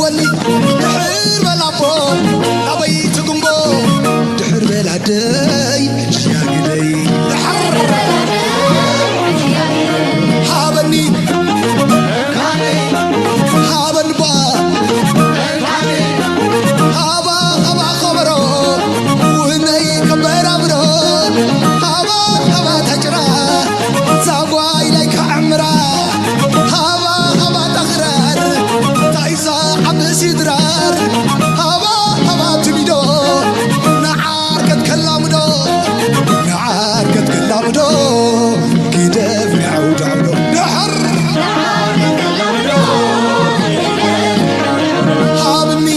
ወኒ ድሕር በል ኣቦ ናበይ ትጉምቦ ድሕር በል ኣደይ ሽያግደይ ድሕር ሃበኒ ሃበንባ ሃባ ሃባ ከበሮ ውነይ ከበራብሮ ሃባ ሃባ ተጭራ ዛጓይ ላይ ከዕምራ ሃባ ሃባ ጠኽራር ታይዛ ዓብ ሲድራር ሃባ ሃባ ትሚዶ ንዓርከት ከላምዶ ንዓርከት ከላምዶ ግደፍ ንዓው ዳዕዶ ድሕር ሃብኒ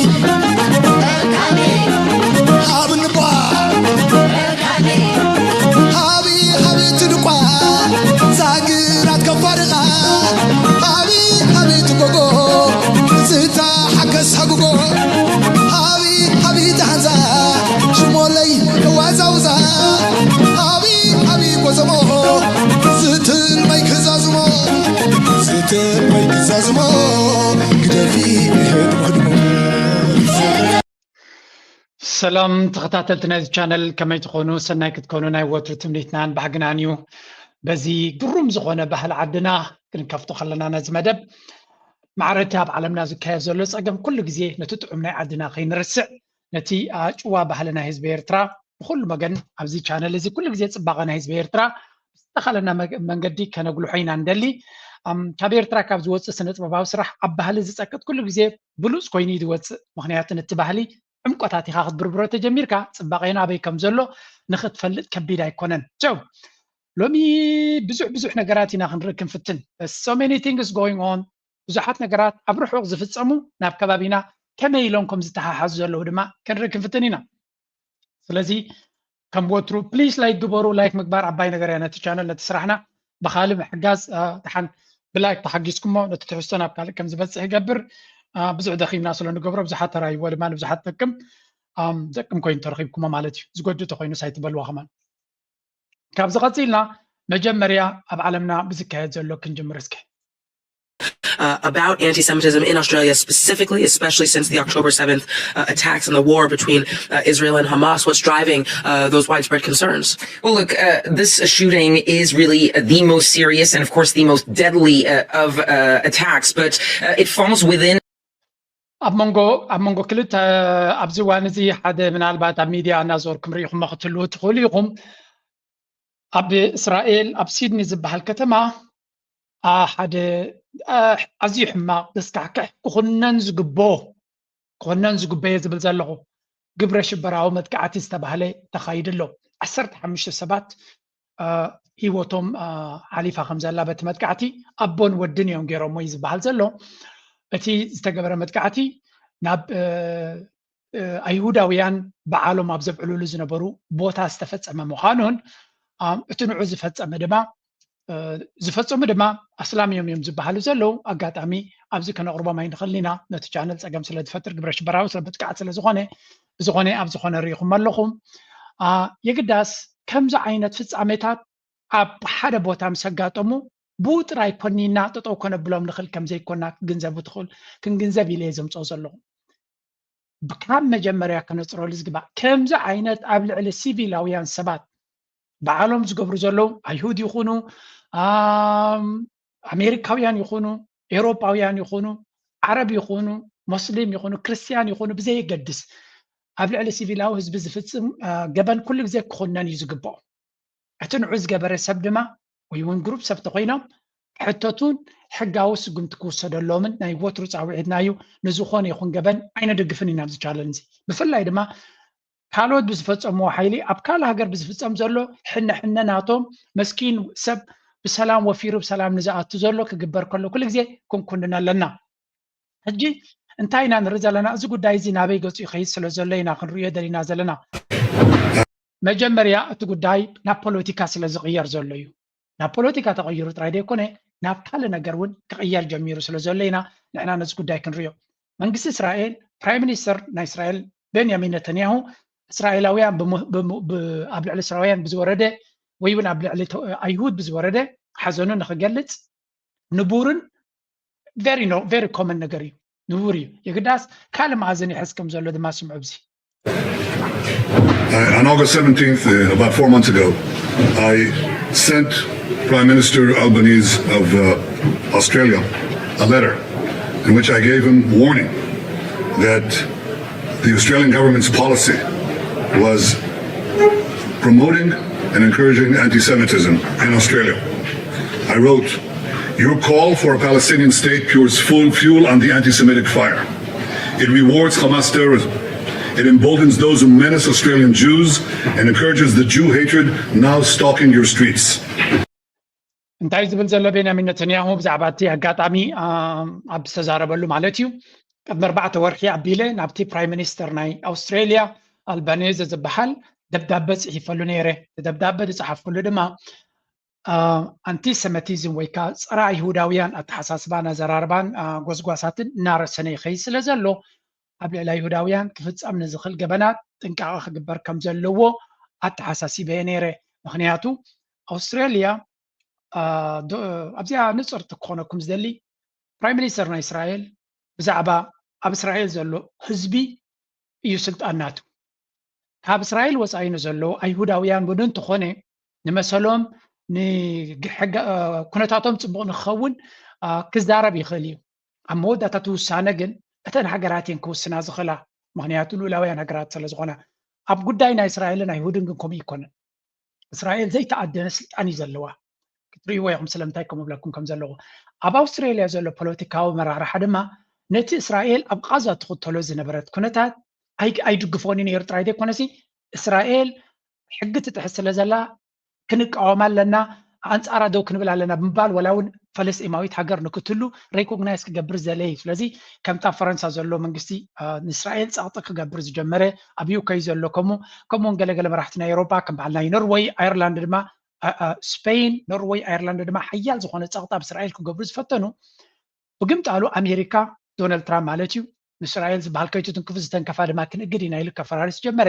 ሃብንባ ሃቢ ሃቢ ትድቋ ዛግራት ከፋርኻ ሃቢ ሃቢ ትጎጎ ዝታ ሓከስ ሃጉጎ ሃቢ ሃቢ ተሃንዛ ሽሞለይ እዋዛውዛ ሃቢ ሃቢ ጎዘሞ ዝትን ወይ ክዛዝሞ ዝትን ወይ ክዛዝሞ ግደፊ እህድ ቅድሞ ሰላም ተኸታተልቲ ናይዚ ቻነል ከመይ ትኾኑ? ሰናይ ክትኮኑ ናይ ወትሩ ትምኒትናን ባህግናን እዩ። በዚ ግሩም ዝኾነ ባህሊ ዓድና ክንከፍቶ ከለና ነዚ መደብ ማዕረቲ ኣብ ዓለምና ዝካየድ ዘሎ ፀገም ኩሉ ግዜ ነቲ ጥዑም ናይ ዓድና ከይንርስዕ ነቲ ጭዋ ባህሊ ናይ ህዝቢ ኤርትራ ብኩሉ መገን ኣብዚ ቻነል እዚ ኩሉ ግዜ ፅባቐ ናይ ህዝቢ ኤርትራ ብዝተኻለና መንገዲ ከነጉልሖ ኢና ንደሊ። ካብ ኤርትራ ካብ ዝወፅእ ስነ ጥበባዊ ስራሕ ኣብ ባህሊ ዝፀቅጥ ኩሉ ግዜ ብሉፅ ኮይኑ እዩ ዝወፅእ። ምክንያቱ ነቲ ባህሊ ዕምቆታት ኢኻ ክትብርብሮ ተጀሚርካ ፅባቐ ናበይ ከም ዘሎ ንክትፈልጥ ከቢድ ኣይኮነን። So ሎሚ ብዙሕ ብዙሕ ነገራት ኢና ክንርኢ ክንፍትን። So many things going on። ብዙሓት ነገራት ኣብ ርሑቕ ዝፍፀሙ ናብ ከባቢና ከመይ ኢሎም ከም ዝተሓሓዙ ዘለዉ ድማ ክንርኢ ክንፍትን ኢና። ስለዚ ከም ወትሩ please like ግበሩ። ላይክ ምግባር ዓባይ ነገር እያ ነቲ ቻነል ነቲ ስራሕና ብካልእ ምሕጋዝ ደሓን ብላይክ ተሓጊዝኩሞ ነቲ ትሕዝቶ ናብ ካልእ ከም ዝበፅሕ ይገብር። ብዙሕ ደኺምና ስለ ንገብሮ ብዙሓት ተራይዎ ድማ ንብዙሓት ጠቅም ጠቅም ኮይኑ ተረኺብኩሞ ማለት እዩ። ዝጎድእ ተኮይኑ ሳይትበልዋ ከማን ካብዚ ቀፂልና መጀመርያ ኣብ ዓለምና ብዝካየድ ዘሎ ክንጅምር እስከ። Uh, about anti Semitism in Australia, specifically, especially since the October seventh uh, attacks and the war between uh, Israel and Hamas. What's driving uh, those widespread concerns? Well, look, uh, this shooting is really the most serious and, of course, the most deadly uh, of uh, attacks, but uh, it falls within. ኣብ መንጎ ኣብ መንጎ ክልተ ኣብዚ እዋን እዚ ሓደ ምናልባት ኣብ ሚድያ እናዞርኩም ርኢኹሞ ክትህልዉ ትኽእሉ ኢኹም። ኣብ እስራኤል ኣብ ሲድኒ ዝበሃል ከተማ ሓደ ኣዝዩ ሕማቕ ዘስካሕክሕ ክኹነን ዝግቦ ክኹነን ዝግበዮ ዝብል ዘለኹ ግብረ ሽበራዊ መጥቃዕቲ ዝተባህለ ተኻይዱ ኣሎ። ዓሰርተ ሓሙሽተ ሰባት ህይወቶም ሓሊፋ ከም ዘላ በቲ መጥቃዕቲ ኣቦን ወድን እዮም ገይሮሞ እዩ ዝበሃል ዘሎ። እቲ ዝተገበረ መጥቃዕቲ ናብ ኣይሁዳውያን በዓሎም ኣብ ዘብዕሉሉ ዝነበሩ ቦታ ዝተፈጸመ ምዃኑን እቲ ንዑ ዝፈጸመ ድማ ዝፈጸሙ ድማ ኣስላም እዮም እዮም ዝበሃሉ ዘለዉ ኣጋጣሚ ኣብዚ ከነቕርቦም ኣይንኽእልን ኢና። ነቲ ቻነል ጸገም ስለ ዝፈጥር ግብረ ሽበራዊ ስለ መጥቃዕቲ ስለ ዝኾነ ብዝኾነ ኣብ ዝኾነ ርኢኹም ኣለኹም። የግዳስ ከምዚ ዓይነት ፍጻሜታት ኣብ ሓደ ቦታ ምስ ኣጋጠሙ ብኡ ጥራይ ኮኒና ጠጠው ከነብሎም ንኽእል ከም ዘይኮና ክንግንዘብ ኢለ እየ ዘምጽኦ ዘለኹ። ካብ መጀመርያ ከነፅረሉ ዝግባእ ከምዚ ዓይነት ኣብ ልዕሊ ሲቪላውያን ሰባት ባዕሎም ዝገብሩ ዘለዉ ኣይሁድ ይኹኑ ኣሜሪካውያን ይኹኑ ኤውሮጳውያን ይኹኑ ዓረብ ይኹኑ ሞስሊም ይኹኑ ክርስትያን ይኹኑ ብዘየገድስ ኣብ ልዕሊ ሲቪላዊ ህዝቢ ዝፍፅም ገበን ኩሉ ግዜ ክኹነን እዩ ዝግብኦ። እቲ ንዑ ዝገበረ ሰብ ድማ ወይ እውን ግሩፕ ሰብ ተኮይኖም ክሕተቱን ሕጋዊ ስጉምቲ ክውሰደሎምን ናይ ወትሩ ፃውዒትና እዩ። ንዝኾነ ይኹን ገበን ኣይነደግፍን ኢና ኣብዚ ቻለንጅ። ብፍላይ ድማ ካልኦት ብዝፈፀምዎ ሓይሊ ኣብ ካልእ ሃገር ብዝፍፀም ዘሎ ሕነ ሕነ ናቶም መስኪን ሰብ ብሰላም ወፊሩ ብሰላም ንዝኣቱ ዘሎ ክግበር ከሎ ኩሉ ግዜ ክንኩንን ኣለና። ሕጂ እንታይ ኢና ንርኢ ዘለና? እዚ ጉዳይ እዚ ናበይ ገፁ ይኸይድ ስለ ዘሎ ኢና ክንርእዮ ደሊና ዘለና። መጀመርያ እቲ ጉዳይ ናብ ፖለቲካ ስለ ዝቕየር ዘሎ እዩ። ናብ ፖለቲካ ተቐይሩ ጥራይ ዘይኮነ ናብ ካልእ ነገር እውን ክቕየር ጀሚሩ ስለ ዘሎ ኢና ንሕና ነዚ ጉዳይ ክንርእዮ። መንግስቲ እስራኤል ፕራይም ሚኒስተር ናይ እስራኤል ቤንያሚን ነተንያሁ እስራኤላውያን ኣብ ልዕሊ እስራውያን ብዝወረደ ወይ እውን ኣብ ልዕሊ ኣይሁድ ብዝወረደ ሓዘኑ ንክገልፅ ንቡርን very no very common ነገር እዩ። ንቡር እዩ። የግዳስ ካልእ መኣዝን ይሕዝ ከም ዘሎ ድማ ስምዑ። ኣብዚ Uh, on August seventeenth, uh, about four months ago, I sent Prime Minister Albanese of uh, Australia a letter in which I gave him warning that the Australian government's policy was promoting and encouraging anti Semitism in Australia. I wrote, "Your call for a Palestinian state pours fuel, fuel on the anti Semitic fire. It rewards Hamas terrorism. It emboldens those who menace Australian Jews and encourages the Jew hatred now stalking your streets." እንታይ ዝብል ዘሎ ቤንያሚን ነተንያሁ ብዛዕባ እቲ ኣጋጣሚ ኣብ ዝተዛረበሉ ማለት እዩ። ቅድሚ ኣርባዕተ ወርሒ ኣቢለ ናብቲ ፕራይም ሚኒስተር ናይ ኣውስትሬልያ ኣልባኔዘ ዝበሃል ደብዳበ ጽሒፈሉ ነይረ። ደብዳበ ዝጸሓፍኩሉ ድማ ኣንቲሰመቲዝም ወይ ከዓ ፀረ ኣይሁዳውያን ኣተሓሳስባን ኣዘራርባን ጎስጓሳትን እናረሰነ ይኸይድ ስለ ዘሎ ኣብ ልዕሊ ኣይሁዳውያን ክፍፀም ንዝኽእል ገበናት ጥንቃቐ ክግበር ከም ዘለዎ ኣተሓሳሲበ ነይረ። ምክንያቱ ኣውስትራልያ ኣብዚኣ ንፅርቲ ክኾነኩም ዝደሊ ፕራይም ሚኒስተር ናይ እስራኤል ብዛዕባ ኣብ እስራኤል ዘሎ ህዝቢ እዩ ስልጣን ናቱ። ካብ እስራኤል ወፃኢ ንዘለዉ ኣይሁዳውያን እውን እንተኾነ ንመሰሎም ኩነታቶም ፅቡቕ ንክኸውን ክዛረብ ይኽእል እዩ። ኣብ መወዳእታ እቲ ውሳነ ግን እተን ሃገራት እየን ክውስና ዝኽእላ። ምክንያቱ ልኡላውያን ሃገራት ስለ ዝኾና። ኣብ ጉዳይ ናይ እስራኤልን ኣይሁድን ግን ከምኡ ይኮነን። እስራኤል ዘይተኣደነ ስልጣን እዩ ዘለዋ። ክትርእይዎ ኢኹም ስለምንታይ ከምኡ ብለኩም ከም ዘለኹ። ኣብ ኣውስትራልያ ዘሎ ፖለቲካዊ መራርሓ ድማ ነቲ እስራኤል ኣብ ቃዛ ትኽተሎ ዝነበረት ኩነታት ኣይድግፎን እዩ ነይሩ ጥራይ ዘይኮነሲ እስራኤል ሕጊ ትጥሕስ ስለ ዘላ ክንቃወም ኣለና፣ ኣንፃራ ደው ክንብል ኣለና ብምባል ዋላ እውን ፈለስጢማዊት ሃገር ንክትህሉ ሬኮግናይዝ ክገብር ዝደለየ እዩ። ስለዚ ከምቲ ኣብ ፈረንሳ ዘሎ መንግስቲ ንእስራኤል ፀቕጢ ክገብር ዝጀመረ ኣብ ዩከይ ዘሎ ከምኡ ከምኡ እውን ገለገለ መራሕቲ ናይ ኤውሮጳ ከም በዓል ናይ ኖርወይ፣ ኣየርላንድ ድማ ስፔን፣ ኖርወይ፣ ኣየርላንድ ድማ ሓያል ዝኾነ ፀቕጢ ኣብ እስራኤል ክገብሩ ዝፈተኑ ብግምጣሉ ኣሜሪካ ዶናልድ ትራምፕ ማለት እዩ ንእስራኤል ዝበሃል ከይትትንክፉ ዝተንከፋ ድማ ክንእግድ ኢና ኢሉ ከፈራርስ ጀመረ።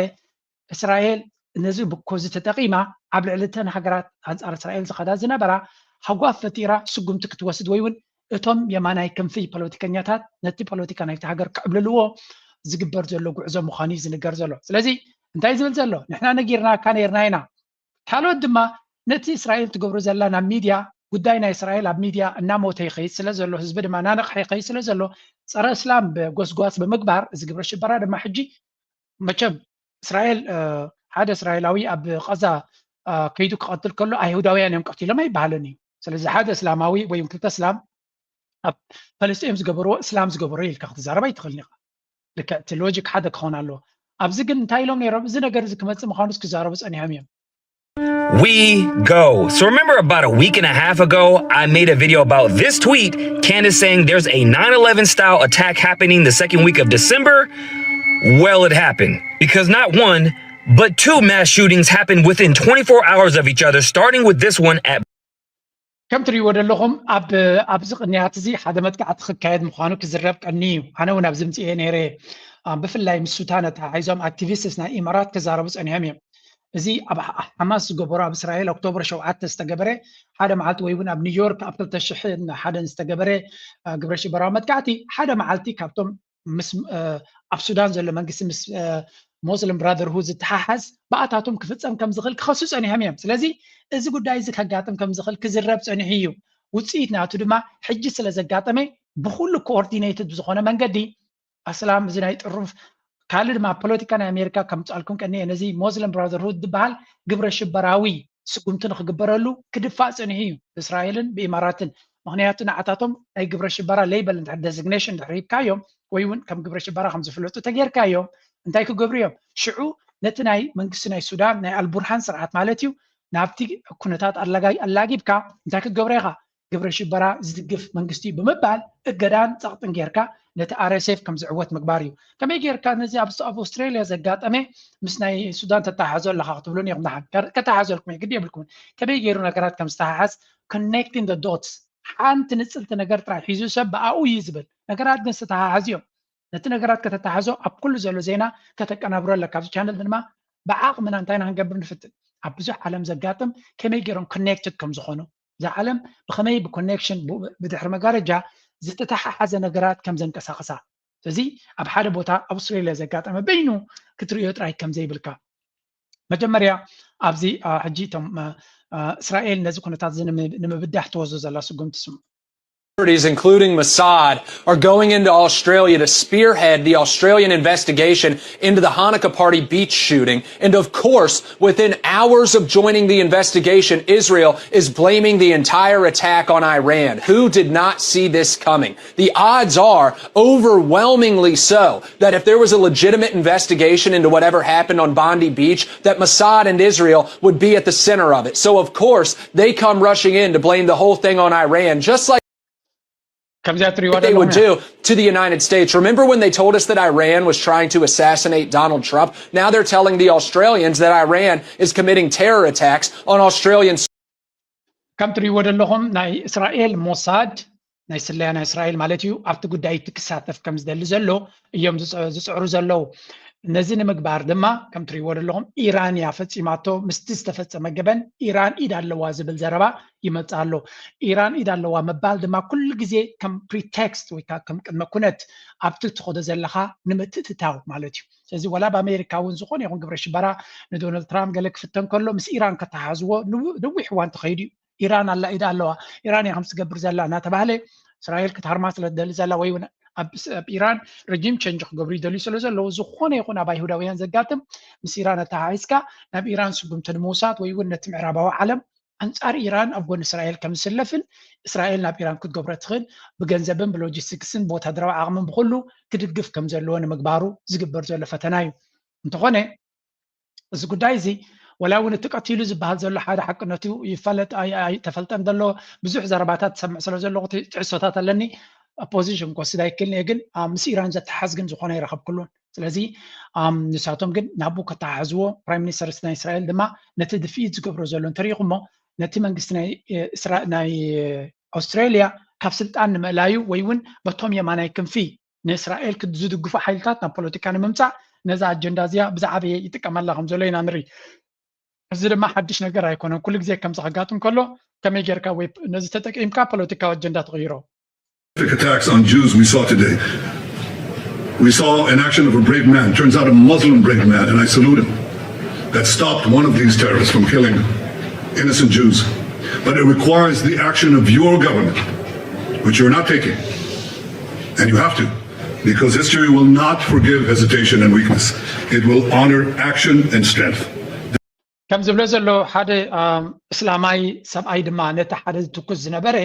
እስራኤል ነዚ ብኮዚ ተጠቒማ ኣብ ልዕሊ እተን ሃገራት ኣንፃር እስራኤል ዝኸዳ ዝነበራ ሃጓፍ ፈጢራ ስጉምቲ ክትወስድ ወይ እውን እቶም የማናይ ክንፊ ፖለቲከኛታት ነቲ ፖለቲካ ናይቲ ሃገር ክዕብልልዎ ዝግበር ዘሎ ጉዕዞ ምዃኑ እዩ ዝንገር ዘሎ። ስለዚ እንታይ ዝብል ዘሎ ንሕና ነጊርናካ ነይርና ኢና ካልኦት ድማ ነቲ እስራኤል ትገብሮ ዘላ ናብ ሚድያ ጉዳይ ናይ እስራኤል ኣብ ሚድያ እናሞተ ይኸይድ ስለ ዘሎ ህዝቢ ድማ እናነቕሐ ይኸይድ ስለ ዘሎ ፀረ እስላም ብጎስጓስ ብምግባር እዚ ግብረ ሽበራ ድማ ሕጂ መቸም እስራኤል ሓደ እስራኤላዊ ኣብ ቐዛ ከይዱ ክቐትል ከሎ ኣይሁዳውያን እዮም ቀቲሎም ኣይበሃልን እዩ። ስለዚ ሓደ እስላማዊ ወይ ክልተ እስላም ኣብ ፈለስጢኦም ዝገበርዎ እስላም ዝገበርዎ ኢልካ ክትዛረብ ኣይትኽእልን ኢኻ። ልክዕ እቲ ሎጂክ ሓደ ክኸውን ኣለዎ። ኣብዚ ግን እንታይ ኢሎም ነይሮም እዚ ነገር እዚ ክመፅእ ምዃኑስ ክዛረቡ ፀኒሖም እዮም። We go. So remember about a week and a half ago, I made a video about this tweet, Candace saying there's a nine eleven style attack happening the second week of December. Well, it happened because not one, but two mass shootings happened within twenty-four hours of each other, starting with this one at ከም ትሪእዎ ዘለኹም ኣብ ኣብዚ ቅንያት እዚ ሓደ መጥቃዕቲ ክካየድ ምዃኑ ክዝረብ ቀኒ እዩ። ኣነ እውን ኣብዚ ምፅኤ ነይረ። ብፍላይ ምስ ሱዳን ኣተሓሒዞም ኣክቲቪስትስ ናይ ኢማራት ክዛረቡ ፀኒሖም እዮም። እዚ ኣብ ሓማስ ዝገበሮ ኣብ እስራኤል ኦክቶበር ሸውዓተ ዝተገበረ ሓደ መዓልቲ ወይ እውን ኣብ ኒውዮርክ ኣብ ክልተ ሽሕን ሓደን ዝተገበረ ግብረ ሽበራዊ መጥቃዕቲ ሓደ መዓልቲ ካብቶም ምስ ኣብ ሱዳን ዘሎ መንግስቲ ምስ ሞስሊም ብራደርሁድ ዝተሓሓዝ ብኣታቶም ክፍፀም ከም ዝኽእል ክኸሱ ፀኒሖም እዮም። ስለዚ እዚ ጉዳይ እዚ ከጋጥም ከም ዝኽእል ክዝረብ ፀኒሑ እዩ። ውፅኢት ናቱ ድማ ሕጂ ስለ ዘጋጠመ ብኩሉ ኮኦርዲኔትድ ብዝኾነ መንገዲ ኣስላም እዚ ናይ ጥሩፍ ካልእ ድማ ፖለቲካ ናይ ኣሜሪካ ከምፃልኩም ቀኒየ ነዚ ሞስሊም ብራደርሁድ ዝበሃል ግብረ ሽበራዊ ስጉምቲ ንክግበረሉ ክድፋእ ፀኒሑ እዩ ብእስራኤልን ብኢማራትን። ምክንያቱ ንዓታቶም ናይ ግብረ ሽበራ ሌበል እንድሕር ደዚግኔሽን እንድሕር ሂብካዮም ወይ እውን ከም ግብረ ሽበራ ከም ዝፍለጡ ተጌርካዮም እንታይ ክገብሩ እዮም? ሽዑ ነቲ ናይ መንግስቲ ናይ ሱዳን ናይ ኣልቡርሃን ስርዓት ማለት እዩ ናብቲ ኩነታት ኣላጊብካ እንታይ ክትገብሮ ኢኻ? ግብረ ሽበራ ዝድግፍ መንግስቲ እዩ ብምባል እገዳን ፀቕጥን ጌርካ ነቲ ኣር ኤስ ኤፍ ከም ዝዕወት ምግባር እዩ። ከመይ ጌርካ ነዚ ኣብ ኣብ ኣውስትራልያ ዘጋጠመ ምስ ናይ ሱዳን ተተሓሓዞ ኣለኻ ክትብሉኒ ኢኹም። ደሓን ከተሓሓዘልኩም እየ ግዲ የብልኩምን። ከመይ ገይሩ ነገራት ከም ዝተሓሓዝ connecting the dots ሓንቲ ንፅልቲ ነገር ጥራይ ሒዙ ሰብ ብኣኡ እዩ ዝብል ነገራት ግን ዝተተሓሓዙ እዮም። ነቲ ነገራት ከተተሓዞ ኣብ ኩሉ ዘሎ ዜና ከተቀናብሮ ኣለካ። ኣብዚ ቻነል ድማ ብዓቕምና እንታይ ኢና ክንገብር ንፍትን ኣብ ብዙሕ ዓለም ዘጋጥም ከመይ ገይሮም connected ከም ዝኾኑ እዛ ዓለም ብኸመይ ብኮኔክሽን ብድሕሪ መጋረጃ ዝተተሓሓዘ ነገራት ከም ዘንቀሳቕሳ። ስለዚ ኣብ ሓደ ቦታ ኣብ ኣውስትራልያ ዘጋጠመ በይኑ ክትርእዮ ጥራይ ከም ዘይብልካ። መጀመርያ ኣብዚ ሕጂ እቶም እስራኤል ነዚ ኩነታት እዚ ንምብዳህ ትወስዶ ዘላ ስጉምቲ ስሙ። Including Mossad, are going into Australia to spearhead the Australian investigation into the Hanukkah party beach shooting. And of course, within hours of joining the investigation, Israel is blaming the entire attack on Iran. Who did not see this coming? The odds are overwhelmingly so that if there was a legitimate investigation into whatever happened on Bondi Beach, that Mossad and Israel would be at the center of it. So, of course, they come rushing in to blame the whole thing on Iran, just like ከምዚኣ ትሪእዋ they would ዘለኹም do to the United States. Remember when they told us that Iran was trying to assassinate Donald Trump? Now they're telling the Australians that Iran is committing terror attacks on Australian ከም ትሪእዎ ዘለኹም ናይ እስራኤል ሞሳድ ናይ ስለያ ናይ እስራኤል ማለት እዩ ኣብቲ ጉዳይ እቲ ክሳተፍ ከም ዝደሊ ዘሎ እዮም ዝጽ- ዝጽዕሩ ዘለዉ። ነዚ ንምግባር ድማ ከም ትሪእዎ ዘለኹም ኢራን እያ ፈጺማቶ። ምስቲ ዝተፈጸመ ገበን ኢራን ኢድ ኣለዋ ዝብል ዘረባ ይመጽእ ኣሎ። ኢራን ኢድ ኣለዋ ምባል ድማ ኩሉ ግዜ ከም ፕሪቴክስት ወይ ከዓ ከም ቅድመ ኩነት ኣብቲ ትኸዶ ዘለኻ ንምትእትታው ማለት እዩ። ስለዚ ወላ ኣብ ኣሜሪካ እውን ዝኾነ ይኹን ግብረ ሽበራ ንዶናልድ ትራምፕ ገለ ክፍተን ከሎ ምስ ኢራን ከተሓዝዎ ንው- ነዊሕ እዋን ተኸይዱ እዩ። ኢራን ኣላ ኢዳ ኣለዋ፣ ኢራን እያ ከም ትገብር ዘላ እናተባህለ እስራኤል ክትሃርማ ስለ ትደሊ ዘላ ወይ እውን ኣብ ስ- ኣብ ኢራን ረጂም ቸንጅ ክገብሩ ይደልዩ ስለ ዘለዉ ዝኾነ ይኹን ኣብ ኣይሁዳውያን ዘጋጥም ምስ ኢራን ኣተሓሒዝካ ናብ ኢራን ስጉምቲ ንምውሳድ ወይ እውን ነቲ ምዕራባዊ ዓለም ኣንጻር ኢራን ኣብ ጎኒ እስራኤል ከም ዝስለፍን እስራኤል ናብ ኢራን ክትገብሮ ትኽእል ብገንዘብን ብሎጂስቲክስን ብወታደራዊ ዓቕምን ብኹሉ ትድግፍ ከም ዘለዎ ንምግባሩ ዝግበር ዘሎ ፈተና እዩ። እንተኾነ እዚ ጉዳይ እዚ ወላ እውን እቲ ቀቲሉ ዝበሃል ዘሎ ሓደ ሓቅነቱ ይፈለጥ ኣይ- ኣይተፈልጠን ዘሎ ብዙሕ ዘረባታት ትሰምዕ ስለ ዘለኹ እቲ ትሕዝቶታት ኣለኒ ፖዚሽን ክወስድ ኣይክልን እየ ግን ምስ ኢራን ዘተሓዝ ግን ዝኾነ ይረኸብክሉን ስለዚ ንሳቶም ግን ናብኡ ከተሓሕዝዎ ፕራይም ሚኒስተር ናይ እስራኤል ድማ ነቲ ድፍኢት ዝገብሮ ዘሎ እንተሪኢኹሞ ነቲ መንግስቲ ናይ ኣውስትራልያ ካብ ስልጣን ንምእላዩ ወይ እውን በቶም የማናይ ክንፊ ንእስራኤል ዝድግፉ ሓይልታት ናብ ፖለቲካ ንምምፃእ ነዛ ኣጀንዳ እዚኣ ብዝዓበየ ይጥቀመላ ከም ዘሎ ኢና ንርኢ። እዚ ድማ ሓድሽ ነገር ኣይኮነን። ኩሉ ግዜ ከምዚ ከጋጥም ከሎ ከመይ ጌርካ ወይ ነዚ ተጠቂምካ ፖለቲካዊ ኣጀንዳ ትቕይሮ? Attacks on Jews we saw today. We saw an action of a brave man, turns out a Muslim brave man, and I salute him, that stopped one of these terrorists from killing innocent Jews. But it requires the action of your government, which you're not taking. And you have to, because history will not forgive hesitation and weakness. It will honor action and strength. ከም ዝብሎ ዘሎ ሓደ እስላማይ ሰብኣይ ድማ ነቲ ሓደ ዝትኩስ ዝነበረ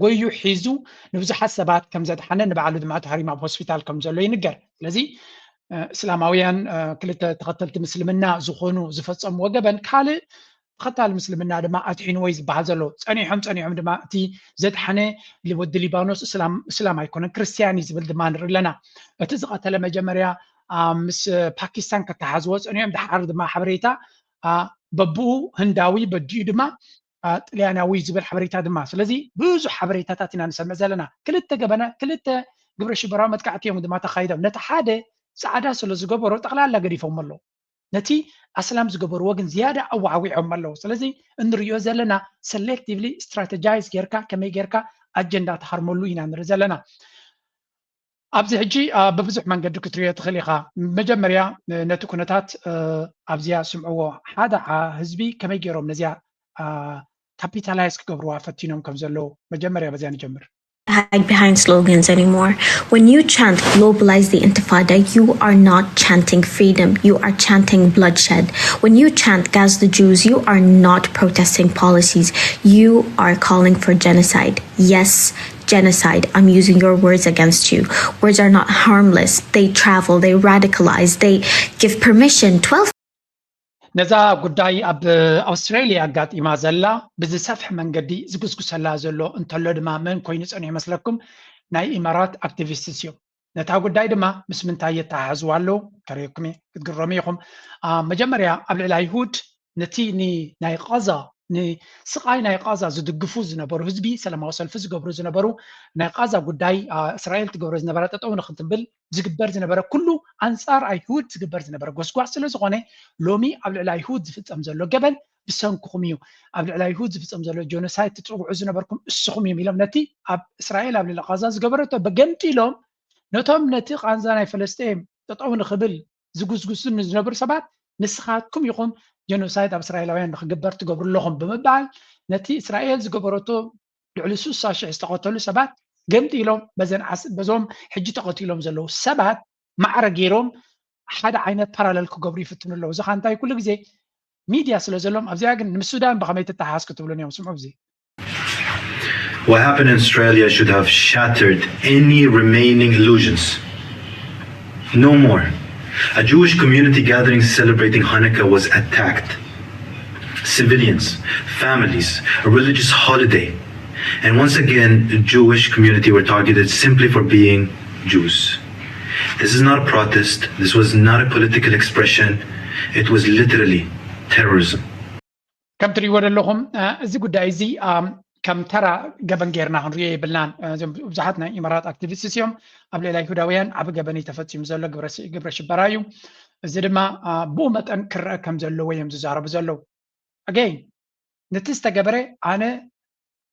ጎዩ ሒዙ ንብዙሓት ሰባት ከም ዘድሓነ ንባዕሉ ድማ ተሃሪሙ ኣብ ሆስፒታል ከም ዘሎ ይንገር። ስለዚ እስላማውያን ክልተ ተኸተልቲ ምስልምና ዝኾኑ ዝፈፀምዎ ገበን ካልእ ተኸታሊ ምስልምና ድማ ኣድሒንዎ እዩ ዝበሃል ዘሎ። ፀኒሖም ፀኒሖም ድማ እቲ ዘድሓነ ወዲ ሊባኖስ እስላም ኣይኮነን ክርስትያን እዩ ዝብል ድማ ንርኢ ኣለና። እቲ ዝቐተለ መጀመርያ ምስ ፓኪስታን ከተሓዝዎ ፀኒሖም ድሓር ድማ ሓበሬታ በብኡ ህንዳዊ በዲኡ ድማ ጥልያናዊ ዝብል ሓበሬታ ድማ ስለዚ ብዙሕ ሓበሬታታት ኢና ንሰምዕ ዘለና። ክልተ ገበና ክልተ ግብረ ሽበራዊ መጥቃዕቲ እዮም ድማ ተኻይዶም። ነቲ ሓደ ፃዕዳ ስለ ዝገበሮ ጠቕላላ ገዲፎም ኣለዉ። ነቲ ኣስላም ዝገበርዎ ግን ዝያዳ ኣዋዕዊዖም ኣለዉ። ስለዚ እንሪኦ ዘለና ሰሌክቲቭሊ ስትራተጃይዝ ጌርካ ከመይ ጌርካ ኣጀንዳ ትሃርመሉ ኢና ንርኢ ዘለና። ኣብዚ ሕጂ ብብዙሕ መንገዲ ክትሪኦ ትኽእል ኢኻ። መጀመርያ ነቲ ኩነታት ኣብዚኣ ስምዕዎ። ሓደ ህዝቢ ከመይ ገይሮም ነዚኣ ካፒታላይዝ ክገብርዋ ፈቲኖም ከም ዘለዉ መጀመርያ በዚኣ ንጀምር። hide behind slogans anymore. When you chant globalize the intifada, you are not chanting freedom, you are chanting bloodshed. When you chant gas the Jews, you are not protesting policies, you are calling for genocide. Yes, genocide. I'm using your words against you. Words are not harmless. They travel, they radicalize, they give permission. twelve ነዛ ጉዳይ ኣብ ኣውስትራልያ ኣጋጢማ ዘላ ብዝሰፍሐ መንገዲ ዝጉስጉሰላ ዘሎ እንተሎ ድማ መን ኮይኑ ፀኒሑ ይመስለኩም? ናይ ኢማራት ኣክቲቪስትስ እዮም። ነታ ጉዳይ ድማ ምስ ምንታይ የተሓሕዝዋ ኣለዉ ተሪእኩም ክትግረሙ ኢኹም። መጀመርያ ኣብ ልዕሊ ኣይሁድ ነቲ ናይ ቃዛ ንስቓይ ናይ ቃዛ ዝድግፉ ዝነበሩ ህዝቢ ሰላማዊ ሰልፊ ዝገብሩ ዝነበሩ ናይ ቃዛ ጉዳይ እስራኤል ትገብሮ ዝነበረ ጠጠው ንክትብል ዝግበር ዝነበረ ኩሉ ኣንፃር ኣይሁድ ዝግበር ዝነበረ ጎስጓስ ስለ ዝኾነ ሎሚ ኣብ ልዕሊ ኣይሁድ ዝፍፀም ዘሎ ገበን ብሰንክኹም እዩ፣ ኣብ ልዕሊ ኣይሁድ ዝፍጸም ዘሎ ጆኖሳይድ ትጽውዑ ዝነበርኩም እስኹም እዮም ኢሎም ነቲ ኣብ እስራኤል ኣብ ልዕሊ ቃዛ ዝገበረቶ በገምጢሎም ነቶም ነቲ ቃንዛ ናይ ፈለስጤም ጠጠው ንኽብል ዝጉስጉሱ ዝነብሩ ሰባት ንስኻትኩም ኢኹም ጀኖሳይድ ኣብ እስራኤላውያን ንክግበር ትገብሩ ኣለኹም ብምባል ነቲ እስራኤል ዝገበረቶ ልዕሊ ስሳ ሽሕ ዝተቐተሉ ሰባት ገምጢሎም በዘን ዓስ- በዞም ሕጂ ተቐቲሎም ዘለዉ ሰባት ማዕረ ገይሮም ሓደ ዓይነት ፓራለል ክገብሩ ይፍትኑ ኣለዉ። እዚ ኸ እንታይ ኩሉ ግዜ ሚድያ ስለ ዘሎም ኣብዚኣ ግን ምስ ሱዳን ብኸመይ ትተሓሓዝ ክትብሉን እዮም። ስምዑ እዚ What happened in Australia should have shattered any remaining illusions. No more. A Jewish community gathering celebrating Hanukkah was attacked. Civilians, families, a religious holiday. And once again, the Jewish community were targeted simply for being Jews. This is not a protest. This was not a political expression. It was literally terrorism. ከም ትሪእዎ ዘለኹም እዚ ጉዳይ እዚ ከም ተራ ገበን ጌርና ክንሪኦ የብልናን። እዞም ብዙሓት ናይ ኢማራት ኣክቲቪስትስ እዮም ኣብ ልዕሊ ኣይሁዳውያን ዓቢ ገበን እዩ ተፈጺሙ ዘሎ፣ ግብረ ሽበራ እዩ። እዚ ድማ ብኡ መጠን ክረአ ከም ዘለዎ እዮም ዝዛረቡ ዘለዉ። ኣገይን ነቲ ዝተገበረ ኣነ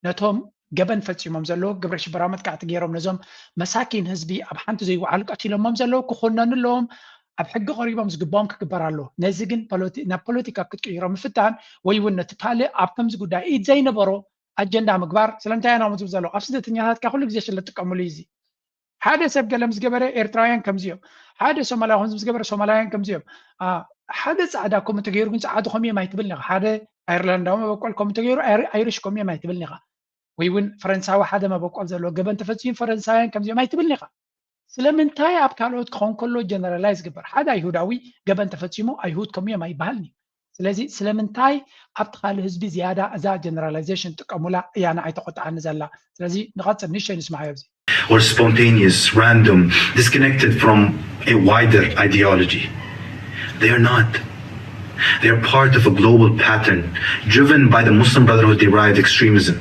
ነቶም ገበን ፈጺሞም ዘለዉ ግብረ ሽበራዊ መጥቃዕቲ ገይሮም ነዞም መሳኪን ህዝቢ ኣብ ሓንቲ ዘይወዓሉ ቀቲሎሞም ዘለዉ ክኹነኑ ኣለዎም። ኣብ ሕጊ ቀሪቦም ዝግባኦም ክግበር ኣለዎ። ነዚ ግን ናብ ፖለቲካ ክትቅይሮ ምፍታን ወይ እውን ነቲ ካልእ ኣብ ከምዚ ጉዳይ ኢድ ዘይነበሮ ኣጀንዳ ምግባር ስለምንታይ ኢና ዝብል ዘለዉ ኣብ ስደተኛታትካ ኩሉ ግዜ ስለ ትጥቀምሉ እዩ። እዚ ሓደ ሰብ ገለ ምስ ገበረ ኤርትራውያን ከምዚ እዮም፣ ሓደ ሶማላዊ ከምዚ ምስ ገበረ ሶማላውያን ከምዚ እዮም። ሓደ ጻዕዳ ከምኡ እንተገይሩ ግን ጻዕዱ ከምኡ እዮም ኣይትብልን ኢኻ። ሓደ ኣየርላንዳዊ መበቆል ከምኡ እንተገይሩ ኣይሪሽ ከምኡ እዮም ኣይትብልን ኢኻ። ወይ እውን ፈረንሳዊ ሓደ መበቆል ዘለዎ ገበን ተፈጺሙ ፈረንሳውያን ከምዚኦም ኣይትብልን ኢኻ። ስለምንታይ ኣብ ካልኦት ክኸውን ከሎ ጀነራላይዝ ግበር? ሓደ ኣይሁዳዊ ገበን ተፈጺሙ ኣይሁድ ከምኡ እዮም ኣይበሃልን እዩ። ስለዚ ስለምንታይ ኣብቲ ካልእ ህዝቢ ዝያዳ እዛ ጀነራላይዜሽን ጥቀሙላ እያ ንዓይ ተቆጥዓኒ ዘላ። ስለዚ ንቐጽል ንእሽተይ ንስማዓዮ ኣብዚ። Or spontaneous, random, disconnected from a wider ideology. They are not. They are part of a global pattern driven by the Muslim Brotherhood derived extremism,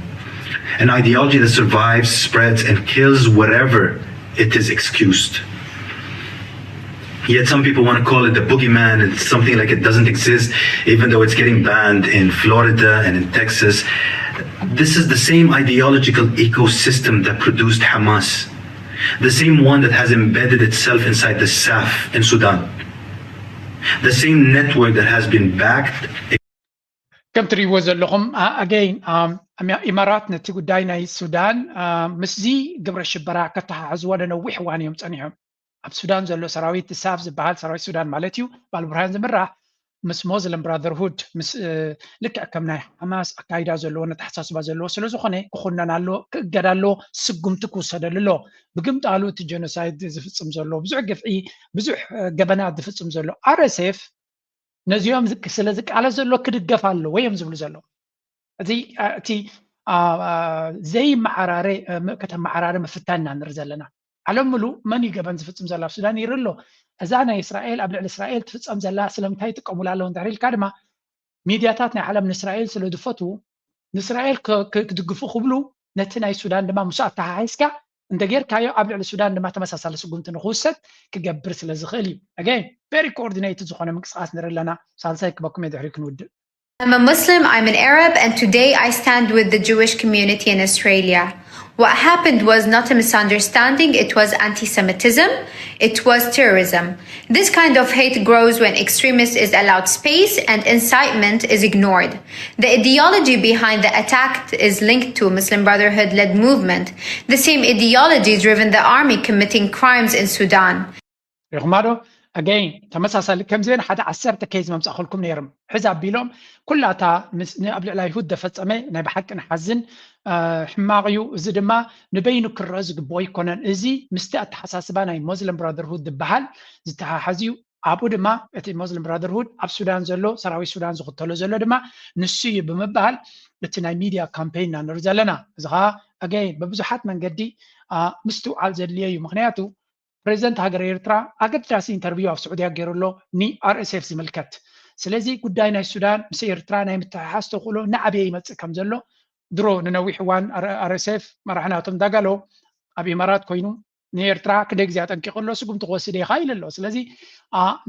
an ideology that survives, spreads, and kills wherever it is excused. Yet some people want to call it the boogeyman. It's something like it doesn't exist, even though it's getting banned in Florida and in Texas. This is the same ideological ecosystem that produced Hamas, the same one that has embedded itself inside the SAF in Sudan, the same network that has been backed. ከም ትሪእዎ ዘለኹም ኣገይን ኢማራት ነቲ ጉዳይ ናይ ሱዳን ምስዚ ግብረ ሽበራ ከተሓሕዝዎ ነነዊሕ እዋን እዮም ጸኒሖም። ኣብ ሱዳን ዘሎ ሰራዊት ሳፍ ዝበሃል ሰራዊት ሱዳን ማለት እዩ ባልቡርሃን ዝምራሕ ምስ ሞስለም ብራዘርሁድ ምስ ልክዕ ከም ናይ ሓማስ ኣካይዳ ዘለዎ ነተሓሳስባ ዘለዎ ስለ ዝኾነ ክኹነን ኣለዎ፣ ክእገድ ኣለዎ፣ ስጉምቲ ክውሰደሉ ኣለዎ። ብግምጣሉ እቲ ጀኖሳይድ ዝፍጽም ዘሎ ብዙሕ ግፍዒ ብዙሕ ገበናት ዝፍጽም ዘሎ ኣረሴፍ ነዚኦም ስለ ዝቃለስ ዘሎ ክድገፍ ኣለዎ እዮም ዝብሉ ዘለዉ። እዚ እቲ ዘይመዓራረ ከተመዓራረ ምፍታን ኢና ንርኢ ዘለና። ዓለም ምሉእ መን እዩ ገበን ዝፍጽም ዘሎ ኣብ ሱዳን ይርኢ ኣሎ። እዛ ናይ እስራኤል ኣብ ልዕሊ እስራኤል ትፍጸም ዘላ ስለምንታይ ይጥቀሙላ ኣለዉ እንድሕር ኢልካ ድማ ሚድያታት ናይ ዓለም ንእስራኤል ስለ ዝፈትዉ ንእስራኤል ክድግፉ ክብሉ ነቲ ናይ ሱዳን ድማ ምስ ኣተሓሒዝካ እንተጌርካዮ ኣብ ልዕሊ ሱዳን ድማ ተመሳሳሊ ስጉምቲ ንክውሰድ ክገብር ስለ ዝኽእል እዩ። ኣገይን ቨሪ ኮኦርዲኔትድ ዝኾነ ምንቅስቃስ ንርኢ ኣለና። ሳልሳይ ክበኩም እየ ድሕሪ ክንውድእ። I'm a Muslim, I'm an Arab, and today I stand with the Jewish community in Australia. What happened was not a misunderstanding, it was anti Semitism, it was terrorism. This kind of hate grows when extremist is allowed space and incitement is ignored. The ideology behind the attack is linked to Muslim Brotherhood led movement. The same ideology driven the army committing crimes in Sudan. ሪኹማ ዶ ኣገይን ተመሳሳሊ ከምዚአን ሓደ ዓሰርተ ኬዝ መምፃእክልኩም ነይርም ሕዚ ኣቢሎም ኩላታ ኣብ ልዕሊ ኣይሁድ ደፈፀመ ናይ ብሓቂ ንሓዝን ሕማቕ እዩ። እዚ ድማ ንበይኑ ክረአ ዝግብኦ ኣይኮነን። እዚ ምስቲ ኣተሓሳስባ ናይ ሞስለም ብራደርሁድ ዝበሃል ዝተሓሓዝ እዩ። ኣብኡ ድማ እቲ ሞስለም ብራደርሁድ ኣብ ሱዳን ዘሎ ሰራዊት ሱዳን ዝኽተሎ ዘሎ ድማ ንሱ እዩ ብምባል እቲ ናይ ሚድያ ካምፔይን ኢና ንርኢ ዘለና። እዚ ከዓ ኣገይን በብዙሓት መንገዲ ምስትውዓል ዘድልዮ እዩ። ምክንያቱ ፕሬዚደንት ሃገር ኤርትራ ኣገዳሲ ኢንተርቪው ኣብ ስዑድያ ገይሩ ኣሎ ን RSF ዝምልከት። ስለዚ ጉዳይ ናይ ሱዳን ምስ ኤርትራ ናይ ምትሕሓዝ ተኽእሎ እናዓበየ ይመጽእ ከም ዘሎ ድሮ ንነዊሕ እዋን RSF መራሒ ናቶም ዳጋሎ ኣብ ኢማራት ኮይኑ ንኤርትራ ክንደይ ግዜ ኣጠንቂቑ ኣሎ፣ ስጉምቲ ክወስድ ኢኻ ኢሉ ኣሎ። ስለዚ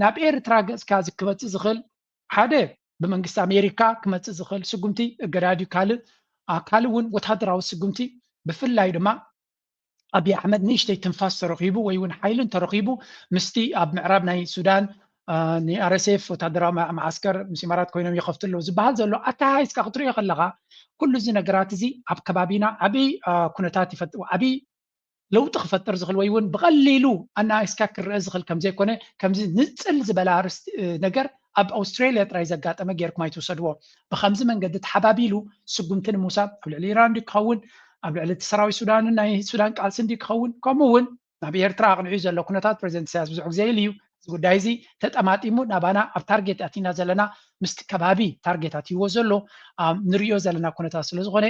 ናብ ኤርትራ ገጽካ ክመጽእ ዝኽእል ሓደ ብመንግስቲ ኣሜሪካ ክመፅእ ዝኽእል ስጉምቲ እገዳ ድዩ ካልእ ካልእ እውን ወታደራዊ ስጉምቲ ብፍላይ ድማ ኣብይ ኣሕመድ ንእሽተይ ትንፋስ ተረኺቡ ወይ እውን ሓይሊ እንተረኺቡ ምስቲ ኣብ ምዕራብ ናይ ሱዳን ንኣርኤስኤፍ ወታደራዊ መዓስከር ምስ ኢማራት ኮይኖም ይኸፍቱ ኣለዉ ዝበሃል ዘሎ ኣተሃሂዝካ ክትሪኦ ከለኻ ኩሉ እዚ ነገራት እዚ ኣብ ከባቢና ዓብዪ ኩነታት ይፈጥር ዓብዪ ለውጢ ክፈጥር ዝኽእል ወይ እውን ብቐሊሉ ኣናእስካ ክረአ ዝኽእል ከምዘይኮነ ከምዚ ንፅል ዝበለ ኣርስቲ ነገር ኣብ ኣውስትራሊያ ጥራይ ዘጋጠመ ጌርኩም ኣይትውሰድዎ። ብከምዚ መንገዲ ተሓባቢሉ ስጉምቲ ንምውሳድ ኣብ ልዕሊ ኢራን ድዩ ክኸውን ኣብ ልዕሊ እቲ ሰራዊት ሱዳንን ናይ ሱዳን ቃልሲ እንዲ ክኸውን ከምኡ እውን ናብ ኤርትራ ኣቕንዑ ዘሎ ኩነታት ፕሬዚደንት ኢሳያስ ብዙሕ ግዜ ኢሉ እዩ። እዚ ጉዳይ እዚ ተጠማጢሙ ናባና ኣብ ታርጌት ኣቲና ዘለና ምስቲ ከባቢ ታርጌት ኣትይዎ ዘሎ ንሪኦ ዘለና ኩነታት ስለ ዝኾነ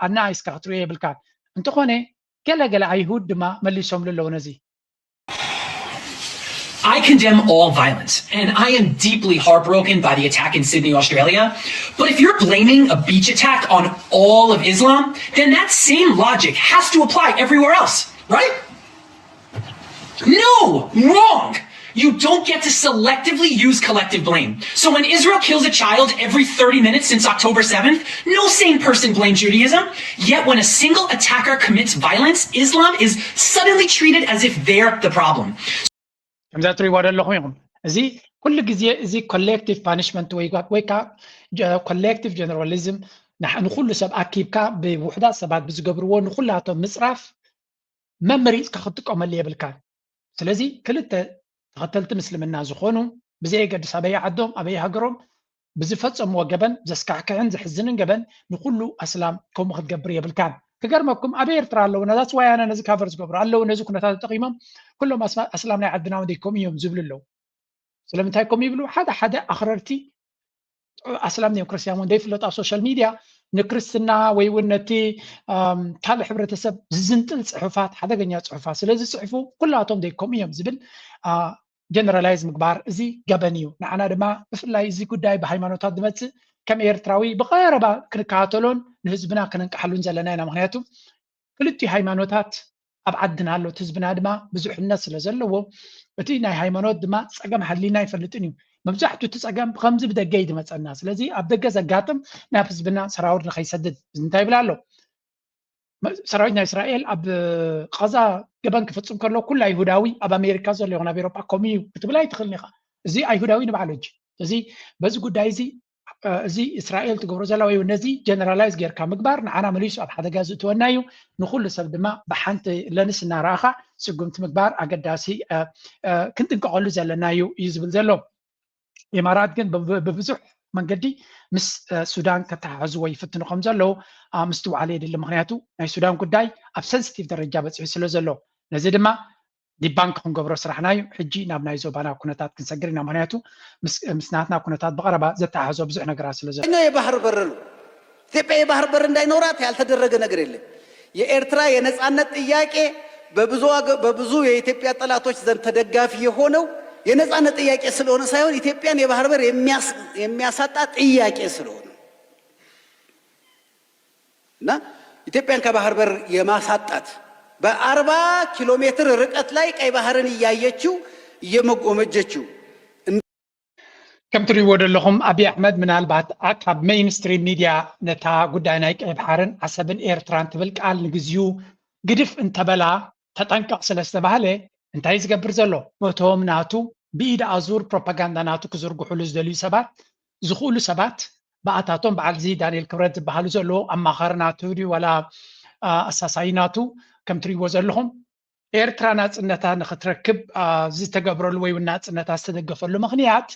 ኣናኣይስካ ክትሪኦ የብልካን። እንተኾነ ገለ ገለ ኣይሁድ ድማ መሊሶምሉ ኣለዉ ነዚ። I condemn all violence, and I am deeply heartbroken by the attack in Sydney, Australia. But if you're blaming a beach attack on all of Islam, then that same logic has to apply everywhere else, right? No, wrong. You don't get to selectively use collective blame. So when Israel kills a child every thirty minutes since October seventh, no sane person blames Judaism. Yet when a single attacker commits violence, Islam is suddenly treated as if they're the problem. ከምዛ ትሪእዋ ዘለኹም ኢኹም። እዚ ኩሉ ግዜ እዚ ኮሌክቲቭ ፓኒሽመንት ወይ ወይ ከዓ ኮሌክቲቭ ጀነራሊዝም ንኩሉ ሰብ ኣኪብካ ብውሕዳት ሰባት ብዝገብርዎ ንኩላቶም ምፅራፍ መመሪፅካ ክትጥቀመሉ የብልካን። ስለዚ ክልተ ተኸተልቲ ምስልምና ዝኾኑ ብዘየገድስ ኣበይ ዓዶም ኣበይ ሃገሮም ብዝፈፀምዎ ገበን ዘስካሕክሕን ዘሕዝንን ገበን ንኩሉ ኣስላም ከምኡ ክትገብር የብልካን። ክገርመኩም ኣብ ኤርትራ ኣለዉ ነዛስ ወያነ ነዚ ካቨር ዝገብሩ ኣለዉ ነዚ ኩነታት ተጠቂሞም ኩሎም ኣስላም ናይ ዓድና እውን ደይከምኡ እዮም ዝብሉ ኣለዉ። ስለምንታይ ከምኡ ይብሉ? ሓደ ሓደ ኣኽረርቲ ኣስላም ኔም ክርስቲያን እውን ዘይፍለጡ ኣብ ሶሻል ሚድያ ንክርስትና ወይ እውን ነቲ ካልእ ሕብረተሰብ ዝዝንጥል ፅሑፋት ሓደገኛ ፅሑፋት ስለ ዝፅሕፉ ኩላቶም ዘይከምኡ እዮም ዝብል ጀነራላይዝ ምግባር እዚ ገበን እዩ። ንዓና ድማ ብፍላይ እዚ ጉዳይ ብሃይማኖታት ዝመፅእ ከም ኤርትራዊ ብቐረባ ክንከታተሎን ንህዝብና ክነንቅሓሉን ዘለና ኢና። ምክንያቱ ክልቲኡ ሃይማኖታት ኣብ ዓድና ኣሎ። እቲ ህዝብና ድማ ብዙሕነት ስለ ዘለዎ እቲ ናይ ሃይማኖት ድማ ፀገም ሃሊና ኣይፈልጥን እዩ። መብዛሕትኡ እቲ ፀገም ብከምዚ ብደገ እዩ ዝመፀና። ስለዚ ኣብ ደገ ዘጋጥም ናብ ህዝብና ሰራዊት ንከይሰድድ እዚ እንታይ ይብል ኣሎ? ሰራዊት ናይ እስራኤል ኣብ ቃዛ ገበን ክፍፅም ከሎ ኩላ ይሁዳዊ ኣብ ኣሜሪካ ዘሎ ይኹን ኣብ ኤሮጳ ከምኡ እዩ ክትብል ኣይትኽእልን ኢኻ። እዚ ኣይሁዳዊ ንባዕሉ ሕጂ እዚ በዚ ጉዳይ እዚ እዚ እስራኤል ትገብሮ ዘላ ወይ ነዚ ጀነራላይዝ ጌርካ ምግባር ንዓና መሊሱ ኣብ ሓደጋ ዝእትወና እዩ። ንኩሉ ሰብ ድማ ብሓንቲ ለንስ እናረኣኻ ስጉምቲ ምግባር ኣገዳሲ ክንጥንቀቐሉ ዘለና እዩ እዩ ዝብል ዘሎ። ኢማራት ግን ብብዙሕ መንገዲ ምስ ሱዳን ከተሓሕዝዎ ይፍትኑ ከም ዘለዉ ምስትውዓል የድሊ። ምክንያቱ ናይ ሱዳን ጉዳይ ኣብ ሰንስቲቭ ደረጃ በፂሑ ስለ ዘሎ ነዚ ድማ ዲባንክ ክንገብሮ ስራሕና እዩ። ሕጂ ናብ ናይ ዞባና ኩነታት ክንሰግር ኢና። ምክንያቱ ምስ ናትና ኩነታት ብቐረባ ዘተሓሕዞ ብዙሕ ነገራት ስለ ዘሎ። የባህር በር ነው። ኢትዮጵያ የባህር በር እንዳይኖራት ያልተደረገ ነገር የለም። የኤርትራ የነጻነት ጥያቄ በብዙ የኢትዮጵያ ጠላቶች ዘንድ ተደጋፊ የሆነው የነጻነት ጥያቄ ስለሆነ ሳይሆን ኢትዮጵያን የባህር በር የሚያሳጣ ጥያቄ ስለሆነ እና ኢትዮጵያን ከባህር በር የማሳጣት በአርባ ኪሎ ሜትር ርቀት ላይ ቀይ ባህርን እያየችው እየመጎመጀችው ከም ትሪእዎ ዘለኹም ኣብይ ኣሕመድ ምናልባት ካብ ሜይንስትሪም ሚድያ ነታ ጉዳይ ናይ ቀይ ባሕርን ዓሰብን ኤርትራን ትብል ቃል ንግዚኡ ግድፍ እንተበላ ተጠንቀቕ ስለ ዝተባህለ እንታይ ዝገብር ዘሎ በቶም ናቱ ብኢድ ኣዙር ፕሮፓጋንዳ ናቱ ክዝርግሕሉ ዝደልዩ ሰባት ዝኽእሉ ሰባት ብኣታቶም በዓል እዚ ዳንኤል ክብረት ዝበሃሉ ዘለዉ ኣማኻሪ ናቱ ድዩ ዋላ ኣሳሳይ ናቱ ከም ትሪእዎ ዘለኹም ኤርትራ ናጽነታ ንክትረክብ ዝተገብረሉ ወይ እውን ናጽነታ ዝተደገፈሉ ምክንያት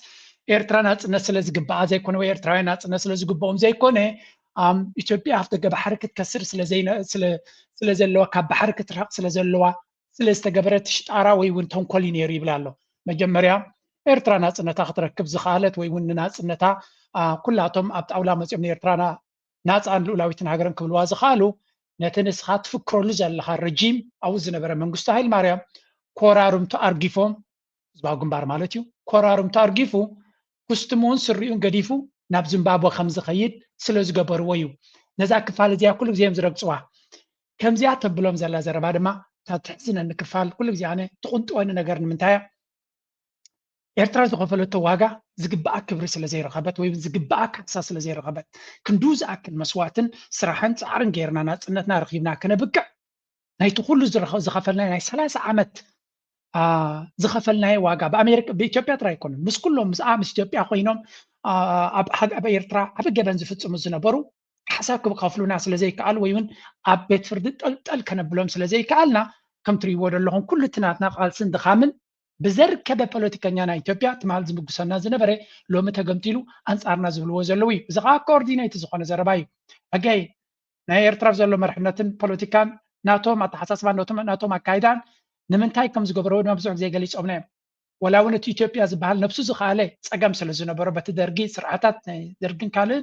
ኤርትራ ናጽነት ስለ ዝግባኣ ዘይኮነ ወይ ኤርትራውያን ናጽነት ስለ ዝግብኦም ዘይኮነ ኢትዮጵያ ኣፍ ደገ ባሕሪ ክትከስር ስለ ዘለዋ ካብ ባሕሪ ክትርሕቕ ስለ ዘለዋ ስለ ዝተገበረ ሽጣራ ወይ እውን ተንኮል እዩ ነይሩ ይብል ኣሎ። መጀመርያ ኤርትራ ናጽነታ ክትረክብ ዝኸኣለት ወይ እውን ንናጽነታ ኩላቶም ኣብ ጣውላ መፅኦም ንኤርትራ ናፃን ልኡላዊትን ሃገርን ክብልዋ ዝኸኣሉ ነቲ ንስኻ ትፍክረሉ ዘለኻ ረጂም ኣብኡ ዝነበረ መንግስቱ ሃይለማርያም ኮራርምቱ ኣርጊፎም ህዝባዊ ግንባር ማለት እዩ ኮራርምቱ ኣርጊፉ ኩስትምኡን ስሪኡን ገዲፉ ናብ ዚምባብወ ከም ዝኸይድ ስለ ዝገበርዎ እዩ። ነዛ ክፋል እዚኣ ኩሉ ግዜ እዮም ዝረግፅዋ። ከምዚኣ ተብሎም ዘላ ዘረባ ድማ እታ ትሕዝነኒ ክፋል ኩሉ ግዜ ኣነ ትቕንጥወኒ ነገር ንምንታይ እያ? ኤርትራ ዝኸፈለቶ ዋጋ ዝግባኣ ክብሪ ስለ ዘይረኸበት ወይ እውን ዝግባኣ ካሕሳ ስለ ዘይረኸበት ክንዱ ዝኣክል መስዋእትን ስራሕን ፃዕርን ገይርና ናፅነትና ረኺብና ክነብቅዕ ናይቲ ኩሉ ዝረኸ- ዝኸፈልናዮ ናይ ሰላሳ ዓመት አ፣ ዝኸፈልናዮ ዋጋ ብኣሜሪካ ብኢትዮጵያ ጥራይ ኣይኮኑን ምስ ኩሎም ምስኣ ምስ ኢትዮጵያ ኮይኖም አ፣ ኣብ ሃግ- ኣብ ኤርትራ ዓቢ ገበን ዝፍጽሙ ዝነበሩ ሓሳብ ክኸፍሉና ስለ ዘይከኣሉ ወይ እውን ኣብ ቤት ፍርዲ ጠልጠል ከነብሎም ስለ ዘይከኣልና ከም ትርእይዎ ዘለኹም ኩሉ እቲ ናትና ቃልስን ድኻምን ብዘርከበ ፖለቲከኛ ናይ ኢትዮጵያ ትማል ዝምጉሰና ዝነበረ ሎሚ ተገምጢሉ ኣንጻርና ዝብልዎ ዘለዉ እዩ። እዚ ከዓ ኮኦርዲኔት ዝኾነ ዘረባ እዩ። ሕገይ ናይ ኤርትራ ዘሎ መርሕነትን ፖለቲካን ናቶም ኣተሓሳስባን ናቶም ናቶም ኣካይዳን ንምንታይ ከም ዝገበረዎ ድማ ብዙሕ ግዜ ገሊፆምና እዮም። ወላ እውን እቲ ኢትዮጵያ ዝበሃል ነብሱ ዝኸኣለ ፀገም ስለ ዝነበሮ በቲ ደርጊ ስርዓታት ናይ ደርግን ካልእን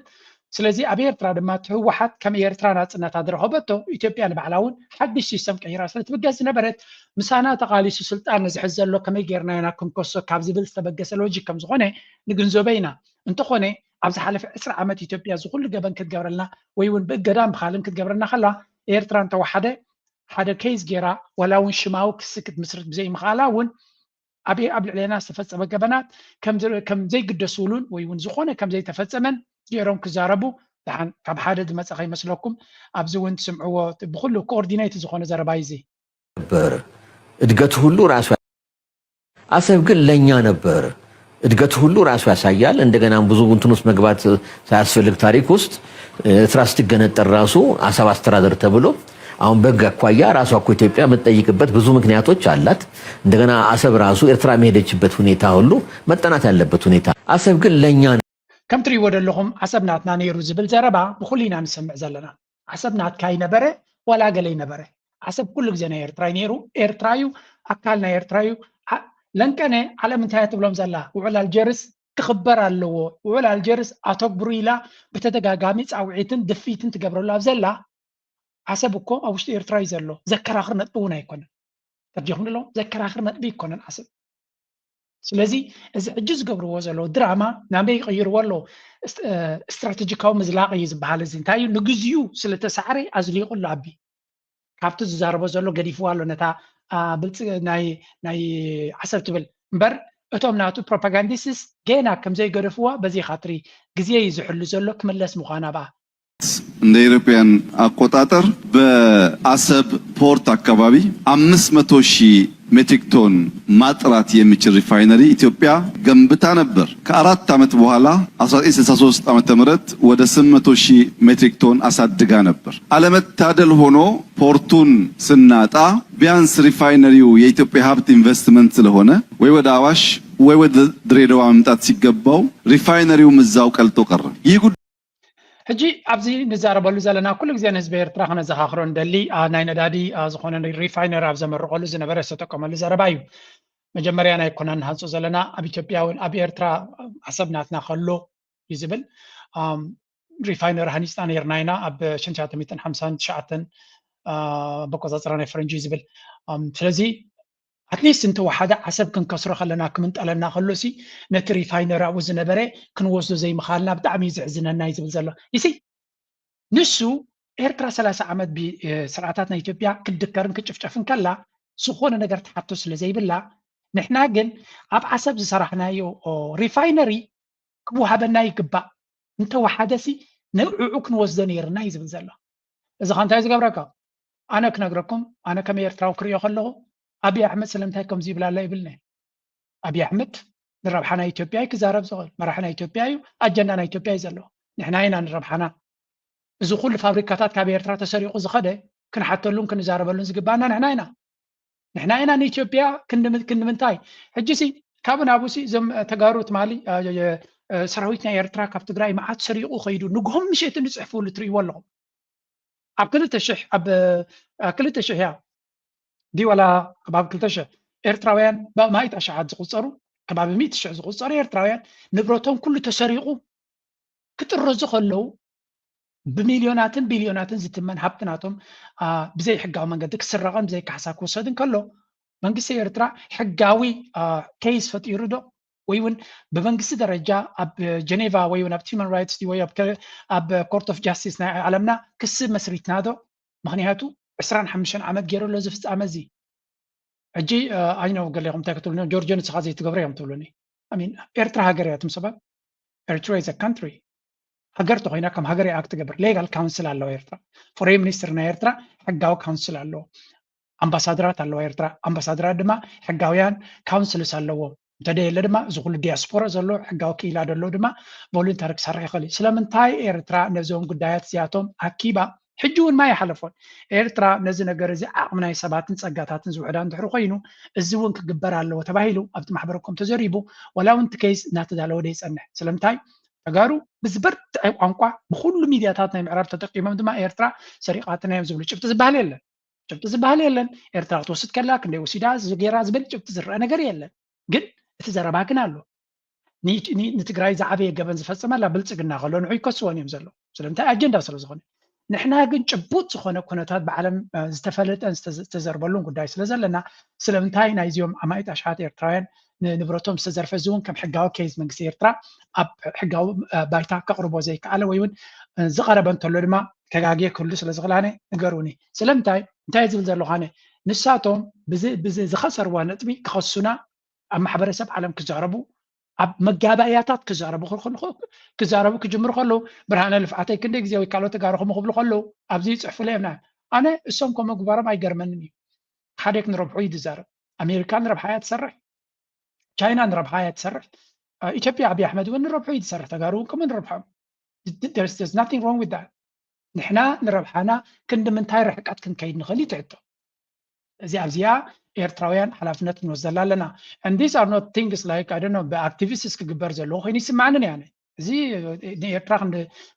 ስለዚ ኣብ ኤርትራ ድማ እቲ ህወሓት ከም ኤርትራ ናፅነታ ዝረኸበቶ ኢትዮጵያ ንባዕላ እውን ሓድሽ ሲስተም ቀይራ ስለ ትብገስ ዝነበረት ምሳና ተቓሊሱ ስልጣን ንዝሕዝ ዘሎ ከመይ ጌርና ኢና ክንከሶ ካብ ዝብል ዝተበገሰ ሎጂክ ከም ዝኾነ ንግንዘቦ ኢና። እንተኾነ ኣብ ዝሓለፈ ዕስራ ዓመት ኢትዮጵያ እዚ ኩሉ ገበን ክትገብረልና ወይ እውን ብእገዳን ብኻልን ክትገብረልና ከላ ኤርትራ እንተወሓደ ሓደ ኬዝ ጌራ ዋላ እውን ሽማዊ ክሲ ክትምስርት ብዘይምኽኣላ እውን ኣብ ኣብ ልዕሌና ዝተፈጸመ ገበናት ከም ዝ- ከም ዘይግደስሉን ወይ እውን ዝኾነ ከም ዘይተፈጸመን ገይሮም ክዛረቡ ደሓን ካብ ሓደ ዝመጸ ከይመስለኩም ኣብዚ እውን ትስምዕዎ ብኩሉ ኮኦርዲኔት ዝኾነ ዘረባ እዩ እዚ ነበር። እድገት ሁሉ ራሱ አሰብ ግን ለእኛ ነበር። እድገት ሁሉ ራሱ ያሳያል። እንደገና ብዙ እንትን ውስጥ መግባት ሳያስፈልግ ታሪክ ውስጥ ኤርትራ ስትገነጠል ራሱ አሰብ አስተዳደር ተብሎ አሁን በህግ አኳያ ራሷ እኮ ኢትዮጵያ የምትጠይቅበት ብዙ ምክንያቶች አላት። እንደገና አሰብ ራሱ ኤርትራ የሄደችበት ሁኔታ ሁሉ መጠናት ያለበት ሁኔታ። አሰብ ግን ለእኛ ከም ትርእይዎ ዘለኹም ዓሰብ ናትና ነይሩ ዝብል ዘረባ ብኹሉ ኢና ንሰምዕ ዘለና። ዓሰብ ናትካ ይነበረ ዋላ ገለ ይነበረ ዓሰብ ኩሉ ግዜ ናይ ኤርትራ እዩ ነይሩ። ኤርትራ እዩ ኣካል ናይ ኤርትራ እዩ። ዓ- ለንቀነ ዓለም እንታይ እያ ትብሎም ዘላ ውዕል ኣልጀርስ ክኽበር ኣለዎ። ውዕል ኣልጀርስ ኣተግብሩ ኢላ ብተደጋጋሚ ፃውዒትን ድፍኢትን ትገብረሉ ኣብ ዘላ ዓሰብ እኮ ኣብ ውሽጢ ኤርትራ እዩ ዘሎ። ዘከራኽር ነጥቢ እውን ኣይኮነን። ተርዲኹም ዶ ዘከራኽር ነጥቢ ኣይኮነን ዓሰብ። ስለዚ እዚ ሕጂ ዝገብርዎ ዘለዉ ድራማ ናበይ ይቕይርዎ ኣለዉ። ስትራተጂካዊ ምዝላቕ እዩ ዝበሃል። እዚ እንታይ እዩ ንግዚኡ ስለተሳዕረ ኣዝሊቑ ኣሎ ኣቢ ካብቲ ዝዛረቦ ዘሎ ገዲፍዋ ኣሎ ነታ ብልፅ ናይ ናይ ዓሰብ ትብል እምበር እቶም ናቱ ፕሮፓጋንዲስትስ ገና ከምዘይገደፍዋ በዚ ካትሪ ግዜ እዩ ዝሕሉ ዘሎ ክምለስ ምዃና ብኣ እንደ ኢትዮጵያን አቆጣጠር በአሰብ ፖርት አካባቢ አምስት መቶ ሺህ ሜትሪክ ቶን ማጥራት የሚችል ሪፋይነሪ ኢትዮጵያ ገንብታ ነበር። ከአራት ዓመት በኋላ አስራ ዘጠኝ ስልሳ ሶስት ዓመተ ምህረት ወደ ስምንት መቶ ሺህ ሜትሪክ ቶን አሳድጋ ነበር። አለመታደል ሆኖ ፖርቱን ስናጣ ቢያንስ ሪፋይነሪው የኢትዮጵያ ሀብት ኢንቨስትመንት ስለሆነ ወይ ወደ አዋሽ ወይ ወደ ድሬዳዋ መምጣት ሲገባው ሪፋይነሪውም እዛው ቀልጦ ቀረ። ይህ ጉዳይ ሕጂ ኣብዚ ንዛረበሉ ዘለና ኩሉ ግዜ ንህዝቢ ኤርትራ ክነዘኻኽሮ ንደሊ ኣ፣ ናይ ነዳዲ ኣ፣ ዝኾነ ሪፋይነር ኣብ ዘመርቐሉ ዝነበረ ዝተጠቀመሉ ዘረባ እዩ። መጀመርያ ናይ ኮና ንሃንጾ ዘለና ኣብ ኢትዮጵያ እውን ኣብ ኤርትራ ዓሰብ ናትና ከሎ እዩ ዝብል ኣም፣ ሪፋይነር ሃኒፅና ነርና ኢና ኣብ ሽንሻተ ሚእትን ሓምሳን ትሽዓተን ኣቆፃፅራ ናይ ፈረንጂ እዩ ዝብል ኣም፣ ስለዚ ኣትሊስት እንተወሓደ ዓሰብ ክንከስሮ ከለና ክምንጠለና ከሎ ሲ ነቲ ሪፋይነር ኣብኡ ዝነበረ ክንወስዶ ዘይምኽኣልና ብጣዕሚ እዩ ዘሕዝነና እዩ ዝብል ዘሎ ይሲ ንሱ ኤርትራ ሰላሳ ዓመት ስርዓታት ናይ ኢትዮጵያ ክትድከርን ክትጭፍጨፍን ከላ ዝኾነ ነገር ትሓቶ ስለ ዘይብላ ንሕና ግን ኣብ ዓሰብ ዝሰራሕናዮ ሪፋይነሪ ክወሃበና ይግባእ እንተወሓደ ሲ ንዕዑ ክንወስዶ ነይርና እዩ ዝብል ዘሎ እዚ ኸ እንታይ ዝገብረካ ኣነ ክነግረኩም ኣነ ከም ኤርትራዊ ክሪኦ ከለኹ ኣብይ ኣሕመድ ስለምንታይ ከምዚ ይብል ኣሎ ይብልኒ ኣብይ ኣሕመድ ንረብሓ ናይ ኢትዮጵያ እዩ ክዛረብ ዝኽእል መራሒ ናይ ኢትዮጵያ እዩ ኣጀንዳ ናይ ኢትዮጵያ እዩ ዘለዎ ንሕና ኢና ንረብሓና እዚ ኩሉ ፋብሪካታት ካብ ኤርትራ ተሰሪቑ ዝኸደ ክንሓተሉን ክንዛረበሉን ዝግባና ንሕና ኢና ንሕና ኢና ንኢትዮጵያ ክንዲ ምንታይ ሕጂ ሲ ካብ ናብኡ ሲ እዞም ተጋሩ ትማሊ ሰራዊት ናይ ኤርትራ ካብ ትግራይ መዓት ሰሪቑ ከይዱ ንግሆም ምሸትን ዝፅሕፍሉ ትርእይዎ ኣለኹም ኣብ ክልተ ሽሕ ኣብ ክልተ ሽሕ እያ ድዩ ዋላ ከባቢ ክልተ ሽሕ ኤርትራውያን ብኣማኢት ኣሽሓት ዝቁፀሩ ከባቢ ሚእቲ ሽሕ ዝቁፀሩ ኤርትራውያን ንብረቶም ኩሉ ተሰሪቑ ክጥረዙ ከለዉ ብሚልዮናትን ቢልዮናትን ዝትመን ሃብቲ ናቶም ብዘይ ሕጋዊ መንገዲ ክስረቐን ብዘይ ካሕሳ ክውሰድን ከሎ መንግስቲ ኤርትራ ሕጋዊ ኬይስ ፈጢሩ ዶ ወይ እውን ብመንግስቲ ደረጃ ኣብ ጀኔቫ ወይ እውን ኣብ ሂማን ራይትስ ወይ ኣብ ኮርት ኦፍ ጃስቲስ ናይ ዓለምና ክሲ መስሪትና ዶ ምክንያቱ ዕስራን ሓሙሽተን ዓመት ገይሩ ኣሎ እዚ ፍፃመ እዚ ሕጂ ኣይነው ገሌኹም እንታይ ክትብሉ ጆርጆ ንስኻ ዘይትገብሮ እዮም ትብሉኒ I mean ኤርትራ ሃገር እያ። እቶም ሰባት ኤርትራ is a country ሃገር ተኮይና ከም ሃገር እያ ኣክት ትገብር። ሌጋል ካውንስል ኣለዎ ኤርትራ። ፎሬን ሚኒስትር ናይ ኤርትራ ሕጋዊ ካውንስል ኣለዎ። ኣምባሳደራት ኣለዋ ኤርትራ። ኣምባሳደራት ድማ ሕጋውያን ካውንስልስ ኣለዎም። እንተደየለ ድማ እዚ ኩሉ ዲያስፖራ ዘሎ ሕጋዊ ክኢላ ዘሎ ድማ ቮሉንታሪ ክሰርሕ ይኽእል እዩ። ስለምንታይ ኤርትራ ነዞም ጉዳያት እዚኣቶም ኣኪባ ሕጂ እውን ማይ ይሓለፎን ኤርትራ ነዚ ነገር እዚ ዓቕሚ ናይ ሰባትን ጸጋታትን ዝውሕዳ እንድሕሪ ኮይኑ እዚ እውን ክግበር ኣለዎ ተባሂሉ ኣብቲ ማሕበረ ኮም ተዘሪቡ ዋላ እውን እቲ ኬስ እናተዳለወ ዶ ይጸንሕ ስለምንታይ ተጋሩ ብዝበርትዐ ቋንቋ ብኩሉ ሚድያታት ናይ ምዕራብ ተጠቂሞም ድማ ኤርትራ ሰሪቓትና እዮም ዝብሉ ጭብጢ ዝበሃል የለን ጭብጢ ዝበሃል የለን ኤርትራ ክትወስድ ከላ ክንደይ ወሲዳ ገይራ ዝብል ጭብጢ ዝረአ ነገር የለን ግን እቲ ዘረባ ግን ኣሎ ንትግራይ ዝዓበየ ገበን ዝፈፀመላ ብልፅግና ከሎ ንዑ ይከስዎን እዮም ዘለዉ ስለምንታይ ኣጀንዳ ስለ ዝኾነ ንሕና ግን ጭቡጥ ዝኾነ ኩነታት ብዓለም ዝተፈለጠን ዝተዘርበሉን ጉዳይ ስለ ዘለና ስለምንታይ ናይዚኦም ኣማኢት ኣሽሓት ኤርትራውያን ንንብረቶም ዝተዘርፈ እዚ እውን ከም ሕጋዊ ኬዝ መንግስቲ ኤርትራ ኣብ ሕጋዊ ባይታ ከቕርቦ ዘይከኣለ ወይ እውን ዝቐረበ እንተሎ ድማ ተጋግየ ክህሉ ስለ ዝኽእል ኣነ ንገሩኒ ስለምንታይ እንታይ ዝብል ዘለኹ ኣነ ንሳቶም ዝኸሰርዋ ነጥቢ ክኸሱና ኣብ ማሕበረሰብ ዓለም ክዛረቡ ኣብ መጋባእያታት ክዛረቡ ክዛረቡ ክጅምሩ ከለዉ ብርሃነ ልፍዓተይ ክንደይ ግዜ ወይ ካልኦት ተጋሩ ከምኡ ክብሉ ከለዉ ኣብዚ ይፅሕፉለ እዮም ኣነ እሶም ከምኡ ግባሮም ኣይገርመንን እዩ ሓደ ክንረብሑ እዩ ዝዛረብ ኣሜሪካ ንረብሓ እያ ትሰርሕ ቻይና ንረብሓ እያ ትሰርሕ ኢትዮጵያ ኣብይ ኣሕመድ እውን ንረብሑ እዩ ዝሰርሕ ተጋሩ እውን ከምኡ ንረብሖም nothing wrong with that ንሕና ንረብሓና ክንዲ ምንታይ ርሕቀት ክንከይድ ንኽእል እዩ ትሕቶ እዚ ኣብዚኣ ኤርትራውያን ሓላፍነት ክንወስደላ ኣለና and these are not things like I don't know ብኣክቲቪስትስ ክግበር ዘለዎ ኮይኑ ይስማዕንን ያነ እዚ ንኤርትራ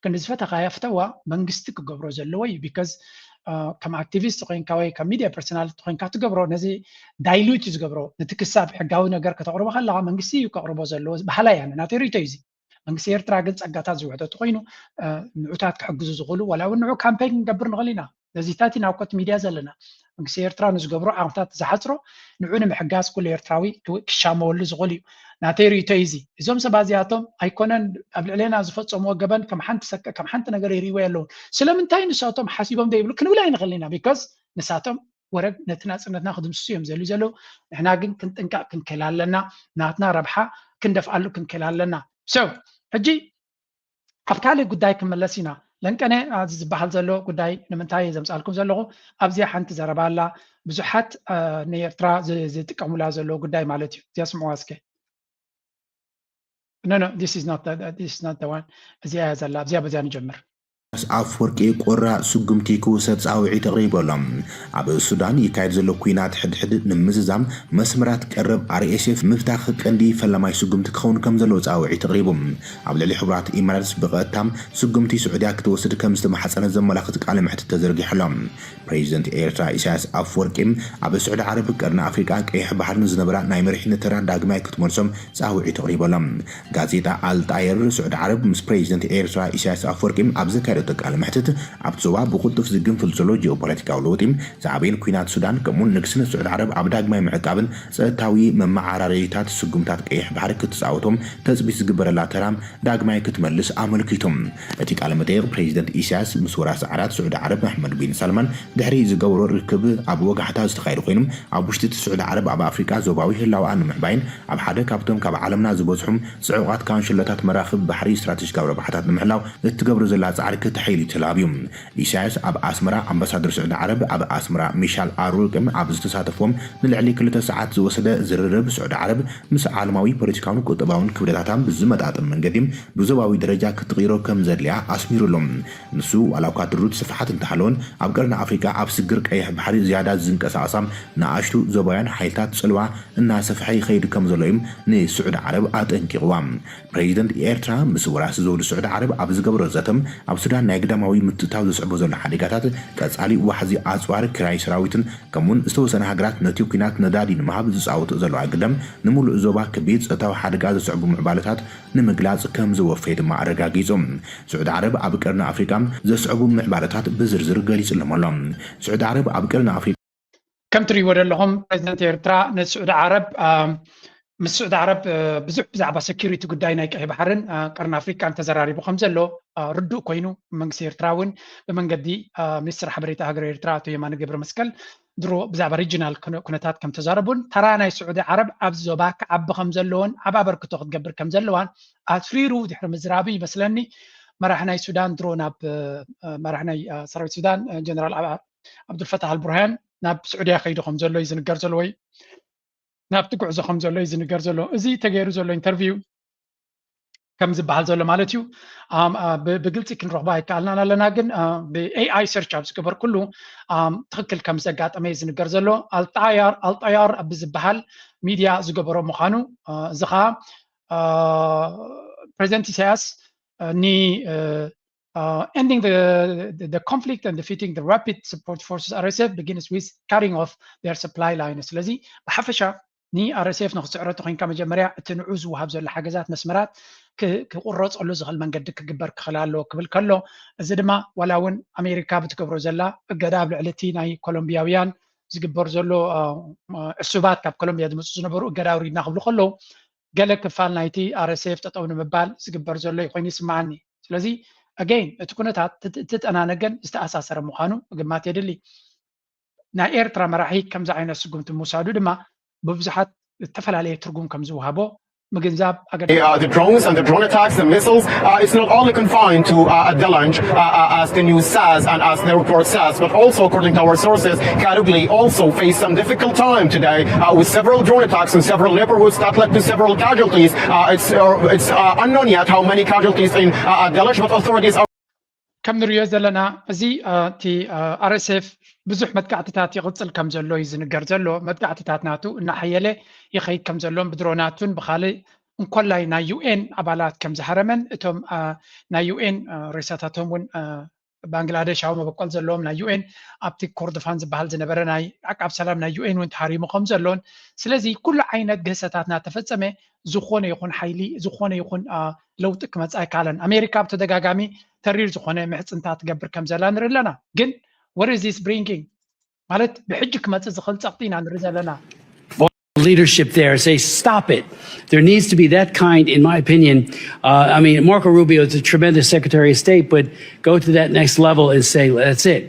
ክንዲ ዝፈተኻያ ፍተዋ መንግስቲ ክገብሮ ዘለዎ እዩ because ከም ኣክቲቪስት ኮይንካ ወይ ከም ሚድያ ፐርሶናል ኮይንካ ትገብሮ ነዚ ዳይሉት እዩ ዝገብሮ ነቲ ክሳብ ሕጋዊ ነገር ከተቕርቦ ከለካ መንግስቲ እዩ ከቕርቦ ዘለዎ ባህላ እያ ናተይ ርእቶ እዩ መንግስቲ ኤርትራ ግን ጸጋታት ዝውሕደቱ ኮይኑ ንዑታት ክሕግዙ ዝኽእሉ ዋላ እውን ንዑ ካምፔን ክንገብር ንኽእል ኢና ነዚታት ኢና ኮት ሚድያ ዘለና መንግስቲ ኤርትራ ንዝገብሮ ዓቕምታት ዝሓፅሮ ንዑ ንምሕጋዝ ኩሉ ኤርትራዊ ክሻመወሉ ዝኽእል እዩ ናተይ ርእቶ እዩ እዚ እዞም ሰባት እዚኣቶም ኣይኮነን ኣብ ልዕሌና ዝፈፀምዎ ገበን ከም ሓንቲ ሰከ ከም ሓንቲ ነገር ይርእዎ ኣለውን ስለምንታይ ንሳቶም ሓሲቦም ዘይብሉ ክንብል ኣይንኽእል ኢና because ንሳቶም ወረግ ነቲ ናፅነትና ክድምስሱ እዮም ዘልዩ ዘለዉ ንሕና ግን ክንጥንቀቕ ክንክእል ኣለና ናትና ረብሓ ክንደፍኣሉ ክንክእል ኣለና so ሕጂ ኣብ ካልእ ጉዳይ ክመለስ ኢና ለንቀነ ኣብዚ ዝበሃል ዘሎ ጉዳይ ንምንታይ ዘምፃልኩም ዘለኹ ኣብዚኣ ሓንቲ ዘረባ ኣላ ብዙሓት ንኤርትራ ዝጥቀሙላ ዘለዉ ጉዳይ ማለት እዩ እዚኣ ስምዕዋ እስከ no no this is not the, this is not the one እዚኣ እያ ዘላ ኣብዚኣ በዚኣ ንጀምር ኣፍወርቂ ቆራእ ስጉምቲ ክውሰድ ጻውዒት ኣቕሪቡ ኣሎ። ኣብ ሱዳን ይካየድ ዘሎ ኲናት ሕድሕድ ንምዝዛም መስመራት ቀረብ ኣርኤስኤፍ ምፍታሕ ቀንዲ ፈላማይ ስጉምቲ ክኸውን ከም ዘለዎ ጻውዒት ኣቕሪቡ። ኣብ ልዕሊ ሕቡራት ኢማራትስ ብቐጥታ ስጉምቲ ስዑድያ ክትወስድ ከም ዝተማሕጸነት ዘመላኽት ቃለ መሕትት ተዘርጊሑ ኣሎ። ፕሬዚደንት ኤርትራ ኢሳያስ ኣፍወርቂ ኣብ ስዑዲ ዓረብ ቀርኒ ኣፍሪቃ ቀይሕ ባሕርን ዝነበራ ናይ መሪሕነት ተራ ዳግማይ ክትመልሶም ጻውዒት ኣቕሪቡ ኣሎ። ጋዜጣ ኣልጣየር ስዑዲ ዓረብ ምስ ፕሬዚደንት ኤርትራ ኢሳያስ ኣፍወርቂ ኣብ ዘካየደቶ ቃለ መሕትት ኣብቲ ዞባ ብቕልጡፍ ዝግንፍል ዘሎ ጂኦፖለቲካዊ ለውጢ ዝዓበየን ኲናት ሱዳን ከምኡውን ንግስነት ስዑዲ ዓረብ ኣብ ዳግማይ ምዕቃብን ጸጥታዊ መመዓራረይታት ስጉምታት ቀይሕ ባሕሪ ክትጻወቶም ተጽቢት ዝግበረላ ተራ ዳግማይ ክትመልስ ኣመልኪቱ። እቲ ቃለ መጠይቕ ፕሬዚደንት ኢሳያስ ምስ ወራሲ ዓራት ስዑዲ ዓረብ ኣሕመድ ቢን ሳልማን ድሕሪ ዝገበሮ ርክብ ኣብ ወጋሕታ ዝተኻየደ ኮይኑ ኣብ ውሽጢ እቲ ስዑዲ ዓረብ ኣብ ኣፍሪቃ ዞባዊ ህላወኣ ንምዕባይን ኣብ ሓደ ካብቶም ካብ ዓለምና ዝበዝሑ ጽዑቓት ካንሸሎታት መራኽብ ባሕሪ ስትራተጂካዊ ረብሓታት ንምሕላው እትገብሮ ዘላ ጻዕሪ ክተሐይል እዩ ተላብዩ። ኢሳያስ ኣብ ኣስመራ ኣምባሳደር ስዑዲ ዓረብ ኣብ ኣስመራ ሚሻል ኣሩቅም ኣብ ዝተሳተፎም ንልዕሊ ክልተ ሰዓት ዝወሰደ ዝርርብ ስዑዲ ዓረብ ምስ ዓለማዊ ፖለቲካውን ቁጠባውን ክብደታታን ብዝመጣጠን መንገዲ ብዞባዊ ደረጃ ክትቕይሮ ከም ዘድልያ ኣስሚሩሎም። ንሱ ዋላ እኳ ድሩት ስፍሓት እንተሃለወን ኣብ ቀርኒ ኣፍሪቃ ኣብ ስግር ቀይሕ ባሕሪ ዝያዳ ዝንቀሳቐሳ ንኣሽቱ ዞባውያን ሓይልታት ጽልዋ እናሰፍሐ ይኸይድ ከም ዘሎ እዩ ንስዑዲ ዓረብ ኣጠንቂቕዋ። ፕሬዚደንት ኤርትራ ምስ ወራሲ ዘውዲ ስዑዲ ዓረብ ኣብ ዝገበሮ ዘተም ኣብ ሱዳን ናይ ግዳማዊ ምትእታው ዘስዕቦ ዘሎ ሓደጋታት ቀጻሊ ዋሕዚ ኣጽዋር ክራይ ሰራዊትን ከምኡውን ዝተወሰነ ሃገራት ነቲ ኲናት ነዳዲ ንምሃብ ዝጻወትኦ ዘለዋ ግደም ንምሉእ ዞባ ከቢድ ጸጥታዊ ሓደጋ ዘስዕቡ ምዕባለታት ንምግላጽ ከም ዝወፈየ ድማ ኣረጋጊጹ። ስዑዲ ዓረብ ኣብ ቀርኒ ኣፍሪቃ ዘስዕቡ ምዕባለታት ብዝርዝር ገሊጹሎም ኣሎ። ስዑዲ ዓረብ ኣብ ቀርኒ ኣፍሪቃ ከም ትርእይዎ ዘለኹም ፕሬዚደንት ኤርትራ ንስዑዲ ዓረብ ምስ ስዑዲ ዓረብ ብዙሕ ብዛዕባ ሰኪሪቲ ጉዳይ ናይ ቀይ ባሕርን ቀርኒ ኣፍሪቃን ተዘራሪቡ ከም ዘሎ ርዱእ ኮይኑ መንግስቲ ኤርትራ እውን ብመንገዲ ሚኒስትር ሓበሬታ ሃገር ኤርትራ ኣቶ የማነ ገብረ መስቀል ድሮ ብዛዕባ ሪጅናል ኩነታት ከም ተዛረቡን ተራ ናይ ስዑዲ ዓረብ ኣብዚ ዞባ ክዓቢ ከም ዘለዎን ዓብ ኣበርክቶ ክትገብር ከም ዘለዋን ኣትሪሩ ድሕሪ ምዝራቡ ይመስለኒ መራሕ ናይ ሱዳን ድሮ ናብ መራሕ ናይ ሰራዊት ሱዳን ጀነራል ኣብዱልፈታህ ኣልቡርሃን ናብ ስዑድያ ከይዱ ከም ዘሎ እዩ ዝንገር ዘሎ ወይ ናብቲ ጉዕዞ ከም ዘሎ እዩ ዝንገር ዘሎ። እዚ ተገይሩ ዘሎ ኢንተርቪው ከም ዝበሃል ዘሎ ማለት እዩ። ብግልፂ ክንረኽቦ ኣይከኣልናን ኣለና፣ ግን ብኤኣይ ሰርች ኣብ ዝገበርኩሉ ትኽክል ከም ዘጋጠመ እዩ ዝንገር ዘሎ። ኣልጣያር ኣልጣያር ብዝበሃል ሚድያ ዝገበሮ ምዃኑ፣ እዚ ከዓ ፕሬዚደንት ኢሳያስ ኒ ending the, the, the conflict and defeating the rapid support forces R S F begins with cutting off their supply line። ስለዚ ብሓፈሻ ን R S F ንክትስዕሮ ተኮይንካ መጀመርያ እቲ ንዑ ዝወሃብ ዘሎ ሓገዛት መስመራት ክቁረፀሉ ዝኽእል መንገዲ ክግበር ክኽእል ኣለዎ ክብል ከሎ፣ እዚ ድማ ዋላ እውን ኣሜሪካ ብትገብሮ ዘላ እገዳ ኣብ ልዕሊ እቲ ናይ ኮሎምቢያውያን ዝግበር ዘሎ ዕሱባት ካብ ኮሎምቢያ ዝመፁ ዝነበሩ እገዳ ኣውሪድና ክብሉ ከለዉ ገለ ክፋል ናይቲ R S F ጠጠው ንምባል ዝግበር ዘሎ ኮይኑ ይስማዓኒ። ስለዚ again እቲ ኩነታት ተጠናነገን ዝተኣሳሰረ ምዃኑ ምግማት የድሊ። ናይ ኤርትራ መራሒ ከምዚ ዓይነት ስጉምቲ ምውሳዱ ድማ ብብዙሓት ዝተፈላለየ ትርጉም ከም ዝውሃቦ ምግንዛብ ኣገዳሲ። The drones and the drone attacks, the missiles, uh, it's not only confined to uh, Dalanj, uh, uh, as the news says and as the report says, but also, according to our sources, Karagli also faced some difficult time today uh, with several drone attacks in several neighborhoods that led to several casualties. Uh, it's uh, it's uh, unknown yet how many casualties in uh, Dalanj, but authorities are ከም ንሪኦ ዘለና እዚ እቲ R S F ብዙሕ መጥቃዕትታት ይቕፅል ከም ዘሎ እዩ ዝንገር ዘሎ። መጥቃዕትታት ናቱ እናሓየለ ይኸይድ ከም ዘሎን ብድሮናቱን ብኻልእ እንኮላይ ናይ U N ኣባላት ከም ዝሃረመን እቶም ናይ U N ሬሳታቶም እውን ባንግላደሻዊ መበቆል ዘለዎም ናይ U N ኣብቲ ኮርዶፋን ዝበሃል ዝነበረ ናይ ዓቃብ ሰላም ናይ U N እውን ተሃሪሙ ከም ዘሎን ስለዚ ኩሉ ዓይነት ግህሰታት እናተፈፀመ ዝኾነ ይኹን ሓይሊ ዝኾነ ይኹን ለውጢ ክመፅእ ኣይከኣለን። ኣሜሪካ ብተደጋጋሚ ተሪር ዝኾነ ምሕፅንታ ትገብር ከም ዘላ ንርኢ ኣለና። ግን what is this bringing ማለት ብሕጂ ክመፅእ ዝኽእል ፀቕጢ ኢና ንርኢ ዘለና። Leadership there say stop it. There needs to be that kind, in my opinion. Uh, I mean, Marco Rubio is a tremendous Secretary of State, but go to that next level and say that's it.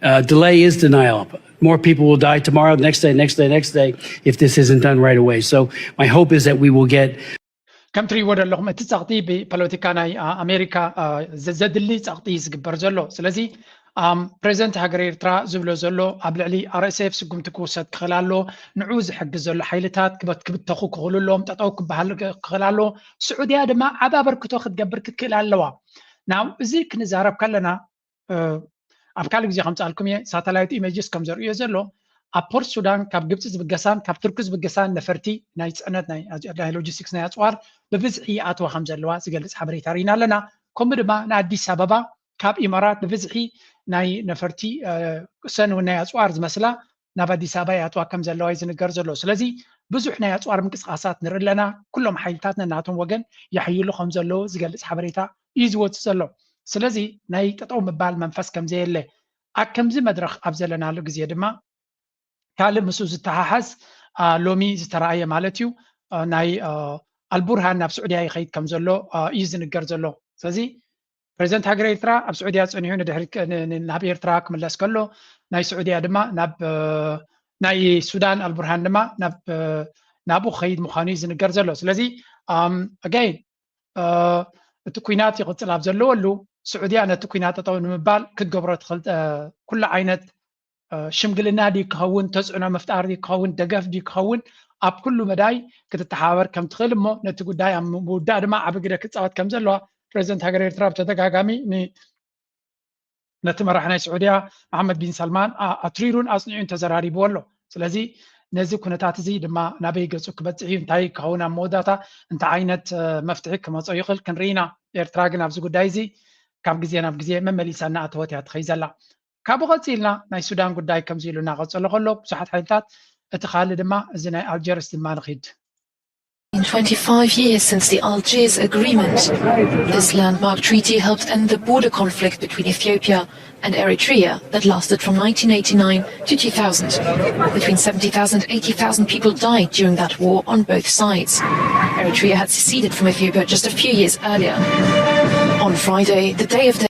Uh, delay is denial. More people will die tomorrow, next day, next day, next day, if this isn't done right away. So my hope is that we will get ከም ትሪእዎ ዘለኹም እቲ ፀቕጢ ብፖለቲካ ናይ ኣሜሪካ ዘድሊ ፀቕጢ እዩ ዝግበር ዘሎ። ስለዚ ፕሬዚደንት ሃገር ኤርትራ ዝብሎ ዘሎ ኣብ ልዕሊ R S F ስጉምቲ ክውሰድ ክኽእል ኣሎ፣ ንዑ ዝሕግዝ ዘሎ ሓይልታት ክብተኹ ክኽእሉ ኣለዎም፣ ጠጠው ክበሃል ክኽእል ኣለዎ። ስዑድያ ድማ ዓብ ኣበርክቶ ክትገብር ክትክእል ኣለዋ። ናው እዚ ክንዛረብ ከለና ኣብ ካልእ ግዜ ከምፃልኩም እየ ሳተላይት ኢሜጅስ ከም ዘርእዮ ዘሎ ኣብ ፖርት ሱዳን ካብ ግብፂ ዝብገሳን ካብ ቱርኪ ዝብገሳን ነፈርቲ ናይ ፅዕነት ናይ ሎጂስቲክስ ናይ ኣፅዋር ብብዝሒ ይኣትዋ ከም ዘለዋ ዝገልፅ ሓበሬታ ርኢና ኣለና። ከምኡ ድማ ንኣዲስ ኣበባ ካብ ኢማራት ብብዝሒ ናይ ነፈርቲ ሰን እውን ናይ ኣፅዋር ዝመስላ ናብ ኣዲስ ኣበባ ይኣትዋ ከም ዘለዋ እዩ ዝንገር ዘሎ። ስለዚ ብዙሕ ናይ ኣፅዋር ምንቅስቃሳት ንርኢ ኣለና። ኩሎም ሓይልታት ነናቶም ወገን የሕይሉ ከም ዘለዉ ዝገልፅ ሓበሬታ እዩ ዝወፅእ ዘሎ። ስለዚ ናይ ጠጠው ምባል መንፈስ ከም ዘየለ ኣብ ከምዚ መድረኽ ኣብ ዘለናሉ ግዜ ድማ ካልእ ምስኡ ዝተሓሓዝ ሎሚ ዝተረኣየ ማለት እዩ ናይ ኣልቡርሃን ናብ ስዑድያ ይኸይድ ከም ዘሎ እዩ ዝንገር ዘሎ። ስለዚ ፕሬዚደንት ሃገር ኤርትራ ኣብ ስዑድያ ፀኒሑ ንድሕሪ ናብ ኤርትራ ክምለስ ከሎ ናይ ስዑድያ ድማ ናብ ናይ ሱዳን ኣልቡርሃን ድማ ናብ ናብኡ ክኸይድ ምዃኑ እዩ ዝንገር ዘሎ። ስለዚ again እቲ ኩናት ይቕፅል ኣብ ዘለወሉ ስዑድያ ነቲ ኩናት ጠጠው ንምባል ክትገብሮ ትኽእል ኩሉ ዓይነት ሽምግልና ድዩ ክኸውን፣ ተፅዕኖ ምፍጣር ድዩ ክኸውን፣ ደገፍ ድዩ ክኸውን ኣብ ኩሉ መዳይ ክትተሓባበር ከም ትኽእል እሞ ነቲ ጉዳይ ኣብ ምውዳእ ድማ ዓቢ ግደ ክፃወት ከም ዘለዋ ፕሬዚደንት ሃገር ኤርትራ ብተደጋጋሚ ነቲ መራሕ ናይ ስዑድያ መሓመድ ቢን ሰልማን ኣትሪሩን ኣፅኒዑን ተዘራሪብዎ ኣሎ። ስለዚ ነዚ ኩነታት እዚ ድማ ናበይ ገፁ ክበፅሕ እዩ፣ እንታይ ክኸውን ኣብ መወዳእታ እንታይ ዓይነት መፍትሒ ክመፆ ይኽእል ክንርኢ ኢና። ኤርትራ ግን ኣብዚ ጉዳይ እዚ ካብ ግዜ ናብ ግዜ መመሊሳ እናኣተወት እያ ትኸይ ዘላ። ካብኡ ቀፂልና ናይ ሱዳን ጉዳይ ከምዚ ኢሉ እናቐፀሎ ከሎ ብዙሓት ሓይልታት እቲ ካልእ ድማ እዚ ናይ ኣልጀርስ ድማ ንኺድ In twenty-five years since the Algiers Agreement, this landmark treaty helped end the border conflict between Ethiopia and Eritrea that lasted from nineteen eighty-nine to two thousand. Between seventy thousand and eighty thousand people died during that war on both sides. Eritrea had seceded from Ethiopia just a few years earlier. On Friday, the day of the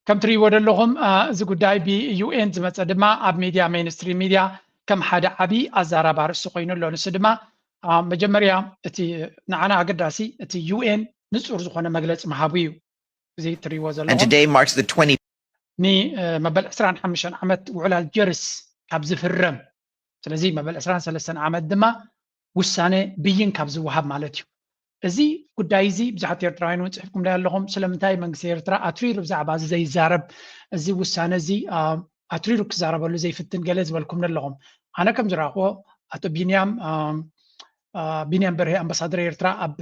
ከም ትሪእዎ ዘለኹም እዚ ጉዳይ ብ U N ዝመፀ ድማ ኣብ ሚድያ ሜንስትሪም ሚድያ ከም ሓደ ዓብዪ ኣዛራቢ ኣርእስቲ ኮይኑ ኣሎ። ንሱ ድማ መጀመርያ እቲ ንዓና ኣገዳሲ እቲ ዩኤን ንፁር ዝኾነ መግለፂ ምሃቡ እዩ። እዚ ትሪእዎ ዘለኹም ንመበል ዕስራን ሓሙሽተን ዓመት ውዕል ኣልጀርስ ካብ ዝፍረም፣ ስለዚ መበል ዕስራን ሰለስተን ዓመት ድማ ውሳነ ብይን ካብ ዝወሃብ ማለት እዩ። እዚ ጉዳይ እዚ ብዙሓት ኤርትራውያን እውን ፅሒፍኩም ኣለኹም። ስለምንታይ መንግስቲ ኤርትራ ኣትሪሩ ብዛዕባ እዚ ዘይዛረብ፣ እዚ ውሳነ እዚ ኣትሪሩ ክዛረበሉ ዘይፍትን ገለ ዝበልኩም ኣለኹም። ኣነ ከም ዝረኣኽዎ ኣቶ ቢንያም ቢንያም በርሄ ኣምባሳደር ኤርትራ ኣብ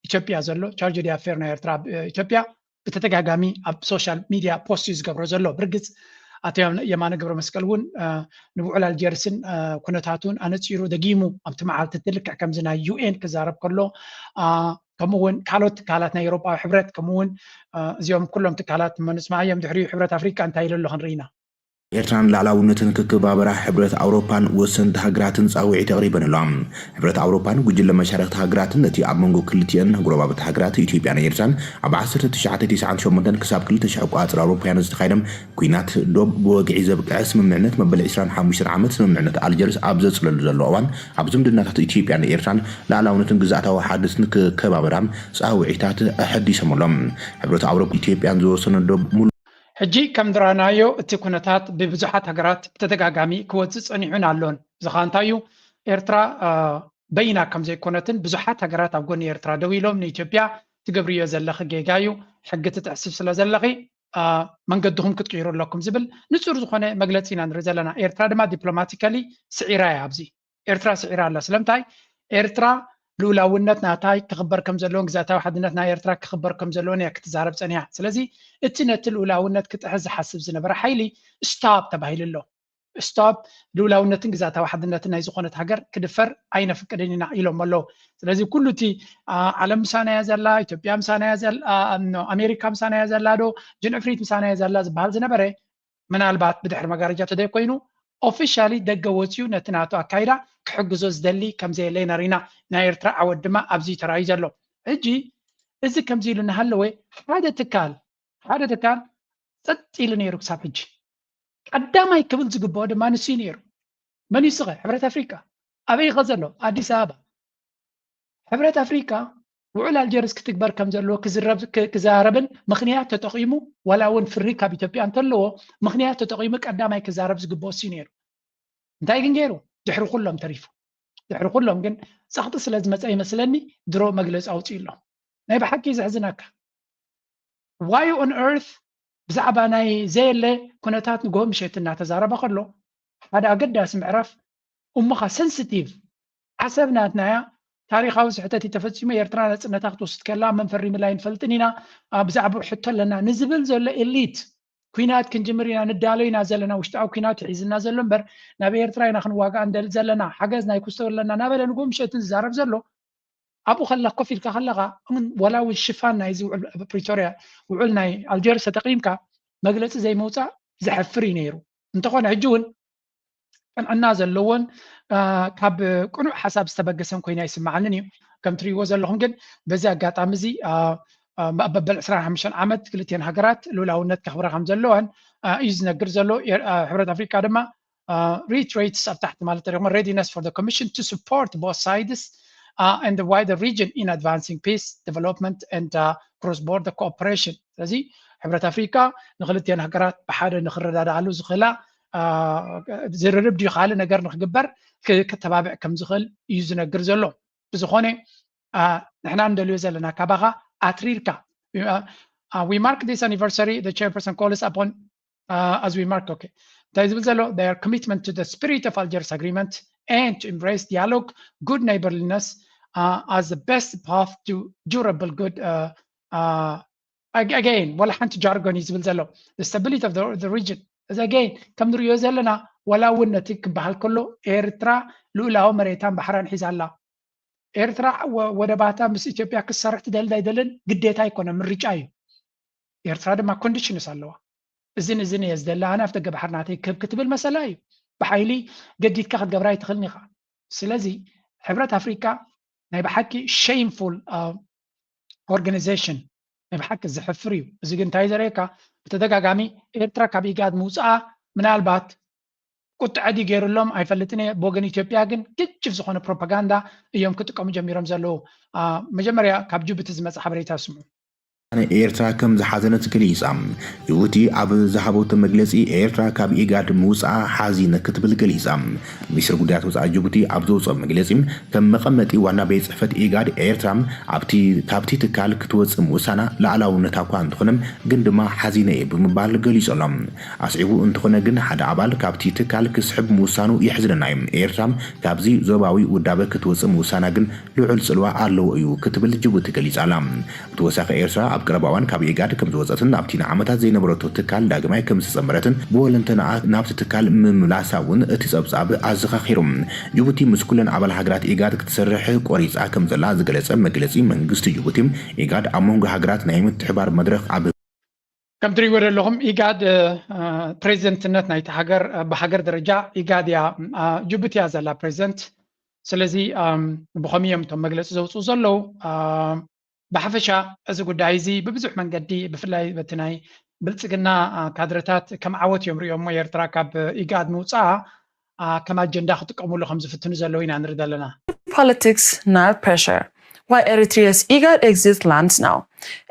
ኢትዮጵያ ዘሎ ቻርጅ ዲ ኣፌር ናይ ኤርትራ ኣብ ኢትዮጵያ ብተደጋጋሚ ኣብ ሶሻል ሚድያ ፖስት እዩ ዝገብሮ ዘሎ። ብርግፅ ኣቶ የማነ ገብረ መስቀል እውን ንውዕል ኣልጀርስን ኩነታቱን ኣነፂሩ ደጊሙ ኣብቲ መዓልቲ እቲ ልክዕ ከምዚ ናይ ዩኤን ክዛረብ ከሎ ከምኡ እውን ካልኦት ትካላት ናይ ኤውሮጳዊ ሕብረት ከምኡ እውን እዚኦም ኩሎም ትካላት መነፅናዮም ድሕሪኡ ሕብረት ኣፍሪቃ እንታይ ኢሉ ኣሎ ክንርኢ ኢና። ኤርትራን ላዕላውነትን ክከባበራ ሕብረት ኣውሮፓን ወሰንቲ ሃገራትን ጻውዒት ኣቕሪበን ኣለዋ። ሕብረት ኣውሮፓን ጉጅለ መሻርኽቲ ሃገራትን ነቲ ኣብ መንጎ ክልቲአን ጎረባብቲ ሃገራት ኢትዮጵያን ኤርትራን ኣብ ዓሰርተ ትሽዓተ ተስዓን ሸሞንተን ክሳብ ክልተ ሽሕ ቆጻጽራ ኣውሮፓውያን ዝተኻየደ ኲናት ዶብ ብወግዒ ዘብቅዐ ስምምዕነት መበል ዕስራን ሓሙሽተን ዓመት ስምምዕነት ኣልጀርስ ኣብ ዘጽለሉ ዘሎ እዋን ኣብ ዝምድናታት ኢትዮጵያን ኤርትራን ላዕላውነትን ግዝኣታዊ ሓድነትን ክከባበራ ጻውዒታት ኣሐዲሶም ኣለዉ። ሕብረት ኣውሮፓን ኢትዮጵያን ዝወሰኖ ዶብ ሙሉ ሕጂ ከም ዝረኣናዮ እቲ ኩነታት ብብዙሓት ሃገራት ብተደጋጋሚ ክወፅእ ፀኒሑን ኣሎን። እዚ ከዓ እንታይ እዩ? ኤርትራ በይና ከም ዘይኮነትን ብዙሓት ሃገራት ኣብ ጎኒ ኤርትራ ደው ኢሎም ንኢትዮጵያ ትገብርዮ ዘለኺ ጌጋ እዩ፣ ሕጊ ትጥሕሲ ስለ ዘለኺ መንገድኹም ክትቅይሩ ኣለኩም ዝብል ንፁር ዝኾነ መግለፂ ኢና ንርኢ ዘለና። ኤርትራ ድማ ዲፕሎማቲካሊ ስዒራ እያ። ኣብዚ ኤርትራ ስዒራ ኣላ። ስለምንታይ? ኤርትራ ልኡላውነት ናታይ ክኽበር ከም ዘለዎን ግዝኣታዊ ሓድነት ናይ ኤርትራ ክኽበር ከም ዘለዎን እያ ክትዛረብ ጸኒሓ። ስለዚ እቲ ነቲ ልኡላውነት ክጥሕስ ዝሓስብ ዝነበረ ሓይሊ ስቶፕ ተባሂሉ ኣሎ። ስቶፕ፣ ልኡላውነትን ግዝኣታዊ ሓድነትን ናይ ዝኾነት ሃገር ክድፈር ኣይነፍቅድን ኢና ኢሎም ኣለዉ። ስለዚ ኩሉ እቲ ዓለም ምሳና እያ ዘላ፣ ኢትዮጵያ ምሳና እያ ዘላ፣ ኣሜሪካ ምሳና እያ ዘላ ዶ፣ ጅንዕፍሪት ምሳና እያ ዘላ ዝበሃል ዝነበረ ምናልባት ብድሕሪ መጋረጃ ተደይኮይኑ ኦፊሻሊ ደገ ወፂኡ ነቲ ናቱ ኣካይዳ ክሕግዞ ዝደሊ ከምዘየለ ኢና ርኢና። ናይ ኤርትራ ዓወት ድማ ኣብዚ ተራእዩ ዘሎ። ሕጂ እዚ ከምዚ ኢሉ እናሃለወ ሓደ ትካል ሓደ ትካል ጸጥ ኢሉ ነይሩ ክሳብ ሕጂ። ቀዳማይ ክብል ዝግብኦ ድማ ንሱ እዩ ነይሩ። መን እዩ ስኸ? ሕብረት ኣፍሪቃ። ኣበይ ኢኸ ዘሎ? ኣዲስ ኣበባ። ሕብረት ኣፍሪቃ ውዕል ኣልጀርስ ክትግበር ከም ዘለዎ ክዝረብ ክዛረብን ምኽንያት ተጠቒሙ ዋላ እውን ፍርሂ ካብ ኢትዮጵያ እንተለዎ ምኽንያት ተጠቒሙ ቀዳማይ ክዛረብ ዝግብኦ እሱ ነይሩ። እንታይ ግን ገይሩ? ድሕሪ ኩሎም ተሪፉ። ድሕሪ ኩሎም ግን ጸቕጢ ስለ ዝመጸ ይመስለኒ ድሮ መግለጺ ኣውጺኡ ኣሎ። ናይ ብሓቂ ዘሕዝነካ። Why on earth ብዛዕባ ናይ ዘየለ ኩነታት ንግሆ ምሸት እናተዛረበ ከሎ ሓደ ኣገዳሲ ምዕራፍ እሞኻ ሰንስቲቭ ዓሰብ ናትና እያ፣ ታሪኻዊ ስሕተት እዩ ተፈጺሙ፣ ኤርትራ ናጽነታ ክትወስድ ከላ መን ፈሪምላ ኣይንፈልጥን ኢና፣ ብዛዕባኡ ሕቶ ኣለና ንዝብል ዘሎ ኤሊት ኲናት ክንጅምር ኢና ንዳሎ ኢና ዘለና፣ ውሽጣዊ ኲናት እዩ ሒዝና ዘሎ እምበር ናብ ኤርትራ ኢና ክንዋጋእ እንደሊ ዘለና፣ ሓገዝ ናይ ኩስቶ ኣለና እናበለ ንግሆ ምሸትን ዝዛረብ ዘሎ ኣብኡ ከላ ኮፍ ኢልካ ከለኻ እውን ዋላ እውን ሽፋን ናይዚ ውዕል ፕሪቶርያ ውዕል ናይ ኣልጀርስ ተጠቒምካ መግለፂ ዘይምውፃእ ዘሕፍር እዩ ነይሩ። እንተኾነ ሕጂ እውን ቅንዕና ዘለዎን ካብ ቅኑዕ ሓሳብ ዝተበገሰን ኮይና ይስምዓንን እዩ። ከም ትሪእዎ ዘለኹም ግን በዚ ኣጋጣሚ እዚ መበል ዕስራን ሓሙሽተን ዓመት ክልቲኤን ሃገራት ልኡላውነት ከኽብራ ከም ዘለወን እዩ ዝነግር ዘሎ። ሕብረት ኣፍሪቃ ድማ reiterates ኣብ ታሕቲ ማለት ተሪኹም readiness for the commission to support both sides and the wider region in advancing peace, development and cross border cooperation። ስለዚ ሕብረት ኣፍሪካ ንክልቲኤን ሃገራት ብሓደ ንክረዳድኣሉ ዝኽእላ ዝርርብ ድዩ ካልእ ነገር ንክግበር ከተባብዕ ከም ዝኽእል እዩ ዝነግር ዘሎ። ብዝኾነ ንሕና እንደልዮ ዘለና ካባኻ ኣትሪርካ we mark this anniversary, the chairperson calls upon uh, as we mark, okay, እንታይ ዝብል ዘሎ their commitment to the spirit of Algiers agreement and to embrace dialogue, good neighborliness uh, as the best path to durable good uh, uh, again ወላ ሓንቲ ጃርጎን እዩ ዝብል ዘሎ the stability of the, the region እዚ again ከም ንሪኦ ዘለና ወላ እውን ነቲ ክበሃል ከሎ ኤርትራ ልኡላዊ መሬታን ባሕራን ሒዛ ኣላ። ኤርትራ ወደባታ ምስ ኢትዮጵያ ክትሰርሕ ትደልን ኣይደልን ግዴታ ኣይኮነ፣ ምርጫ እዩ። ኤርትራ ድማ ኮንዲሽንስ ኣለዋ። እዝን እዝን እየ ዝደሊ ኣነ ኣፍ ደገ ባሕሪ ናተይ ክህብ ክትብል መሰላ እዩ። ብሓይሊ ገዲድካ ክትገብራ ኣይትኽእልን ኢኻ። ስለዚ ሕብረት ኣፍሪቃ ናይ ብሓቂ ሸይምፉል ኦርጋናይዜሽን ናይ ብሓቂ ዘሕፍር እዩ። እዚ ግን እንታይ ዘርእየካ ብተደጋጋሚ ኤርትራ ካብ ኢጋድ ምውፅኣ ምናልባት ቁጥዐ ድዩ ገይሩሎም ኣይፈልጥን እየ። ብወገን ኢትዮጵያ ግን ግጭፍ ዝኾነ ፕሮፓጋንዳ እዮም ክጥቀሙ ጀሚሮም ዘለዉ። መጀመርያ ካብ ጅቡቲ ዝመፀ ሓበሬታ ስምዑ። ኤርትራ ከም ዝሓዘነት ገሊጻ። ጅቡቲ ኣብ ዝሃበቶ መግለጺ፣ ኤርትራ ካብ ኢጋድ ምውጻኣ ሓዚነ ክትብል ገሊጻ። ሚኒስትሪ ጉዳያት ወጻኢ ጅቡቲ ኣብ ዘውጽኦ መግለጺ፣ ከም መቐመጢ ዋና ቤት ጽሕፈት ኢጋድ፣ ኤርትራ ኣብቲ ካብቲ ትካል ክትወጽእ ምውሳና ልኣላውነታ እኳ እንተኾነ፣ ግን ድማ ሓዚነ እየ ብምባል ገሊጹ ኣሎ። ኣስዒቡ፣ እንተኾነ ግን ሓደ ኣባል ካብቲ ትካል ክስሕብ ምውሳኑ የሕዝነና እዩ። ኤርትራ ካብዚ ዞባዊ ውዳበ ክትወጽእ ምውሳና ግን ልዑል ጽልዋ ኣለዎ እዩ ክትብል ጅቡቲ ገሊጻ ኣላ። ብተወሳኺ ኤርትራ ኣብ ቀረባ እዋን ካብ ኢጋድ ከም ዝወጸትን ኣብቲ ንዓመታት ዘይነበረቶ ትካል ዳግማይ ከም ዝተጸንበረትን ብወለንተናኣ ናብቲ ትካል ምምላሳ እውን እቲ ጸብጻብ ኣዘኻኺሩ። ጅቡቲ ምስ ኩለን ኣባል ሃገራት ኢጋድ ክትሰርሕ ቆሪጻ ከም ዘላ ዝገለጸ መግለጺ መንግስቲ ጅቡቲ፣ ኢጋድ ኣብ መንጎ ሃገራት ናይ ምትሕባር መድረኽ ኣብ ከም ትሪእዎ ዘለኹም ኢጋድ ፕሬዚደንትነት ናይቲ ሃገር ብሃገር ደረጃ ኢጋድ እያ። ጅቡቲ እያ ዘላ ፕሬዚደንት። ስለዚ ብኸምኡ እዮም እቶም መግለፂ ዘውፅኡ ዘለዉ። ብሓፈሻ እዚ ጉዳይ እዚ ብብዙሕ መንገዲ ብፍላይ በቲ ናይ ብልፅግና ካድረታት ከም ዓወት እዮም ሪኦሞ ኤርትራ ካብ ኢጋድ ምውፃኣ ከም ኣጀንዳ ክጥቀሙሉ ከም ዝፍትኑ ዘለዉ ኢና ንርኢ ዘለና። Politics, not pressure. Why Eritrea's IGAD exit lands now.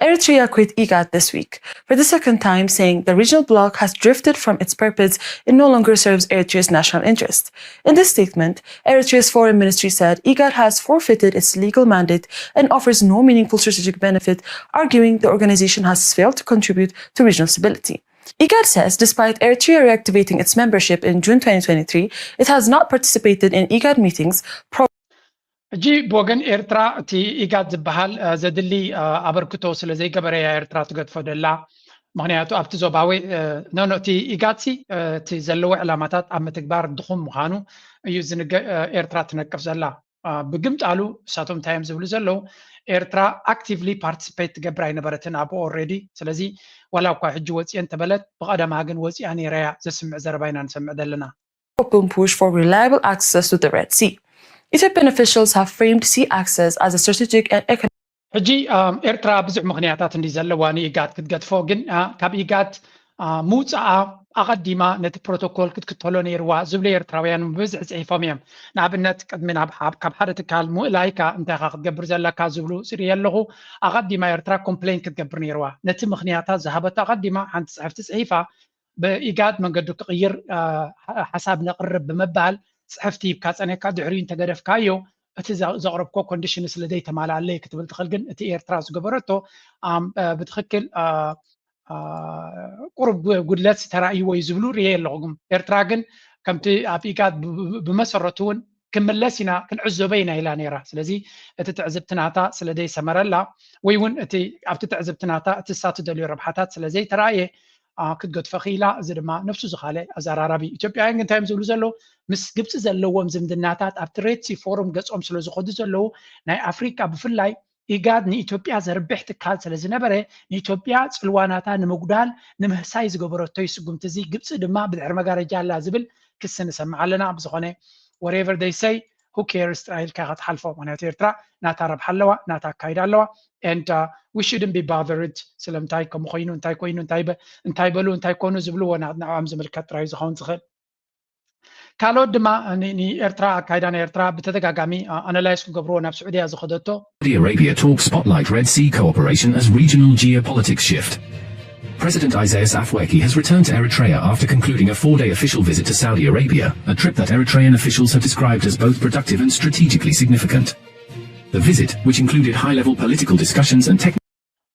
Eritrea quit IGAD this week for the second time, saying the regional bloc has drifted from its purpose and no longer serves Eritrea's national interest. In this statement, Eritrea's foreign ministry said IGAD has forfeited its legal mandate and offers no meaningful strategic benefit, arguing the organization has failed to contribute to regional stability. IGAD says despite Eritrea reactivating its membership in June twenty twenty-three, it has not participated in IGAD meetings. ሕጂ ብወገን ኤርትራ እቲ ኢጋድ ዝበሃል ዘድሊ ኣበርክቶ ስለ ዘይገበረ እያ ኤርትራ ትገድፎ ደላ። ምክንያቱ ኣብቲ ዞባዊ ኖኖ እቲ ኢጋድ ሲ እቲ ዘለዎ ዕላማታት ኣብ ምትግባር ድኹም ምዃኑ እዩ ዝንገ ኤርትራ ትነቅፍ ዘላ። ብግምጣሉ እሳቶም እንታይ እዮም ዝብሉ ዘለዉ? ኤርትራ actively participate ትገብር ኣይነበረትን ኣብኡ already። ስለዚ ዋላ እኳ ሕጂ ወፅየ እንተበለት ብቐደማ ግን ወፂኣ ነይራ እያ ዘስምዕ ዘረባ ኢና ንሰምዕ ዘለና። Open push for reliable access to the Red Sea. Ethiopian officials have framed sea access as a strategic and economic ሕጂ ኤርትራ ብዙሕ ምክንያታት እንዲ ዘለዋ ንኢጋድ ክትገድፎ ግን ካብ ኢጋድ ምውፃኣ ኣቐዲማ ነቲ ፕሮቶኮል ክትክተሎ ነይርዋ ዝብሉ ኤርትራውያን ብብዝሒ ፅሒፎም እዮም። ንኣብነት ቅድሚ ናብ ካብ ሓደ ትካል ምእላይካ እንታይ ኢኻ ክትገብር ዘለካ ዝብሉ ዝርኢ ኣለኹ። ኣቐዲማ ኤርትራ ኮምፕሌን ክትገብር ነይርዋ። ነቲ ምክንያታት ዝሃበቶ ኣቐዲማ ሓንቲ ፅሕፍቲ ፅሒፋ ብኢጋድ መንገዱ ክቕይር ሓሳብ ነቕርብ ብምባል ፅሕፍቲ ሂብካ ፀኒሕካ ድሕሪኡ እንተገደፍካዮ እቲ ዘቕረብኮ ኮንዲሽን ስለ ዘይተማልኣለይ ክትብል ትኽእል። ግን እቲ ኤርትራ ዝገበረቶ ብትኽክል ቁሩብ ጉድለት ተራእይዎ እዩ ዝብሉ ርእየ ኣለኹ። ግን ኤርትራ ግን ከምቲ ኣብ ኢጋድ ብመሰረቱ እውን ክንምለስ ኢና ክንዕዘቦ ኢና ኢላ ነይራ። ስለዚ እቲ ትዕዝብቲ ናታ ስለ ዘይሰመረላ ወይ እውን እቲ ኣብቲ ትዕዝብቲ ናታ እቲ እሳ ትደልዮ ረብሓታት ስለ ዘይተራእየ ክትገድፎ ክኢላ። እዚ ድማ ነብሱ ዝኻለ ኣዘራራቢ። ኢትዮጵያውያን ግን እንታይ እዮም ዝብሉ ዘለዉ? ምስ ግብፂ ዘለዎም ዝምድናታት ኣብቲ ሬድ ሲ ፎሩም ገጾም ስለ ዝኸዱ ዘለዉ ናይ ኣፍሪቃ ብፍላይ ኢጋድ ንኢትዮጵያ ዘርብሕ ትካል ስለ ዝነበረ ንኢትዮጵያ ፅልዋ ናታ ንምጉዳል ንምህሳይ ዝገበረቶ እዩ ስጉምቲ። እዚ ግብፂ ድማ ብድሕሪ መጋረጃ ኣላ ዝብል ክሲ ንሰምዕ ኣለና። ብዝኾነ whatever they say who cares ጥራይ ኢልካ ኢኻ ትሓልፎ። ምክንያቱ ኤርትራ ናታ ረብሓ ኣለዋ፣ ናታ ኣካይዳ ኣለዋ and we shouldn't be bothered ስለምንታይ ከምኡ ኮይኑ እንታይ ኮይኑ እንታይ እንታይ በሉ እንታይ ኮኑ ዝብልዎ ንዕኦም ዝምልከት ጥራይ ዝኸውን ዝኽእል። ካልኦት ድማ ንኤርትራ ኣካይዳ ናይ ኤርትራ ብተደጋጋሚ ኣናላይዝ ክገብርዎ ናብ ስዑድያ ዝኸደቶ Saudi Arabia talks spotlight Red Sea cooperation as regional geopolitics shift. President Isaias Afwerki has returned to Eritrea after concluding a four-day official visit to Saudi Arabia, a trip that Eritrean officials have described as both productive and strategically significant. The visit, which included high-level political discussions and technical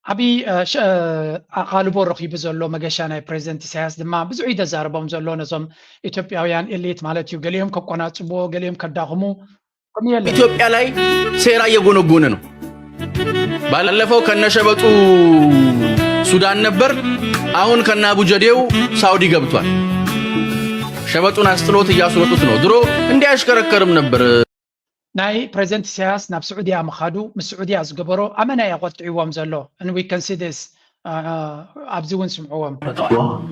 ዓብዪ ኣቓልቦ ረኺቡ ዘሎ መገሻ ናይ ፕሬዚደንት ኢሳያስ ድማ ብዙሕ እዩ ዘዛርቦም ዘሎ ነዞም ኢትዮጵያውያን ኤሊት ማለት እዩ። ገሊኦም ከቆናጽብዎ፣ ገሊኦም ከዳኽሙ ከምኡ የለን። ኢትዮጵያ ላይ ሴራ እየጎነጎነ ነው። ባለፈው ከነሸበጡ ሱዳን ነበር፣ አሁን ከነ አቡጀዴው ሳውዲ ገብቷል። ሸበጡን አስጥሎት እያስሮጡት ነው። ድሮ እንዲህ አይሽከረከርም ነበር። ናይ ፕሬዚደንት ኢሳያስ ናብ ስዑድያ ምኻዱ ምስ ስዑድያ ዝገበሮ ኣመና እዩ ኣቆጢዕዎም ዘሎ። And we can see this ኣብዚ እውን ስምዕዎም።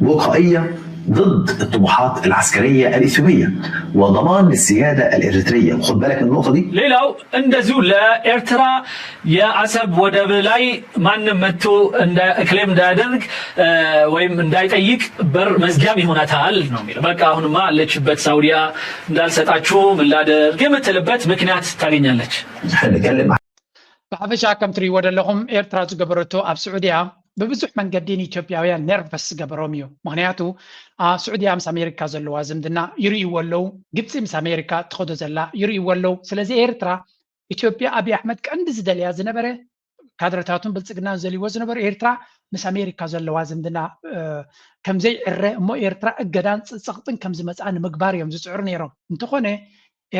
وقائية ضد الطموحات العسكرية الإثيوبية وضمان السيادة الإريترية. خد بالك من النقطة دي. ሌላው እንደዚሁ ለኤርትራ የአሰብ ወደብ ላይ ማንም መጥቶ ክሌም እንዳያደርግ ወይም እንዳይጠይቅ በር መዝጊያም ይሆናታል ነው የሚለው። በቃ አሁንማ አለችበት ሳውዲያ እንዳልሰጣችሁ ምን ላደርግ የምትልበት ምክንያት ታገኛለች። ብሓፈሻ ከም ትርእይዎ ዘለኹም ኤርትራ ዝገበረቶ ኣብ ስዑድያ ብብዙሕ መንገዲ ንኢትዮጵያውያን ነርቨስ ዝገበሮም እዩ። ምክንያቱ ስዑድያ ምስ ኣሜሪካ ዘለዋ ዝምድና ይርእይዎ ኣለዉ። ግብፂ ምስ ኣሜሪካ ትኸዶ ዘላ ይርእይዎ ኣለዉ። ስለዚ ኤርትራ ኢትዮጵያ ኣብይ ኣሕመድ ቀንዲ ዝደልያ ዝነበረ ካድረታቱን ብልፅግናን ዘልይዎ ዝነበሩ ኤርትራ ምስ ኣሜሪካ ዘለዋ ዝምድና ከምዘይዕረ እሞ ኤርትራ እገዳን ፀቕጥን ከምዝመፅኣ ንምግባር እዮም ዝፅዕሩ ነይሮም። እንተኾነ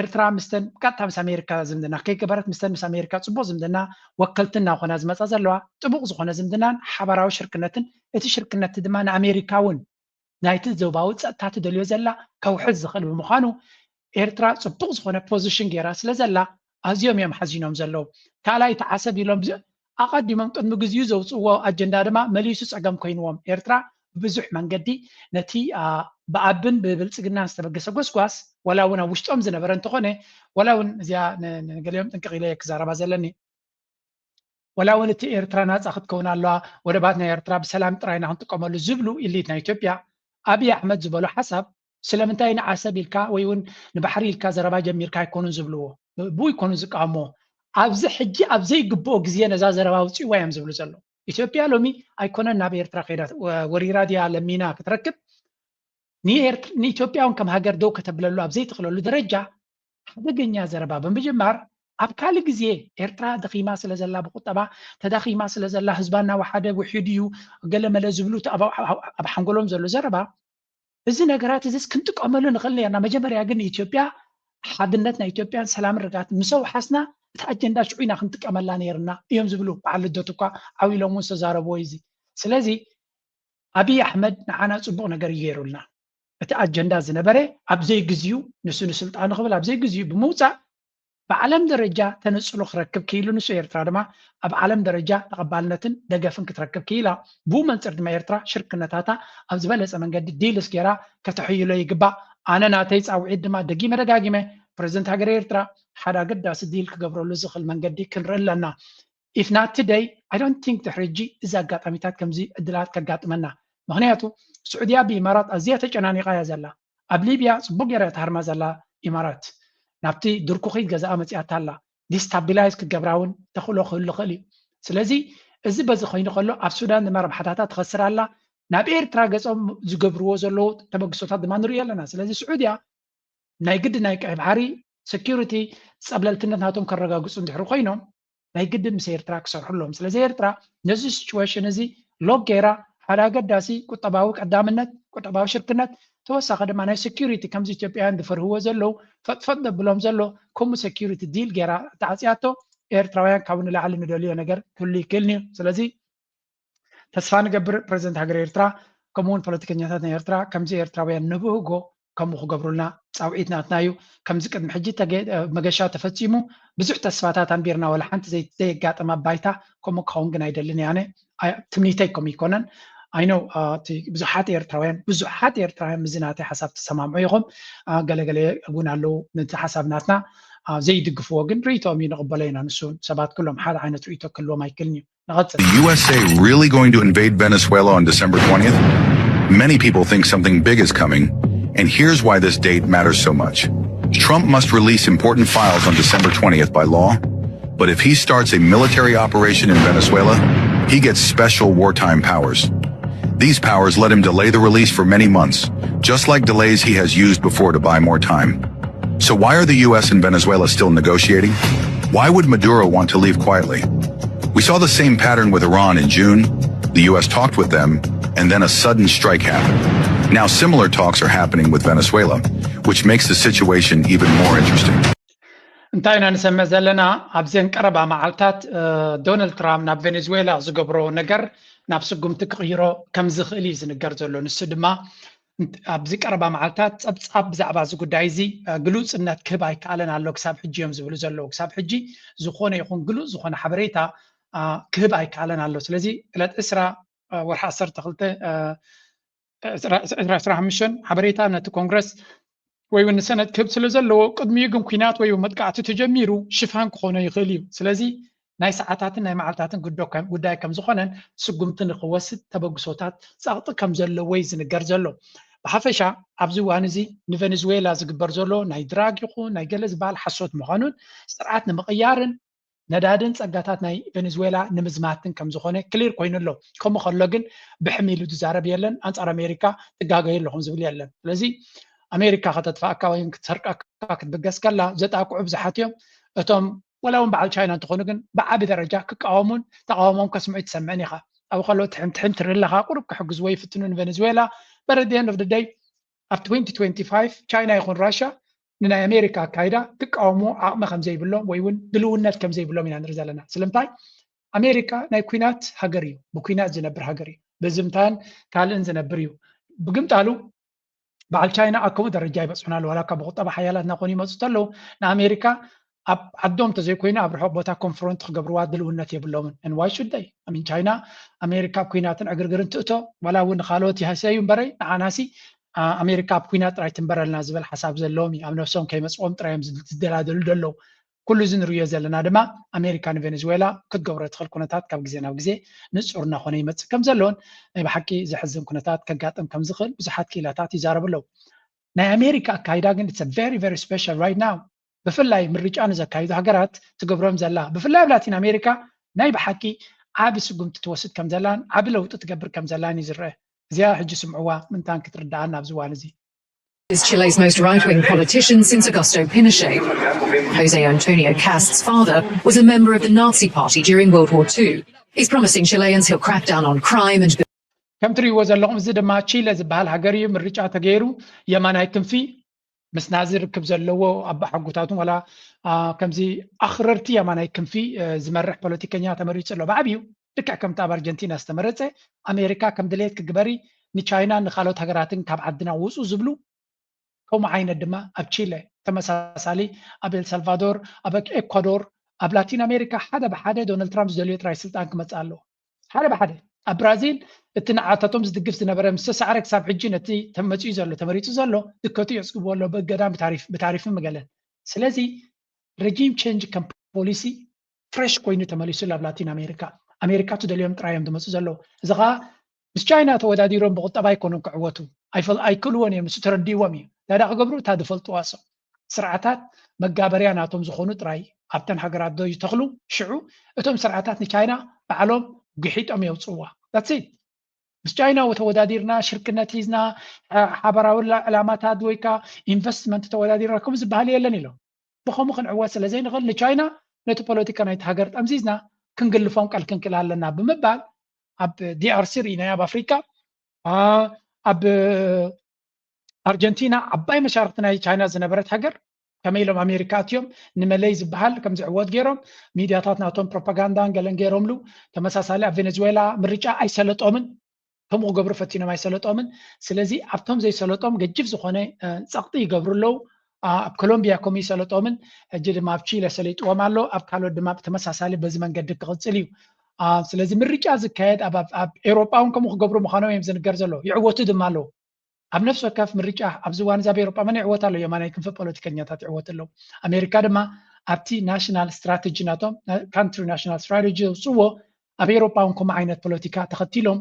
ኤርትራ ምስተን ብቀጥታ ምስ ኣሜሪካ ዝምድና ከይገበረት ምስተን ምስ ኣሜሪካ ፅቡቕ ዝምድና ወከልትና ኮና ዝመፃ ዘለዋ ጥቡቕ ዝኾነ ዝምድናን ሓባራዊ ሽርክነትን እቲ ሽርክነት ድማ ንኣሜሪካ እውን ናይቲ ዞባዊ ፀጥታ ትደልዮ ዘላ ከውሕድ ዝኽእል ብምዃኑ ኤርትራ ፅቡቕ ዝኾነ ፖዚሽን ገይራ ስለ ዘላ ኣዝዮም እዮም ሓዚኖም ዘለዉ። ካልኣይ ተዓሰብ ኢሎም ኣቐዲሞም ቅድሚ ግዚኡ ዘውፅዎ ኣጀንዳ ድማ መሊሱ ፀገም ኮይንዎም። ኤርትራ ብብዙሕ መንገዲ ነቲ ብኣብን ብብልፅግናን ዝተበገሰ ጎስጓስ ዋላ እውን ኣብ ውሽጦም ዝነበረ እንተኾነ ዋላ እውን እዚኣ ንገሊኦም ጥንቅቕ ኢለ ክዛረባ ዘለኒ ዋላ እውን እቲ ኤርትራ ናፃ ክትከውን ኣለዋ ወደባት ናይ ኤርትራ ብሰላም ጥራይ ኢና ክንጥቀመሉ ዝብሉ ኢሊት ናይ ኢትዮጵያ ኣብይ ኣሕመድ ዝበሎ ሓሳብ ስለምንታይ ንዓሰብ ኢልካ ወይ እውን ንባሕሪ ኢልካ ዘረባ ጀሚርካ ኣይኮኑን ዝብልዎ ብኡ ይኮኑ ዝቃወምዎ ኣብዚ ሕጂ ኣብ ዘይግብኦ ግዜ ነዛ ዘረባ ኣውፅእዋ እዮም ዝብሉ ዘለዉ ኢትዮጵያ ሎሚ ኣይኮነን ናብ ኤርትራ ከይዳ ወሪራ ድያ ለሚና ክትረክብ ንኢትዮጵያ እውን ከም ሃገር ደው ከተብለሉ ኣብ ዘይትኽለሉ ደረጃ ሓደገኛ ዘረባ ብምጅማር ኣብ ካልእ ግዜ ኤርትራ ደኺማ ስለ ዘላ ብቁጠባ ተዳኺማ ስለ ዘላ ህዝባ እናወሓደ ውሒዱ እዩ ገለ መለ ዝብሉ ኣብ ሓንጎሎም ዘሎ ዘረባ እዚ ነገራት እዚስ ክንጥቀመሉ ንኽእል ነርና መጀመርያ ግን ንኢትዮጵያ ሓድነት ናይ ኢትዮጵያን ሰላምን ርግኣት ምስ ኣውሓስና እቲ ኣጀንዳ ሽዑ ኢና ክንጥቀመላ ነርና እዮም ዝብሉ በዓል ልደቱ እኳ ዓው ኢሎም እውን ዝተዛረብዎ እዩ እዚ ስለዚ ኣብይ ኣሕመድ ንዓና ፅቡቕ ነገር እዩ ገይሩልና እቲ ኣጀንዳ ዝነበረ ኣብ ዘይግዚኡ ንሱ ንስልጣኑ ክብል ኣብ ዘይግዚኡ ብምውፃእ ብዓለም ደረጃ ተነፅሎ ክረክብ ክኢሉ ንሱ ኤርትራ ድማ ኣብ ዓለም ደረጃ ተቐባልነትን ደገፍን ክትረክብ ክኢላ ብኡ መንፅር ድማ ኤርትራ ሽርክነታታ ኣብ ዝበለፀ መንገዲ ዲልስ ገይራ ከተሕይሎ ይግባእ ኣነ ናተይ ፃውዒት ድማ ደጊመ ደጋጊመ ፕረዚደንት ሃገር ኤርትራ ሓደ ኣገዳሲ ዲል ክገብረሉ ዝኽእል መንገዲ ክንርኢ ኣለና if not today I don't think ድሕሪ ሕጂ እዚ ኣጋጣሚታት ከምዚ ዕድላት ከጋጥመና ምክንያቱ ስዑድያ ብኢማራት ኣዝያ ተጨናኒቃ እያ ዘላ ኣብ ሊብያ ፅቡቅ ገይራ እያ ትሃርማ ዘላ ኢማራት ናብቲ ድርኩኺት ገዛኣ መፂኣታ ኣላ ዲስታቢላይዝ ክገብራ እውን ተኽእሎ ክህሉ ይኽእል እዩ ስለዚ እዚ በዚ ኮይኑ ከሎ ኣብ ሱዳን ድማ ረብሓታታ ትኸስር ኣላ ናብ ኤርትራ ገፆም ዝገብርዎ ዘለዉ ተበግሶታት ድማ ንሪኦ ኣለና ስለዚ ስዑድያ ናይ ግዲ ናይ ቀይ ባሕሪ ሰኪሪቲ ፀብለልትነት ናቶም ከረጋግፁ እንድሕሪ ኮይኖም ናይ ግዲ ምስ ኤርትራ ክሰርሑ ኣለዎም ስለዚ ኤርትራ ነዚ ሲቹዌሽን እዚ ሎክ ገይራ ሓደ ኣገዳሲ ቁጠባዊ ቀዳምነት ቁጠባዊ ሽርክነት ተወሳኺ ድማ ናይ ሰኪሪቲ ከምዚ ኢትዮጵያውያን ዝፈርህዎ ዘለዉ ፈጥፈጥ ዘብሎም ዘሎ ከምኡ ሰኪሪቲ ዲል ገይራ ተዓፅያቶ ኤርትራውያን ካብኡ ንላዕሊ ንደልዮ ነገር ክህሉ ይክእልኒ እዩ ስለዚ ተስፋ ንገብር ፕረዚደንት ሃገር ኤርትራ ከምኡውን ፖለቲከኛታት ናይ ኤርትራ ከምዚ ኤርትራውያን ንብህጎ ከምኡ ክገብሩልና ፃውዒት ናትና እዩ ከምዚ ቅድሚ ሕጂ መገሻ ተፈፂሙ ብዙሕ ተስፋታት ኣንቢርና ወላ ሓንቲ ዘየጋጠማ ባይታ ከምኡ ክኸውን ግን ኣይደልን ያነ ትምኒተይ ከምኡ ይኮነን ኣይኖ ብዙሓት ኤርትራውያን ብዙሓት ኤርትራውያን ምዚ ናተይ ሓሳብ ትሰማምዑ ኢኹም ገለገለ እውን ኣለዉ ነቲ ሓሳብ ናትና ዘይድግፍዎ ግን ርእይቶኦም እዩ ንቕበሎ ኢና ንሱ ሰባት ኩሎም ሓደ ዓይነት ርእይቶ ክህልዎም ኣይክልን እዩ ንቐፅል The U S A really going to invade Venezuela on December twentieth? Many people think something big is coming, and here's why this date matters so much. Trump must release important files on December twentieth by law, but if he starts a military operation in Venezuela, he gets special wartime powers. These powers let him delay the release for many months, just like delays he has used before to buy more time. So why are the U S and Venezuela still negotiating? Why would Maduro want to leave quietly? We saw the same pattern with Iran in June. The U S talked with them, and then a sudden strike happened. Now similar talks are happening with Venezuela, which makes the situation even more interesting. እንታይ ኢና ንሰምዕ ዘለና ኣብዘን ቀረባ መዓልታት ዶናልድ ትራምፕ ናብ ቬኔዙዌላ ዝገብሮ ነገር ናብ ስጉምቲ ክቕይሮ ከም ዝኽእል እዩ ዝንገር ዘሎ ንሱ ድማ ኣብዚ ቀረባ መዓልታት ፀብፃብ ብዛዕባ እዚ ጉዳይ እዚ ግሉፅነት ክህብ ኣይከኣለን ኣሎ ክሳብ ሕጂ እዮም ዝብሉ ዘለዉ ክሳብ ሕጂ ዝኾነ ይኹን ግሉፅ ዝኾነ ሓበሬታ ክህብ ኣይከኣለን ኣሎ ስለዚ ዕለት ዕስራ ወርሒ ዓሰርተ ክልተ ዕስራ ዕስራ ሓሙሽተ ሓበሬታ ነቲ ኮንግረስ ወይ እውን ንሰነት ክህብ ስለ ዘለዎ፣ ቅድሚኡ ግን ኲናት ወይ እውን መጥቃዕቲ ተጀሚሩ ሽፋን ክኾኖ ይኽእል እዩ። ስለዚ ናይ ሰዓታትን ናይ መዓልታትን ጉዳይ ከም ዝኾነን ስጉምቲ ንክወስድ ተበግሶታት ጸቕጢ ከም ዘለዎ እዩ ዝንገር ዘሎ። ብሓፈሻ ኣብዚ እዋን እዚ ንቬኔዙዌላ ዝግበር ዘሎ ናይ ድራግ ይኹን ናይ ገለ ዝበሃል ሓሶት ምዃኑን ስርዓት ንምቕያርን ነዳድን ጸጋታት ናይ ቬኔዙዌላ ንምዝማትን ከም ዝኾነ ክሊር ኮይኑ ኣሎ። ከምኡ ከሎ ግን ብሕም ኢሉ ዝዛረብ የለን። ኣንጻር ኣሜሪካ ትጋገዩ ኣለኹም ዝብል የለን። ስለዚ ኣሜሪካ ከተጥፋእካ ወይ ክትሰርቀካ ክትብገስ ከላ ዘጣቅዑ ብዙሓት እዮም። እቶም ወላ እውን በዓል ቻይና እንተኾኑ ግን ብዓቢ ደረጃ ክቃወሙን ተቃውሞም ከስምዑ ትሰምዕን ኢኻ። ኣብኡ ከሎ ትሕም ትሕም ትርኢ ኣለኻ። ቁሩብ ክሕግዝዎ ይፍትኑ ንቬኔዙዌላ። But at the end of the day ኣብ twenty twenty-five ቻይና ይኹን ራሽያ ንናይ ኣሜሪካ ኣካይዳ ክቃወሙ ዓቕሚ ከም ዘይብሎም ወይ እውን ድልውነት ከም ዘይብሎም ኢና ንርኢ ዘለና። ስለምንታይ? ኣሜሪካ ናይ ኲናት ሃገር እዩ፣ ብኲናት ዝነብር ሃገር እዩ፣ ብዝምታን ካልእን ዝነብር እዩ። ብግምጣሉ በዓል ቻይና ኣብ ከምኡ ደረጃ ይበፅሑና ኣለዉ። ዋላ እኳ ብቁጠባ ሓያላት እናኾኑ ይመፁ ተለዉ ንኣሜሪካ ኣብ ዓዶም እንተዘይኮይኑ ኣብ ርሑቕ ቦታ ኮንፍሮንት ክገብርዋ ድልውነት የብሎምን። And why should they? I mean ቻይና ኣሜሪካ ኣብ ኲናትን ዕግርግርን ትእቶ ዋላ እውን ንካልኦት ይሃሰዩ እምበረይ ንዓናሲ ኣሜሪካ ኣብ ኲናት ጥራይ ትንበረልና ዝብል ሓሳብ ዘለዎም እዩ። ኣብ ነብሶም ከይመፅዎም ጥራይ እዮም ዝደላደሉ ዘለዉ። ኩሉ እዚ ንርእዮ ዘለና ድማ ኣሜሪካ ንቬኔዙዌላ ክትገብሮ ትኽእል ኩነታት ካብ ግዜ ናብ ግዜ ንጹር እናኾነ ይመጽእ ከም ዘሎን ናይ ብሓቂ ዘሕዝን ኩነታት ከጋጥም ከም ዝኽእል ብዙሓት ክኢላታት ይዛረቡ ኣለዉ። ናይ ኣሜሪካ ኣካይዳ ግን it's very very special right now። ብፍላይ ምርጫ ንዘካይዱ ሃገራት ትገብሮም ዘላ ብፍላይ ኣብ ላቲን ኣሜሪካ ናይ ብሓቂ ዓቢ ስጉምቲ ትወስድ ከም ዘላን ዓቢ ለውጢ ትገብር ከም ዘላን እዩ ዝረአ። እዚኣ ሕጂ ስምዕዋ ምንታን ክትርዳኣና ኣብዚ እዋን እዚ። Is Chile's most right-wing politician since Augusto Pinochet. Jose Antonio Kast's father was a member of the Nazi Party during World War Two. He's promising Chileans he'll crack down on crime and build. ከም ትሪእዎ ዘለኹም እዚ ድማ ቺለ ዝበሃል ሃገር እዩ። ምርጫ ተገይሩ የማናይ ክንፊ ምስ ናዚ ርክብ ዘለዎ ኣባሓጎታቱን ዋላ ከምዚ ኣኽረርቲ የማናይ ክንፊ ዝመርሕ ፖለቲከኛ ተመሪፁ ኣሎ። ብዓብዩ ልክዕ ከምቲ ኣብ ኣርጀንቲና ዝተመረፀ ኣሜሪካ ከም ድሌት ክግበሪ ንቻይና ንካልኦት ሃገራትን ካብ ዓድና ውፁ ዝብሉ ከምኡ ዓይነት ድማ ኣብ ቺለ ተመሳሳሊ ኣብ ኤልሳልቫዶር ኣብ ኤኳዶር ኣብ ላቲን ኣሜሪካ ሓደ ብሓደ ዶናልድ ትራምፕ ዝደልዮ ጥራይ ስልጣን ክመፅእ ኣለዎ። ሓደ ብሓደ ኣብ ብራዚል እቲ ንዓታቶም ዝድግፍ ዝነበረ ምስ ተሳዕረ ክሳብ ሕጂ ነቲ ተመፅኡ ዘሎ ተመሪፁ ዘሎ ድከቱ የፅግብዎ ኣሎ ብእገዳን ብታሪፍን ገለን። ስለዚ ረጂም ቸንጅ ከም ፖሊሲ ፍሬሽ ኮይኑ ተመሊሱ ኣብ ላቲን ኣሜሪካ። ኣሜሪካ ትደልዮም ጥራይ እዮም ዝመፁ ዘለዉ። እዚ ከዓ ምስ ቻይና ተወዳዲሮም ብቁጠባ ኣይኮኑን ክዕወቱ ኣይክእልዎን እዮም። ንሱ ተረዲእዎም እዩ። እንታይ ክገብሩ እታ ዝፈልጥዋ ሰው ስርዓታት መጋበርያ ናቶም ዝኾኑ ጥራይ ኣብተን ሃገራት ዶ ይተኽሉ። ሽዑ እቶም ስርዓታት ንቻይና ባዕሎም ግሒጦም የውፅዋ። That's it። ምስ ቻይና ተወዳዲርና ሽርክነት ሒዝና ሓበራዊ ዕላማታት ወይ ከዓ ኢንቨስትመንት ተወዳዲርና ከምኡ ዝበሃል የለን ኢሎም። ብኸምኡ ክንዕወት ስለ ዘይንኽእል ንቻይና ነቲ ፖለቲካ ናይቲ ሃገር ጠምዚዝና ክንግልፎም ቃል ክንክእል ኣለና ብምባል ኣብ ዲኣርሲ ርኢናዮ ኣብ ኣፍሪካ ኣብ ኣርጀንቲና ዓባይ መሻርክቲ ናይ ቻይና ዝነበረት ሃገር ከመይ ኢሎም ኣሜሪካ ኣትዮም ንመለይ ዝበሃል ከም ዝዕወት ገይሮም ሚድያታት ናቶም ፕሮፓጋንዳን ገለን ገይሮምሉ። ተመሳሳሊ ኣብ ቬኔዙዌላ ምርጫ ኣይሰለጦምን። ከምኡ ክገብሩ ፈቲኖም ኣይሰለጦምን። ስለዚ ኣብቶም ዘይሰለጦም ገጅፍ ዝኾነ ፀቕጢ ይገብሩ ኣለዉ። ኣብ ኮሎምቢያ ከምኡ ይሰለጦምን ሕጂ ድማ ኣብ ቺለ ሰሊጥዎም ኣሎ። ኣብ ካልኦት ድማ ብተመሳሳሊ በዚ መንገዲ ክቕፅል እዩ። ስለዚ ምርጫ ዝካየድ ኣብ ኤውሮጳ እውን ከምኡ ክገብሩ ምዃኖም እዮም ዝንገር ዘሎ። ይዕወቱ ድማ ኣለዉ። ኣብ ነፍሲ ወከፍ ምርጫ ኣብዚ እዋን እዚ ኣብ ኤውሮጳ መን ይዕወት ኣሎ? የማናይ ክንፊ ፖለቲከኛታት ይዕወት ኣለዉ። ኣሜሪካ ድማ ኣብቲ ናሽናል ስትራተጂ ናቶም ካንትሪ ናሽናል ስትራተጂ ዘውፅዎ ኣብ ኤውሮጳ እውን ከምኡ ዓይነት ፖለቲካ ተኸቲሎም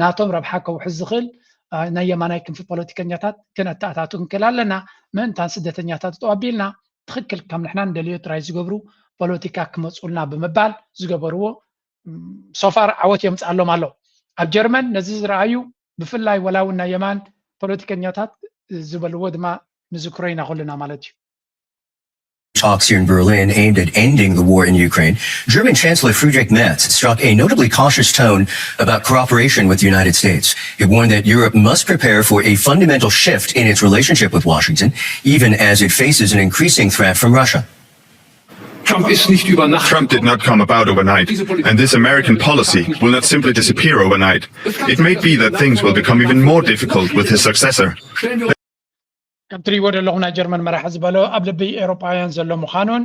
ናቶም ረብሓ ከውሕዝ ዝኽእል ናይ የማናይ ክንፊ ፖለቲከኛታት ክነተኣታቱ ክንክእል ኣለና። ምእንታን ስደተኛታት ጠው ኣቢልና ትኽክል ከም ንሕና ንደልዮ ጥራይ ዝገብሩ ፖለቲካ ክመፁልና ብምባል ዝገበርዎ ሶፋር ዓወት የምፅኣሎም ኣሎ። ኣብ ጀርመን ነዚ ዝረኣዩ ብፍላይ ወላ እውን ናይ የማን ፖለቲከኛታት ዝበልዎ ድማ ንዝክሮ ኢና ኩልና ማለት እዩ። Talks here in Berlin aimed at ending the war in Ukraine, German Chancellor Friedrich Merz struck a notably cautious tone about cooperation with the United States. He warned that Europe must prepare for a fundamental shift in its relationship with Washington, even as it faces an increasing threat from Russia. Trump ist nicht über Nacht. Trump did not come about overnight, and this American policy will not simply disappear overnight. It may be that things will become even more difficult with his successor. ከም ትሪእዎ ዘለኹም ናይ ጀርመን መራሒ ዝበሎ ኣብ ልቢ ኤውሮጳውያን ዘሎ ምዃኑን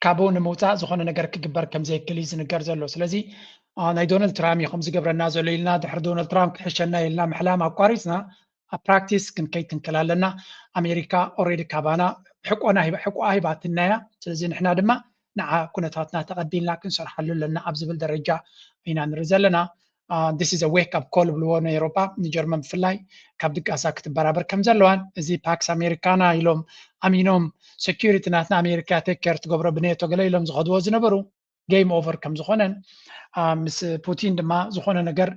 ካብኡ ንምውፃእ ዝኾነ ነገር ክግበር ከም ዘይክእል እዩ ዝንገር ዘሎ። ስለዚ ናይ ዶናልድ ትራምፕ እዩ ከም ዝገብረና ዘሎ ኢልና፣ ድሕሪ ዶናልድ ትራምፕ ክሕሸና ኢልና ምሕላም ኣቋሪፅና ኣብ ፕራክቲስ ክንከይድ ክንክእል ኣለና። ኣሜሪካ ኦልሬዲ ካባና ሕቆና ሕቆኣ ሂባትናያ። ስለዚ ንሕና ድማ ንዓ ኩነታትና ተቐቢልና ክንሰርሓሉ ኣለና ኣብ ዝብል ደረጃ ኢና ንርኢ ዘለና። This is a wake up call ብልዎ ንኤሮፓ፣ ንጀርመን ብፍላይ ካብ ድቃሳ ክትበራበር ከም ዘለዋን፣ እዚ ፓክስ ኣሜሪካና ኢሎም ኣሚኖም፣ ሴኪሪቲ ናትና ኣሜሪካ ቴክ ኬር ትገብሮ ብኔቶ ገለ ኢሎም ዝኸድዎ ዝነበሩ ጌም ኦቨር ከም ዝኾነን፣ ምስ ፑቲን ድማ ዝኾነ ነገር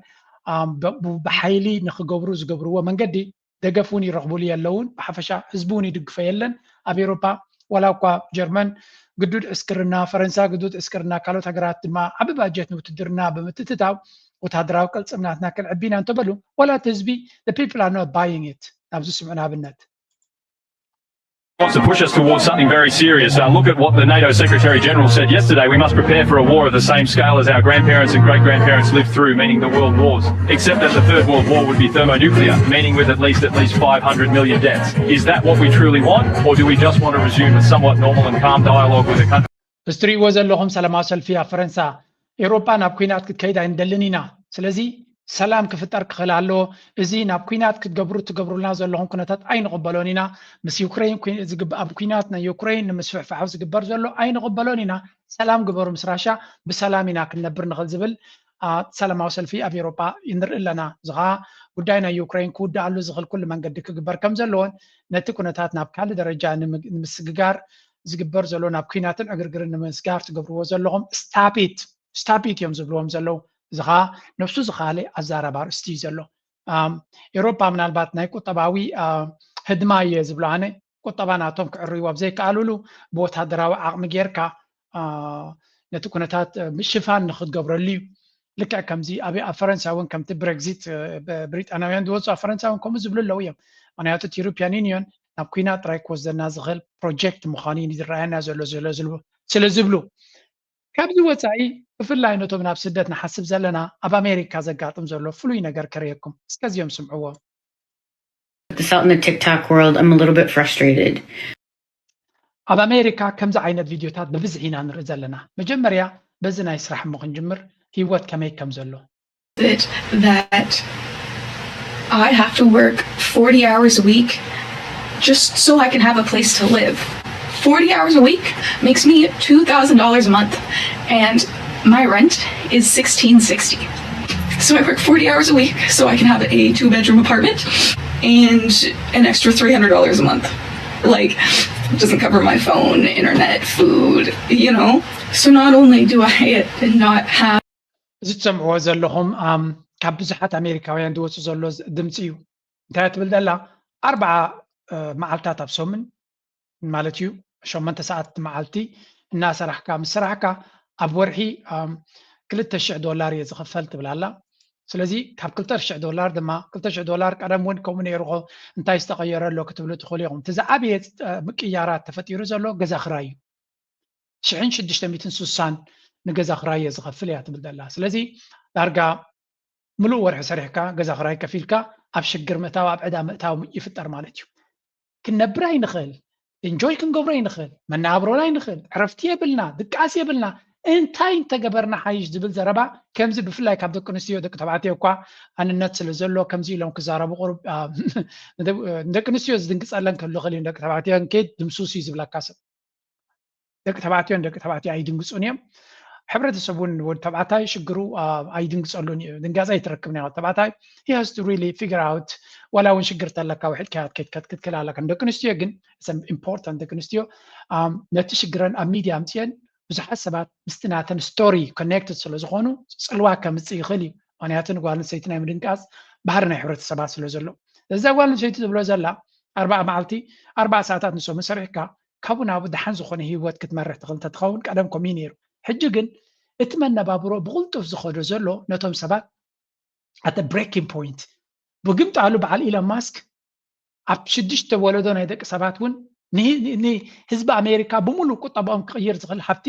ብሓይሊ ንክገብሩ ዝገብርዎ መንገዲ ደገፍ እውን ይረኽቡሉ የለውን። ብሓፈሻ ህዝቢ እውን ይድግፎ የለን ኣብ ኤሮፓ። ዋላ እኳ ጀርመን ግዱድ ዕስክርና፣ ፈረንሳ ግዱድ ዕስክርና፣ ካልኦት ሃገራት ድማ ዓቢ ባጀት ንውትድርና ብምትእትታው ወታደራዊ ቅልጽምናትና ክንዕቢ ኢና እንተበሉ፣ ዋላ እቲ ህዝቢ፣ the people are not buying it። ናብዚ ስምዑ ንኣብነት wants to push us towards something very serious. Uh, look at what the NATO Secretary General said yesterday. We must prepare for a war of the same scale as our grandparents and great grandparents lived through, meaning the world wars. Except that the Third World War would be thermonuclear, meaning with at least at least five hundred million deaths. Is that what we truly want, or do we just want to resume a somewhat normal and calm dialogue with a country? እስትሪእዎ ዘለኹም ሰላማዊ ሰልፊ ኣብ ፈረንሳ፣ ኤውሮጳ ናብ ኲናት ክትከይድ ኣይንደልን ኢና። ስለዚ ሰላም ክፍጠር ክኽእል ኣለዎ። እዚ ናብ ኲናት ክትገብሩ ትገብሩልና ዘለኹም ኩነታት ኣይንቕበሎን ኢና። ምስ ዩክሬን ኣብ ኲናት ናይ ዩክሬን ንምስፍሕፋሕ ዝግበር ዘሎ ኣይንቕበሎን ኢና። ሰላም ግበሩ ምስ ራሻ፣ ብሰላም ኢና ክንነብር ንኽእል ዝብል ሰላማዊ ሰልፊ ኣብ ኤውሮጳ ንርኢ ኣለና። እዚ ኸዓ ጉዳይ ናይ ዩክሬን ክውድኣሉ ዝኽእል ኩሉ መንገዲ ክግበር ከም ዘለዎን ነቲ ኩነታት ናብ ካልእ ደረጃ ንምስግጋር ዝግበር ዘሎ ናብ ኲናትን ዕግርግርን ንምስጋር ትገብርዎ ዘለኹም stop it stop it እዮም ዝብልዎም ዘለዉ። እዚ ኸዓ ነብሱ ዝኸኣለ ኣዛራቢ ኣርእስቲ እዩ ዘሎ። ኤውሮፓ ምናልባት ናይ ቁጠባዊ ህድማ እየ ዝብሎ ኣነ። ቁጠባ ናቶም ክዕርይዎ ኣብ ዘይከኣሉሉ ብወታደራዊ ዓቕሚ ጌርካ ነቲ ኩነታት ምሽፋን ንክትገብረሉ እዩ። ልክዕ ከምዚ ኣብ ኣብ ፈረንሳ እውን ከምቲ ብረግዚት ብሪጣናውያን ዝወፁ ኣብ ፈረንሳ እውን ከምኡ ዝብሉ ኣለዉ እዮም። ምክንያቱ እቲ ዩሮፒያን ዩኒዮን ናብ ኲናት ጥራይ ክወስደና ዝኽእል ፕሮጀክት ምዃኑ እዩ ዝረኣየና ዘሎ ስለ ዝብሉ። ካብዚ ወፃኢ ብፍላይ ነቶም ናብ ስደት ንሓስብ ዘለና ኣብ ኣሜሪካ ዘጋጥም ዘሎ ፍሉይ ነገር ከርእየኩም እስከ እዚኦም ስምዕዎ። Felt in the TikTok world, I'm a little bit frustrated. ኣብ ኣሜሪካ ከምዚ ዓይነት ቪድዮታት ብብዝሒ ኢና ንርኢ ዘለና። መጀመርያ በዚ ናይ ስራሕ እሞ ክንጅምር፣ ህይወት ከመይ ከም ዘሎ። That I have to work forty hours a week just so I can have a place to live. Forty hours a week makes me two thousand dollars a month, and my rent is sixteen sixty. So I work forty hours a week so I can have a two bedroom apartment and an extra three hundred dollars a month. Like, it doesn't cover my phone, internet, food, you know? So not only do I not have እዚ ትሰምዕዎ ዘለኹም ካብ ብዙሓት ኣሜሪካውያን ዝወፁ ዘሎ ድምፂ እዩ። እንታይ ትብል ዘላ? ኣርባዓ መዓልታት ኣብ ሰሙን ማለት እዩ፣ ሸሞንተ ሰዓት መዓልቲ እናሰራሕካ ምስ ሰራሕካ ኣብ ወርሒ ክልተ ሽሕ ዶላር እየ ዝኽፈል ትብል ኣላ። ስለዚ ካብ ክልተ ሽሕ ዶላር ድማ፣ ክልተ ሽሕ ዶላር ቀደም እውን ከምኡ ነይሩ፣ እንታይ ዝተቐየረ ኣሎ ክትብሉ ትኽእሉ ኢኹም። እቲ ዝዓበየ ምቅያራት ተፈጢሩ ዘሎ ገዛ ክራይ እዩ። ሽሕን ሽዱሽተ ሚእትን ስሳን ንገዛ ክራይ እየ ዝኸፍል እያ ትብል ዘላ። ስለዚ ዳርጋ ምሉእ ወርሒ ሰሪሕካ ገዛ ክራይ ከፊልካ ኣብ ሽግር ምእታው፣ ኣብ ዕዳ ምእታው ይፍጠር ማለት እዩ። ክንነብር ኣይንኽእል፣ ኢንጆይ ክንገብሮ ኣይንኽእል፣ መነባብሮና ኣይንኽእል፣ ዕረፍቲ የብልና፣ ድቃስ የብልና። እንታይ እንተገበርና ሓይሽ ዝብል ዘረባ ከምዚ ብፍላይ ካብ ደቂ ኣንስትዮ፣ ደቂ ተባዕትዮ እኳ ኣንነት ስለ ዘሎ ከምዚ ኢሎም ክዛረቡ ቁሩብ ንደቂ ኣንስትዮ ዝድንግፀለን ክህሉ ይኽእል እዩ። ደቂ ተባዕትዮ እንኬድ ድምሱስ እዩ ዝብለካ ሰብ። ደቂ ተባዕትዮ ንደቂ ተባዕትዮ ኣይድንግፁን እዮም። ሕብረተሰብ እውን ወዲ ተባዕታይ ሽግሩ ኣይድንግፀሉን እዩ። ድንጋፀ ኣይትረክብን እያ። ወዲ ተባዕታይ he has to really figure out፣ ዋላ እውን ሽግር ተለካ ውሕድ ከያት ክትክል ኣለካ። ንደቂ ኣንስትዮ ግን important፣ ደቂ ኣንስትዮ ነቲ ሽግረን ኣብ ሚድያ ኣምፅአን ብዙሓት ሰባት ምስቲ ናተን ስቶሪ ኮኔክትድ ስለ ዝኾኑ ፅልዋ ከምፅእ ይኽእል እዩ። ምክንያቱ ንጓል ኣንስተይቲ ናይ ምድንጋፅ ባህሪ ናይ ሕብረተሰባት ስለ ዘሎ፣ እዛ ጓል ኣንስተይቲ ዝብሎ ዘላ ኣርባዓ መዓልቲ ኣርባዓ ሰዓታት ንሰሙን ሰሪሕካ ካብኡ ናብኡ ደሓን ዝኾነ ህይወት ክትመርሕ ትኽእል እንተትኸውን ቀደም ከምኡ እዩ ነይሩ። ሕጂ ግን እቲ መነባብሮ ብቕልጡፍ ዝኸዶ ዘሎ ነቶም ሰባት ኣተ ብሬኪንግ ፖይንት ብግምጣሉ በዓል ኢሎን ማስክ ኣብ ሽዱሽተ ወለዶ ናይ ደቂ ሰባት እውን ንህዝቢ ኣሜሪካ ብምሉእ ቁጠባኦም ክቕይር ዝኽእል ሃብቲ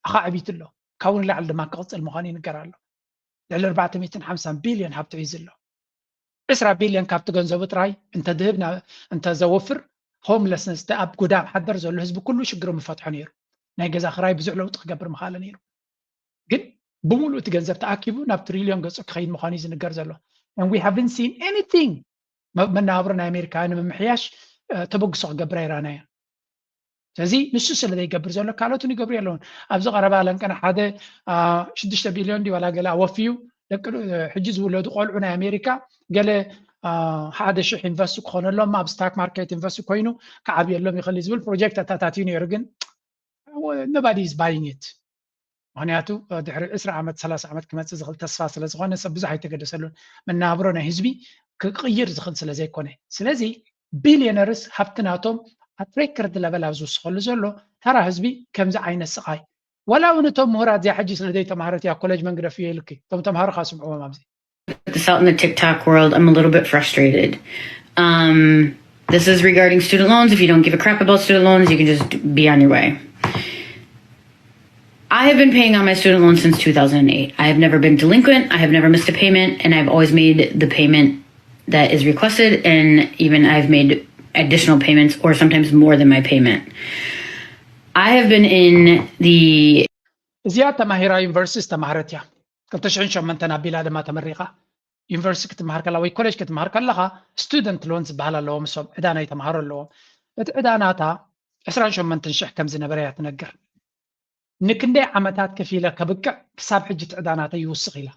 ኣኻዕቢቱ ኣሎ። ካብኡ ንላዕሊ ድማ ክቕፅል ምዃኑ ይንገር ኣሎ። ልዕሊ ኣርባዕተ ሚእትን ሓምሳን ቢልዮን ሃብቲ ሒዙ ኣሎ። ዕስራ ቢልዮን ካብቲ ገንዘቡ ጥራይ እንተድህብ እንተዘወፍር ሆምለስነስ እቲ ኣብ ጎዳም ሓደር ዘሎ ህዝቢ ኩሉ ሽግሩ ምፈትሖ ነይሩ። ናይ ገዛ ክራይ ብዙሕ ለውጢ ክገብር ምኻለ ነይሩ። ግን ብምሉእ እቲ ገንዘብ ተኣኪቡ ናብ ትሪልዮን ገጹ ክኸይድ ምዃኑ እዩ ዝንገር ዘሎ። And we haven't seen anything መ- መነባብሮ ናይ ኣሜሪካ ንምምሕያሽ እ፣ ተበግሶ ክገብር ኣይረኣናዮ። ስለዚ ንሱ ስለ ዘይገብር ዘሎ ካልኦት እውን ይገብሩ የለውን። ኣብዚ ቀረባ ለንቀና ሓደ አ፣ ሽዱሽተ ቢልዮን ድዩ ዋላ ገለ ኣወፍዩ ደቂ እ፣ ሕጂ ዝውለዱ ቆልዑ ናይ ኣሜሪካ ገለ አ፣ ሓደ ሽሕ ኢንቨስት ክኾነሎም ኣብ ስታክ ማርኬት ኢንቨስት ኮይኑ ክዓብየሎም ይኽእል እዩ ዝብል ፕሮጀክት ኣታታትዩ ነይሩ፣ ግን nobody is buying it። ምክንያቱ ድሕሪ ዕስራ ዓመት ሰላሳ ዓመት ክመፅእ ዝኽእል ተስፋ ስለ ዝኾነ ሰብ ብዙሕ ኣይተገደሰሉን። መናብሮ ናይ ህዝቢ ክቕይር ዝኽእል ስለ ዘይኮነ፣ ስለዚ ቢልዮነርስ ሃብቲ ናቶም ኣብ ሬከርድ ለቨል ኣብ ዝውስኸሉ ዘሎ ተራ ህዝቢ ከምዚ ዓይነት ስቓይ፣ ዋላ እውን እቶም ምሁራት እዚኣ ሕጂ ስለ ዘይተማህረት እያ ኮሌጅ መንግደፍ እየ ኢልኪ እቶም ተምሃሮ ካብ ስምዕዎም ኣብዚ This out in the TikTok world, I'm a little bit frustrated. Um, this is regarding student loans. If you don't give a crap about student loans, you can just be on your way. I have been paying on my student loans since two thousand eight. I have never been delinquent. I have never missed a payment, and I've always made the payment that is requested, and even I've made additional payments or sometimes more than my payment. I have been in the እዚኣ ተማሂራ ዩኒቨርሲቲ ዝተማህረት እያ። ክልተ ሽሕን ሸሞንተን ኣቢላ ድማ ተመሪቓ ዩኒቨርሲቲ ክትመሃር ከላ ወይ ኮሌጅ ክትመሃር ከለኻ ስቱደንት ሎን ዝበሃል ኣለዎም፣ እሶም ዕዳ ናይ ተምሃሮ ኣለዎም። እቲ ዕዳ ናታ ዕስራን ሸሞንተን ሽሕ ከም ዝነበረ እያ ትነግር። ንክንደይ ዓመታት ከፊለ ከብቅዕ ክሳብ ሕጂ እቲ ዕዳ ናተይ ይውስኽ ኢላ።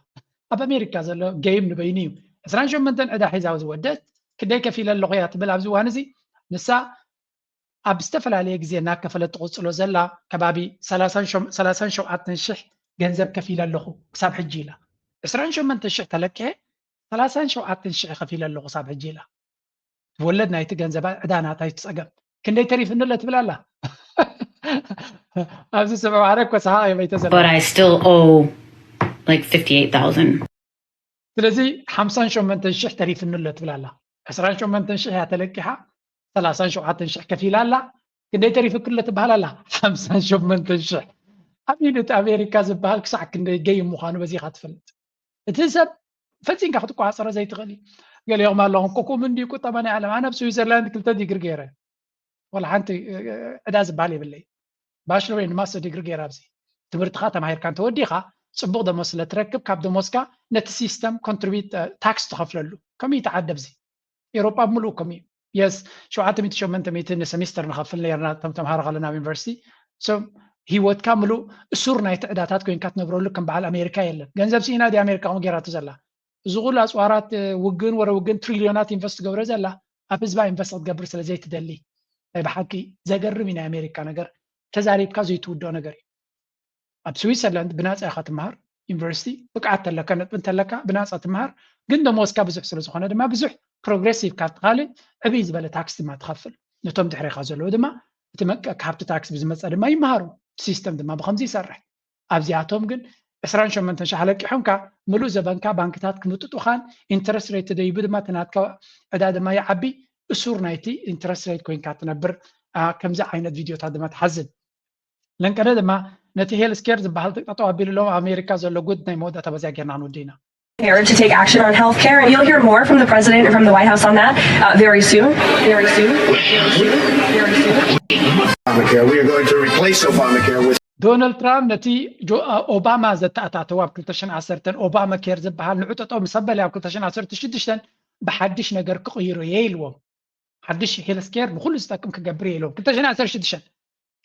ኣብ ኣሜሪካ ዘሎ ገይም ንበይኑ እዩ። ዕስራን ሸሞንተን ዕዳ ሒዛ ዝወደት ክንደይ ከፊለ ኣለኹ እያ ትብል ኣብዚ እዋን እዚ። ንሳ ኣብ ዝተፈላለየ ግዜ እናከፈለት ትቕፅሎ ዘላ ከባቢ ሰላሳን ሸውዓተን ሽሕ ገንዘብ ከፊለ ኣለኹ ክሳብ ሕጂ ኢላ። ዕስራን ሸሞንተን ሽሕ ተለቅሐ ሰላሳን ሸውዓተን ሽሕ ከፊለ ኣለኹ ክሳብ ሕጂ ኢላ። ወለድ ናይቲ ገንዘባ ዕዳ ናታ እዩ እቲ ፀገም። ክንደይ ተሪፍኒ ኣሎ ትብል ኣላ። ኣብዚ ስምዑ ኣረ እኮ ሰሓቕ እየ በይተ ዘሎ but I still owe like fifty-eight thousand. ስለዚ ሓምሳን ሸሞንተን ሽሕ ተሪፍኒ ኣሎ ትብል ኣላ። ዕስራን ሸሞንተን ሽሕ እያ ተለቂሓ፣ ሰላሳን ሸውዓተን ሽሕ ከፊላ ኣላ። ክንደይ ተሪፍኪ ኣሎ ትበሃል ኣላ። ሓምሳን ሸሞንተን ሽሕ። ኣሚን እቲ ኣሜሪካ ዝበሃል ክሳዕ ክንደይ ገይም ምዃኑ በዚኻ ትፈልጥ። እቲ ሰብ ፈጺምካ ክትቆፃፀሮ ዘይትኽእል እዩ። ገሊኦም ኣለኹም ኮኩም እንዲ ቁጠባ ናይ ዓለም። ኣነ ኣብ ስዊዘርላንድ ክልተ ዲግሪ ገይረ ዋላ ሓንቲ እ፣ እ፣ ዕዳ ዝበሃል የብለይ። ባሽለር ወይ ማስተር ዲግሪ ገይረ ኣብዚ ትምህርትኻ ተማሂርካ እንተወዲኻ ፅቡቕ ደሞዝ ስለ ትረክብ ካብ ደሞዝካ ነቲ ሲስተም ኮንትሪቢዩት ታክስ ትኸፍለሉ። ከምኡ እዩ ተዓደብዚ ኤሮጳ ብምሉእ ከምኡ እዩ። የስ ሸውዓተ ሚእቲ ሸሞንተ ሚእቲ ንሰሚስተር ንኸፍል ነርና እቶም ተምሃሮ ከለና ኣብ ዩኒቨርሲቲ። ሶ ህይወትካ ምሉእ እሱር ናይቲ ዕዳታት ኮይንካ ትነብረሉ ከም በዓል ኣሜሪካ የለን። ገንዘብ ስኢና ድያ ኣሜሪካ ከምኡ ገይራቶ ዘላ? እዚ ኩሉ ኣፅዋራት ውግን ወረ ውግን ትሪልዮናት ኢንቨስት ትገብረ ዘላ ኣብ ህዝባ ኢንቨስት ክትገብር ስለ ዘይትደሊ። ናይ ብሓቂ ዘገርም እዩ ናይ ኣሜሪካ ነገር። ተዛሪብካ ዘይትውድኦ ነገር እዩ። ኣብ ስዊትዘርላንድ ብናፃ ኢኻ ትምሃር። ዩኒቨርሲቲ ብቅዓት ተለካ ነጥቢ እንተለካ ብናፃ ትምሃር። ግን ደሞዝካ ብዙሕ ስለ ዝኾነ ድማ ብዙሕ ፕሮግሬሲቭ ካብቲ ካልእ ዕብይ ዝበለ ታክስ ድማ ትኸፍል። ነቶም ድሕሬኻ ዘለዉ ድማ እቲ መቀ ካብቲ ታክስ ብዝመፀ ድማ ይምሃሩ። ሲስተም ድማ ብኸምዚ ይሰርሕ። ኣብዚኣቶም ግን ዕስራን ሸሞንተን ሻሕ ለቂሖምካ ምሉእ ዘበንካ ባንክታት ክምጥጡኻን ኢንተረስት ሬት ተደይቡ ድማ እቲ ናትካ ዕዳ ድማ ይዓቢ። እሱር ናይቲ ኢንተረስት ሬት ኮይንካ ትነብር። ከምዚ ዓይነት ቪድዮታት ድማ ትሓዝን። ለንቀደ ድማ ነቲ ሄልስ ኬር ዝበሃል ጠጠው ኣቢልሎም ኣብ ኣሜሪካ ዘሎ ጉድ ናይ መወዳእታ በዚያ ጌርና ክንውዲ ኢና። Prepared to take action on health care, and you'll hear more from the president and from the White House on that uh, very soon. Very soon. Very soon. Very soon. Obamacare. We are going to replace Obamacare with ዶናልድ ትራምፕ ነቲ ጆ- ኦባማ ዘተኣታተው ኣብ ክልተ ሽሕን ዓሰርተን ኦባማ ኬር ዝበሃል ንዑ ጠጠው ምስ ኣበለ ኣብ ክልተ ሽሕን ዓሰርተ ሽዱሽተን ብሓድሽ ነገር ክቕይሮ እየ ኢልዎም። ሓድሽ ሄልስ ኬር ንኩሉ ዝጠቅም ክገብር እየ ኢልዎም። ክልተ ሽሕን ዓሰርተ ሽዱሽተን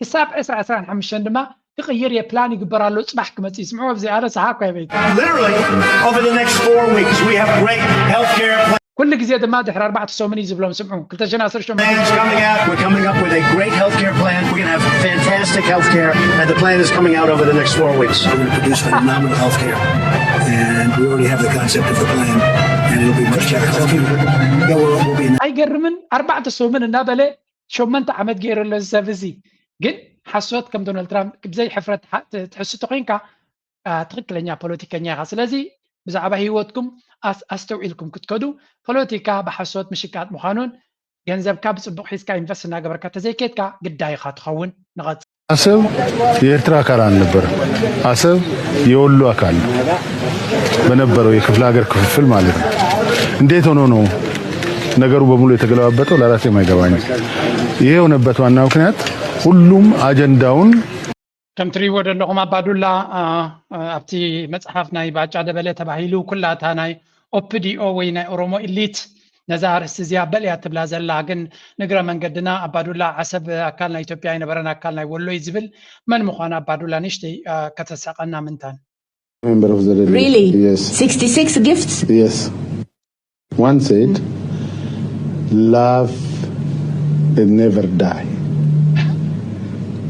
ክሳብ ዕስራ ዕስራን ሓሙሽተን ድማ ክቕይር እየ ፕላን ይግበር ኣሎ። ፅባሕ ክመፅእ ይስምዑ ኣብዚ ኣረ ሰሓ እኳ ይበይት literally over the next four weeks. We have great health care ኩሉ ግዜ ድማ ድሕሪ ኣርባዕተ ሰሙን እዩ ዝብሎም ስምዑ። ክልተ ሽሕን ዓሰርተ ሸሞንተ plans coming out. We're coming up with a great health care plan. We're going to have fantastic health care, and the plan is coming out over the next four weeks. We're going to produce phenomenal health care, and we already have the concept of the plan, and it'll be much better health care. There will, will be ኣይገርምን? ኣርባዕተ ሰሙን እናበለ ሸሞንተ ዓመት ገይሩ ኣሎ እዚ ሰብ እዚ። ግን ሓሶት ከም ዶናልድ ትራምፕ ብዘይ ሕፍረት ትሓ- ትሕስቶ ኮይንካ አ፣ ትኽክለኛ ፖለቲከኛ ኢኻ። ስለዚ ብዛዕባ ህይወትኩም ኣስ- ኣስተውዒልኩም ክትከዱ። ፖለቲካ ብሓሶት ምሽቃጥ ምዃኑን ገንዘብካ ብፅቡቕ ሒዝካ ኢንቨስት እናገበርካ ተዘይኬድካ ግዳይኻ ትኸውን። ንቐፅል። አሰብ የኤርትራ አካል አልነበረም። አሰብ የወሎ አካል ነው በነበረው የክፍለ ሀገር ክፍፍል ማለት ነው። እንዴት ሆኖ ነው ነገሩ በሙሉ የተገለባበጠው? ለራሴም አይገባኝም። ይሄ የሆነበት ዋና ምክንያት ሁሉም አጀንዳውን ከም ትሪእዎ ዘለኹም ኣባዱላ ኣብቲ መፅሓፍ ናይ ባጫ ደበለ ተባሂሉ ኩላታ ናይ ኦፕዲኦ ወይ ናይ ኦሮሞ ኢሊት ነዛ ኣርእስቲ እዚኣ በል እያ ትብላ ዘላ። ግን ንግረ መንገድና ኣባዱላ ዓሰብ ኣካል ናይ ኢትዮጵያ ኣይነበረን፣ ኣካል ናይ ወሎ እዩ ዝብል መን ምዃኑ ኣባዱላ ንእሽተይ ከተሳቐና ምንታን። Member of the Really? Yes. sixty-six gifts? Yes. One said, love never die.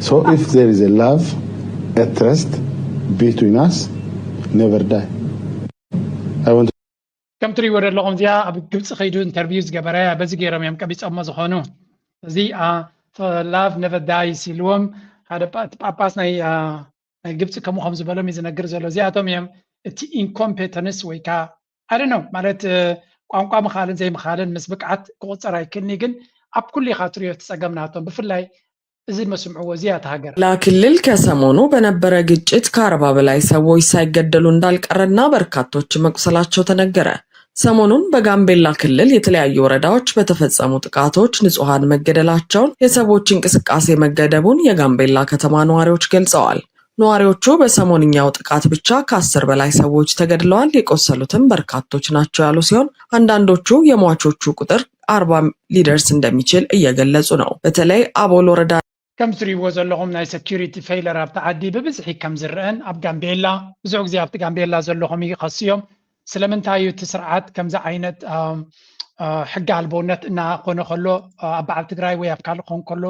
So if there is a love, a trust between us, never die. I want ከም ትሪእዎ ዘለኹም እዚኣ ኣብ ግብፂ ከይዱ ኢንተርቪው ዝገበረ በዚ ገይሮም እዮም ቀቢፆሞ ዝኾኑ። እዚ love never dies ኢልዎም ሓደ ጳጳስ ናይ ናይ ግብፂ ከምኡ ከም ዝበሎም እዩ ዝነግር ዘሎ። እዚኣቶም እዮም እቲ ኢንኮምፔተንስ ወይ ከዓ ኣደ ነው ማለት ቋንቋ ምኻልን ዘይምኻልን ምስ ብቅዓት ክቁፀር ኣይክልኒ። ግን ኣብ ኩሉ ኢኻ ትሪዮ እቲ ፀገም ናቶም ብፍላይ እዚ መስምዕዎ እዚኣ እታ ሃገር። ላ ክልል ከሰሞኑ በነበረ ግጭት ከአርባ በላይ ሰዎች ሳይገደሉ እንዳልቀረና በርካቶች መቁሰላቸው ተነገረ። ሰሞኑን በጋምቤላ ክልል የተለያዩ ወረዳዎች በተፈጸሙ ጥቃቶች ንጹሐን መገደላቸውን የሰዎች እንቅስቃሴ መገደቡን የጋምቤላ ከተማ ነዋሪዎች ገልጸዋል። ነዋሪዎቹ በሰሞንኛው ጥቃት ብቻ ከአስር በላይ ሰዎች ተገድለዋል፣ የቆሰሉትም በርካቶች ናቸው ያሉ ሲሆን አንዳንዶቹ የሟቾቹ ቁጥር አርባ ሊደርስ እንደሚችል እየገለጹ ነው። በተለይ አቦል ወረዳ ከም ትሪእዎ ዘለኹም ናይ ሰኪሪቲ ፌይለር ኣብቲ ዓዲ ብብዝሒ ከም ዝረአን ኣብ ጋምቤላ ብዙሕ ግዜ ኣብቲ ጋምቤላ ዘለኹም ይኸስዮም። ስለምንታይ እዩ እቲ ስርዓት ከምዚ ዓይነት ሕጊ ኣልቦነት እናኾነ ከሎ ኣብ በዓል ትግራይ ወይ ኣብ ካልእ ክኾን ከሎ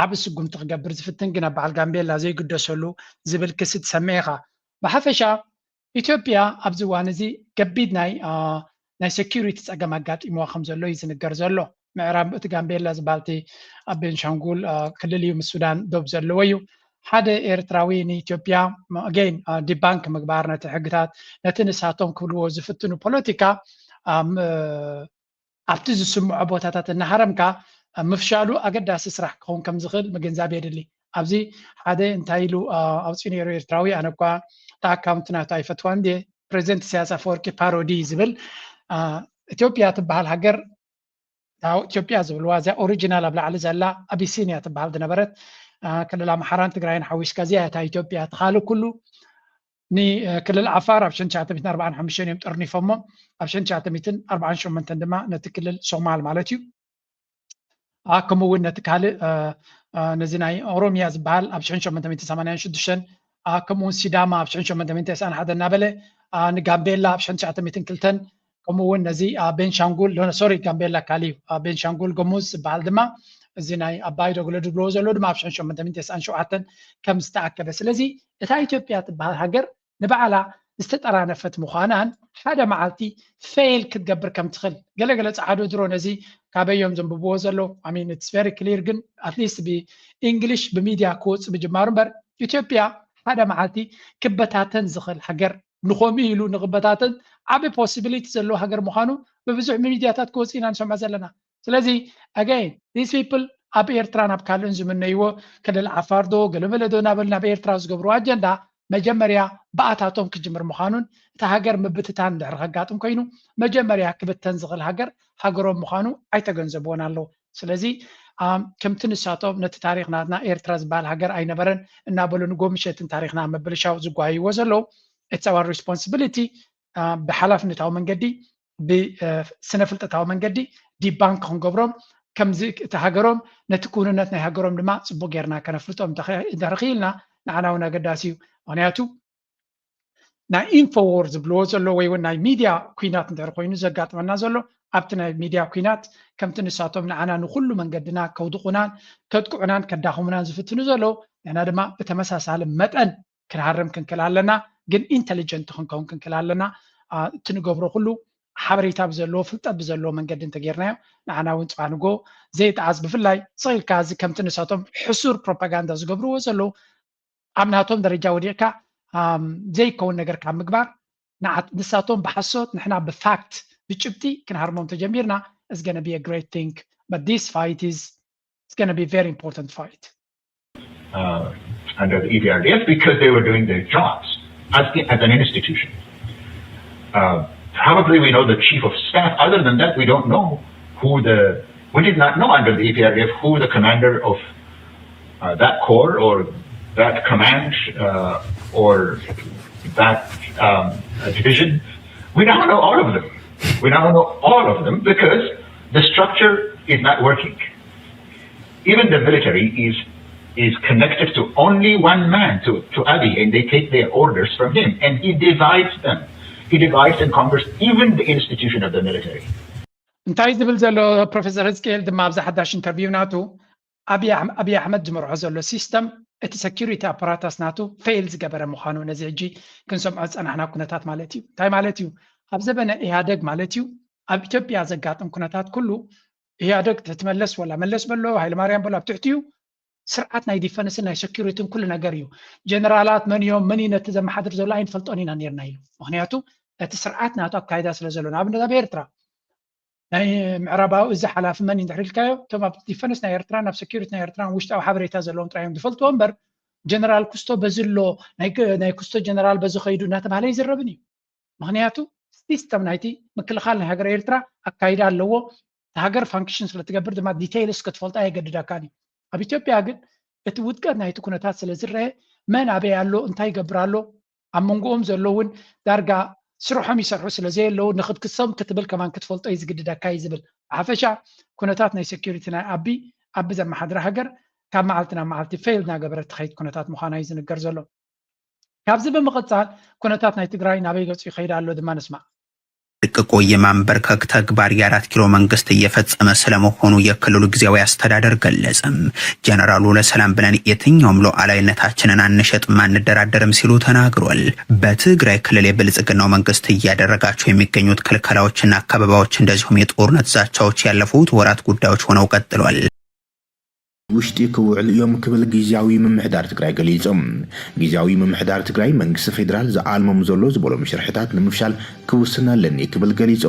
ዓብ ስጉምቲ ክገብር ዝፍትን ግን ኣብ በዓል ጋምቤላ ዘይግደሰሉ ዝብል ክሲ ትሰምዕ ኢኻ። ብሓፈሻ ኢትዮጵያ ኣብዚ እዋን እዚ ገቢድ ናይ ናይ ሴኪሪቲ ፀገም ኣጋጢምዋ ከም ዘሎ እዩ ዝንገር ዘሎ። ምዕራብ እቲ ጋምቤላ ዝበሃል እቲ ኣብ ቤንሻንጉል ክልል እዩ ምስ ሱዳን ዶብ ዘለዎ እዩ። ሓደ ኤርትራዊ ንኢትዮጵያ again debunk ምግባር ነቲ ሕግታት ነቲ ንሳቶም ክብልዎ ዝፍትኑ ፖለቲካ ኣብቲ ዝስምዖ ቦታታት እናሃረምካ ምፍሻሉ ኣገዳሲ ስራሕ ክኸውን ከም ዝኽእል ምግንዛብ የድሊ። ኣብዚ ሓደ እንታይ ኢሉ ኣውፅኡ ነይሩ ኤርትራዊ፣ ኣነ እኳ እቲ ኣካውንት ናቱ ኣይፈትዋን ድየ፣ ፕሬዚደንት ኢሳያስ ኣፈወርቂ ፓሮዲ ዝብል ኢትዮጵያ ትበሃል ሃገር ኢትዮጵያ ዝብልዋ እዚኣ ኦሪጂናል ኣብ ላዕሊ ዘላ ኣቢሲንያ ትበሃል ዝነበረት ክልል ኣምሓራን ትግራይን ሓዊስካ እዚኣ እታ ኢትዮጵያ ትኻል ኩሉ ንክልል ዓፋር ኣብ ሽሕን ትሽዓተ ሚእትን ኣርባዓን ሓሙሽተን እዮም ጠርኒፎሞ ኣብ ሽሕን ትሽዓተ ሚእትን ኣርባዓን ሸሞንተን ድማ ነቲ ክልል ሶማል ማለት እዩ ከምኡ እውን ነቲ ካልእ ነዚ ናይ ኦሮሚያ ዝበሃል ኣብ ሽሕን ሸሞንተ ሚእትን ሰማንያን ሽዱሽተን ከምኡ እውን ሲዳማ ኣብ ሽሕን ሸሞንተ ሚእትን ተስዓን ሓደን እናበለ ንጋምቤላ ኣብ ሽሕን ትሽዓተ ሚእትን ክልተን ከምኡ እውን ነዚ ቤንሻንጉል ሶሪ ጋምቤላ ካሊ ቤንሻንጉል ጎሙዝ ዝበሃል ድማ እዚ ናይ ኣባይ ዶግሎ ዝብልዎ ዘሎ ድማ ኣብ ሽሕን ሸሞንተ ሚእትን ተስዓን ሸውዓተን ከም ዝተኣከበ ስለዚ እታ ኢትዮጵያ ትበሃል ሃገር ንባዕላ ዝተጠራነፈት ምዃናን ሓደ መዓልቲ ፌል ክትገብር ከም ትኽእል ገለገለ ጸዓዱ ድሮ ነዚ ካበዮም ዘንብብዎ ዘሎ ኣሚን it's very clear ግን ኣትሊስት ብእንግሊሽ ብሚድያ ክወፅ ምጅማሩ እምበር ኢትዮጵያ ሓደ መዓልቲ ክበታተን ዝኽእል ሃገር ንኸምኡ ኢሉ ንኽበታተን ዓብ ፖሲቢሊቲ ዘለዎ ሃገር ምዃኑ ብብዙሕ ሚድያታት ክወፅ ኢና ንሰምዖ ዘለና ስለዚ again these people ኣብ ኤርትራ ናብ ካልእን ዝምነይዎ ክልል ዓፋር ዶ ገለመለ ዶ እናበሉ ናብ ኤርትራ ዝገብርዎ ኣጀንዳ መጀመርያ ብኣታቶም ክጅምር ምዃኑን እቲ ሃገር ምብትታን እንድሕር ከጋጥም ኮይኑ መጀመርያ ክብተን ዝኽእል ሃገር ሃገሮም ምዃኑ ኣይተገንዘብዎን ኣለዉ ስለዚ ከምቲ ንሳቶም ነቲ ታሪኽ ናትና ኤርትራ ዝበሃል ሃገር ኣይነበረን እናበሉ ንጎምሸትን ታሪኽና ምብልሻው ዝጓይዎ ዘለዉ it's our responsibility ብሓላፍነታዊ መንገዲ ብስነ ፍልጠታዊ መንገዲ ዲባንክ ክንገብሮም ከምዚ እቲ ሃገሮም ነቲ ክውንነት ናይ ሃገሮም ድማ ፅቡቅ ጌርና ከነፍልጦም እንተኽኢልና ንዓና እውን ኣገዳሲ እዩ ምክንያቱ ናይ ኢንፎዎር ዝብልዎ ዘሎ ወይ እውን ናይ ሚድያ ኩናት እንድሕር ኮይኑ ዘጋጥመና ዘሎ ኣብቲ ናይ ሚድያ ኩናት ከምቲ ንሳቶም ንዓና ንኩሉ መንገድና ከውድቁናን ከጥቅዑናን ከዳኽሙናን ዝፍትኑ ዘለዉ ንሕና ድማ ብተመሳሳሊ መጠን ክንሃርም ክንክእል ኣለና ግን ኢንተሊጀንት ክንከውን ክንክእል ኣለና እቲ ንገብሮ ኩሉ ሓበሬታ ብዘለዎ ፍልጠት ብዘለዎ መንገዲ እንተጌርናዮ ንዓና እውን ፅባሕ ንጎ ዘይጠዓስ ብፍላይ ስቕ ኢልካ እዚ ከምቲ ንሳቶም ሕሱር ፕሮፓጋንዳ ዝገብርዎ ዘለዉ ኣብ ናቶም ደረጃ ወዲቕካ ዘይከውን ነገር ካብ ምግባር ንሳቶም ብሓሶት ንሕና ብፋክት ብጭብጢ ክንሃርሞም ተጀሚርና is gonna be a great thing but this fight is it's gonna be very important fight uh, under the E P R D F because they were doing their jobs as, the, as an institution. Uh, probably we know the chief of staff. Other than that, we don't know who the. We did not know under the E P R D F who the commander of uh, that corps or that command uh, or that um, division, we now know all of them. We now know all of them because the structure is not working. Even the military is is connected to only one man, to, to Abiy, and they take their orders from him, and he divides them. He divides and conquers even the institution of the military. እንታይ ዝብል ዘሎ ፕሮፌሰር ህዝቅኤል ድማ ኣብዚ ሓዳሽ ኢንተርቪው ናቱ ኣብይ ኣሕመድ ዝመርሖ ዘሎ ሲስተም እቲ ሰኪሪቲ ኣፓራታስ ናቱ ፌል ዝገበረ ምዃኑ ነዚ ሕጂ ክንሰምዖ ዝፀናሕና ኩነታት ማለት እዩ። እንታይ ማለት እዩ? ኣብ ዘበነ ኢህኣደግ ማለት እዩ ኣብ ኢትዮጵያ ዘጋጥም ኩነታት ኩሉ ኢህኣደግ ትመለስ ወላ መለስ በሎ ሃይለማርያም በሎ ኣብ ትሕቲኡ ስርዓት ናይ ዲፈንስን ናይ ሰኪሪቲን ኩሉ ነገር እዩ። ጀነራላት መን እዮም መን እዩ ነቲ ዘመሓድር ዘሎ ኣይንፈልጦን ኢና ነርና ኢሉ። ምክንያቱ እቲ ስርዓት ናቱ ኣካይዳ ስለ ዘሎ ንኣብነት ኣብ ኤርትራ ናይ ምዕራባዊ እዚ ሓላፊ መን እንድሕር ኢልካዮ እቶም ኣብ ዲፈንስ ናይ ኤርትራን ኣብ ሰኪሪቲ ናይ ኤርትራን ውሽጣዊ ሓበሬታ ዘለዎም ጥራይ እዮም ዝፈልጥዎ እምበር ጀነራል ኩስቶ በዚ ኣሎ ናይ ኩስቶ ጀነራል በዚ ከይዱ እናተባሃለ ይዝረብን እዩ። ምክንያቱ ሲስተም ናይቲ ምክልኻል ናይ ሃገር ኤርትራ ኣካይዳ ኣለዎ። እቲ ሃገር ፋንክሽን ስለትገብር ድማ ዲቴይልስ ክትፈልጣ የገድደካን እዩ። ኣብ ኢትዮጵያ ግን እቲ ውድቀት ናይቲ ኩነታት ስለ ዝረአ መን ኣበይ ኣሎ እንታይ ይገብር ኣሎ ኣብ መንጎኦም ዘሎ እውን ዳርጋ ስርሖም ይሰርሑ ስለ ዘየለዉ ንክትክሶም ክትብል ከማን ክትፈልጦ እዩ ዝግድደካ እዩ ዝብል። ብሓፈሻ ኩነታት ናይ ሴኪሪቲ ናይ ኣቢ ኣቢ ዘመሓድራ ሃገር ካብ መዓልቲ ናብ መዓልቲ ፌል እናገበረት ትኸይድ ኩነታት ምዃና እዩ ዝንገር ዘሎ። ካብዚ ብምቕፃል ኩነታት ናይ ትግራይ ናበይ ገፁ ይኸይድ ኣሎ ድማ ንስማዕ። ድቅቆ የማንበርከክ ተግባር የአራት ኪሎ መንግስት እየፈጸመ ስለመሆኑ የክልሉ ጊዜያዊ አስተዳደር ገለጸም። ጀነራሉ ለሰላም ብለን የትኛውም ሉዓላዊነታችንን አንሸጥም አንደራደርም ሲሉ ተናግሯል። በትግራይ ክልል የብልጽግናው መንግስት እያደረጋቸው የሚገኙት ክልከላዎችና ከበባዎች እንደዚሁም የጦርነት ዛቻዎች ያለፉት ወራት ጉዳዮች ሆነው ቀጥሏል። ውሽጢ ክውዕሉ እዮም ክብል ግዝያዊ ምምሕዳር ትግራይ ገሊጹ። ግዝያዊ ምምሕዳር ትግራይ መንግስቲ ፌዴራል ዝኣልሞም ዘሎ ዝበሎም ሽርሕታት ንምፍሻል ክውስን ኣለኒ ክብል ገሊጹ።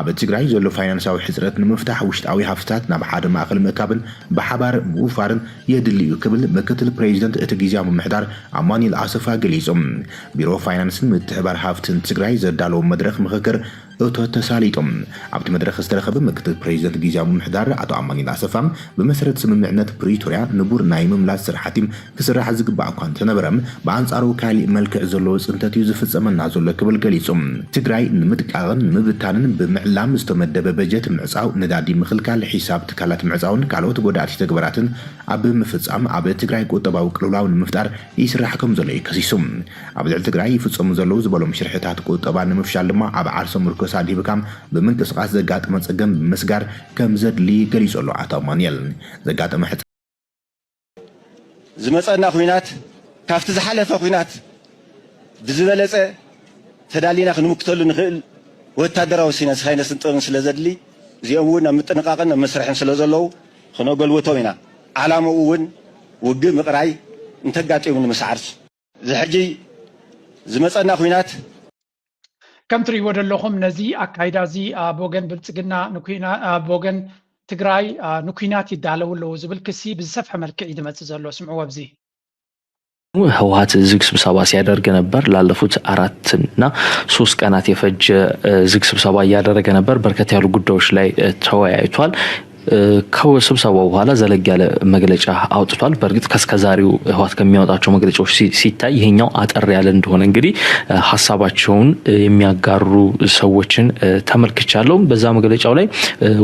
ኣብ ትግራይ ዘሎ ፋይናንሳዊ ሕፅረት ንምፍታሕ ውሽጣዊ ሃፍትታት ናብ ሓደ ማእኸል ምእካብን ብሓባር ምውፋርን የድሊ እዩ ክብል ምክትል ፕሬዚደንት እቲ ግዝያዊ ምምሕዳር ኣማኑኤል ኣሰፋ ገሊጹ። ቢሮ ፋይናንስን ምትሕባር ሃፍትን ትግራይ ዘዳለዎ መድረኽ ምኽክር እቶት ተሳሊጡ። ኣብቲ መድረኽ ዝተረኸበ ምክትል ፕሬዚደንት ግዝያዊ ምምሕዳር ኣቶ ኣማኑኤል ኣሰፋ፣ ብመሰረት ስምምዕነት ፕሪቶርያ ንቡር ናይ ምምላስ ስራሕቲ ክስራሕ ዝግባእ እኳ እንተነበረ፣ ብኣንጻሩ ካሊእ መልክዕ ዘለዎ ፅንተት እዩ ዝፍፀመና ዘሎ ክብል ገሊፁ። ትግራይ ንምድቃቕን ንምብታንን ብምዕላም ዝተመደበ በጀት ምዕፃው፣ ነዳዲ ምኽልካል፣ ሒሳብ ትካላት ምዕፃውን ካልኦት ጎዳእቲ ተግባራትን ኣብ ምፍፃም ኣብ ትግራይ ቁጠባዊ ቅልውላው ንምፍጣር ይስራሕ ከም ዘሎ እዩ ከሲሱ። ኣብ ልዕሊ ትግራይ ይፍፀሙ ዘለዉ ዝበሎም ሽርሕታት ቁጠባ ንምፍሻል ድማ ኣብ ዓርሰ ምርኮሳ ድብካም ብምንቅስቃስ ዘጋጠመ ፀገም ብምስጋር ከም ዘድሊ ገሊፁ ኣሎ ኣቶ ኣማኑኤል። ዘጋጠመ ሕፀ ዝመፀና ኹናት ካብቲ ዝሓለፈ ኹናት ብዝበለፀ ተዳሊና ክንምክተሉ ንኽእል ወታደራዊ ሲነስ ሃይነስን ጥበብን ስለ ዘድሊ እዚኦም እውን ኣብ ምጥንቃቕን ኣብ መስርሕን ስለ ዘለዉ ክነገልውቶም ኢና። ዓላምኡ እውን ውግእ ምቕራይ እንተጋጢሙ ንምስዓር እዚ ሕጂ ዝመፀና ኹናት ከም ትርእይዎ ዘለኹም ነዚ ኣካይዳ እዚ ኣብ ወገን ብልፅግና ንኩና ኣብ ወገን ትግራይ ንኩናት ይዳለዉ ኣለዉ ዝብል ክሲ ብዝሰፍሐ መልክዕ እዩ ዝመፅእ ዘሎ። ስምዕዎ ኣብዚ ህወሀት ዝግ ስብሰባ ሲያደርግ ነበር። ላለፉት አራት እና ሶስት ቀናት የፈጀ ዝግ ስብሰባ እያደረገ ነበር። በርከት ያሉ ጉዳዮች ላይ ተወያይቷል። ከስብሰባው በኋላ ዘለግ ያለ መግለጫ አውጥቷል። በእርግጥ ከስከዛሬው ህወሓት ከሚያወጣቸው መግለጫዎች ሲታይ ይሄኛው አጠር ያለ እንደሆነ እንግዲህ ሀሳባቸውን የሚያጋሩ ሰዎችን ተመልክቻለሁ። በዛ መግለጫው ላይ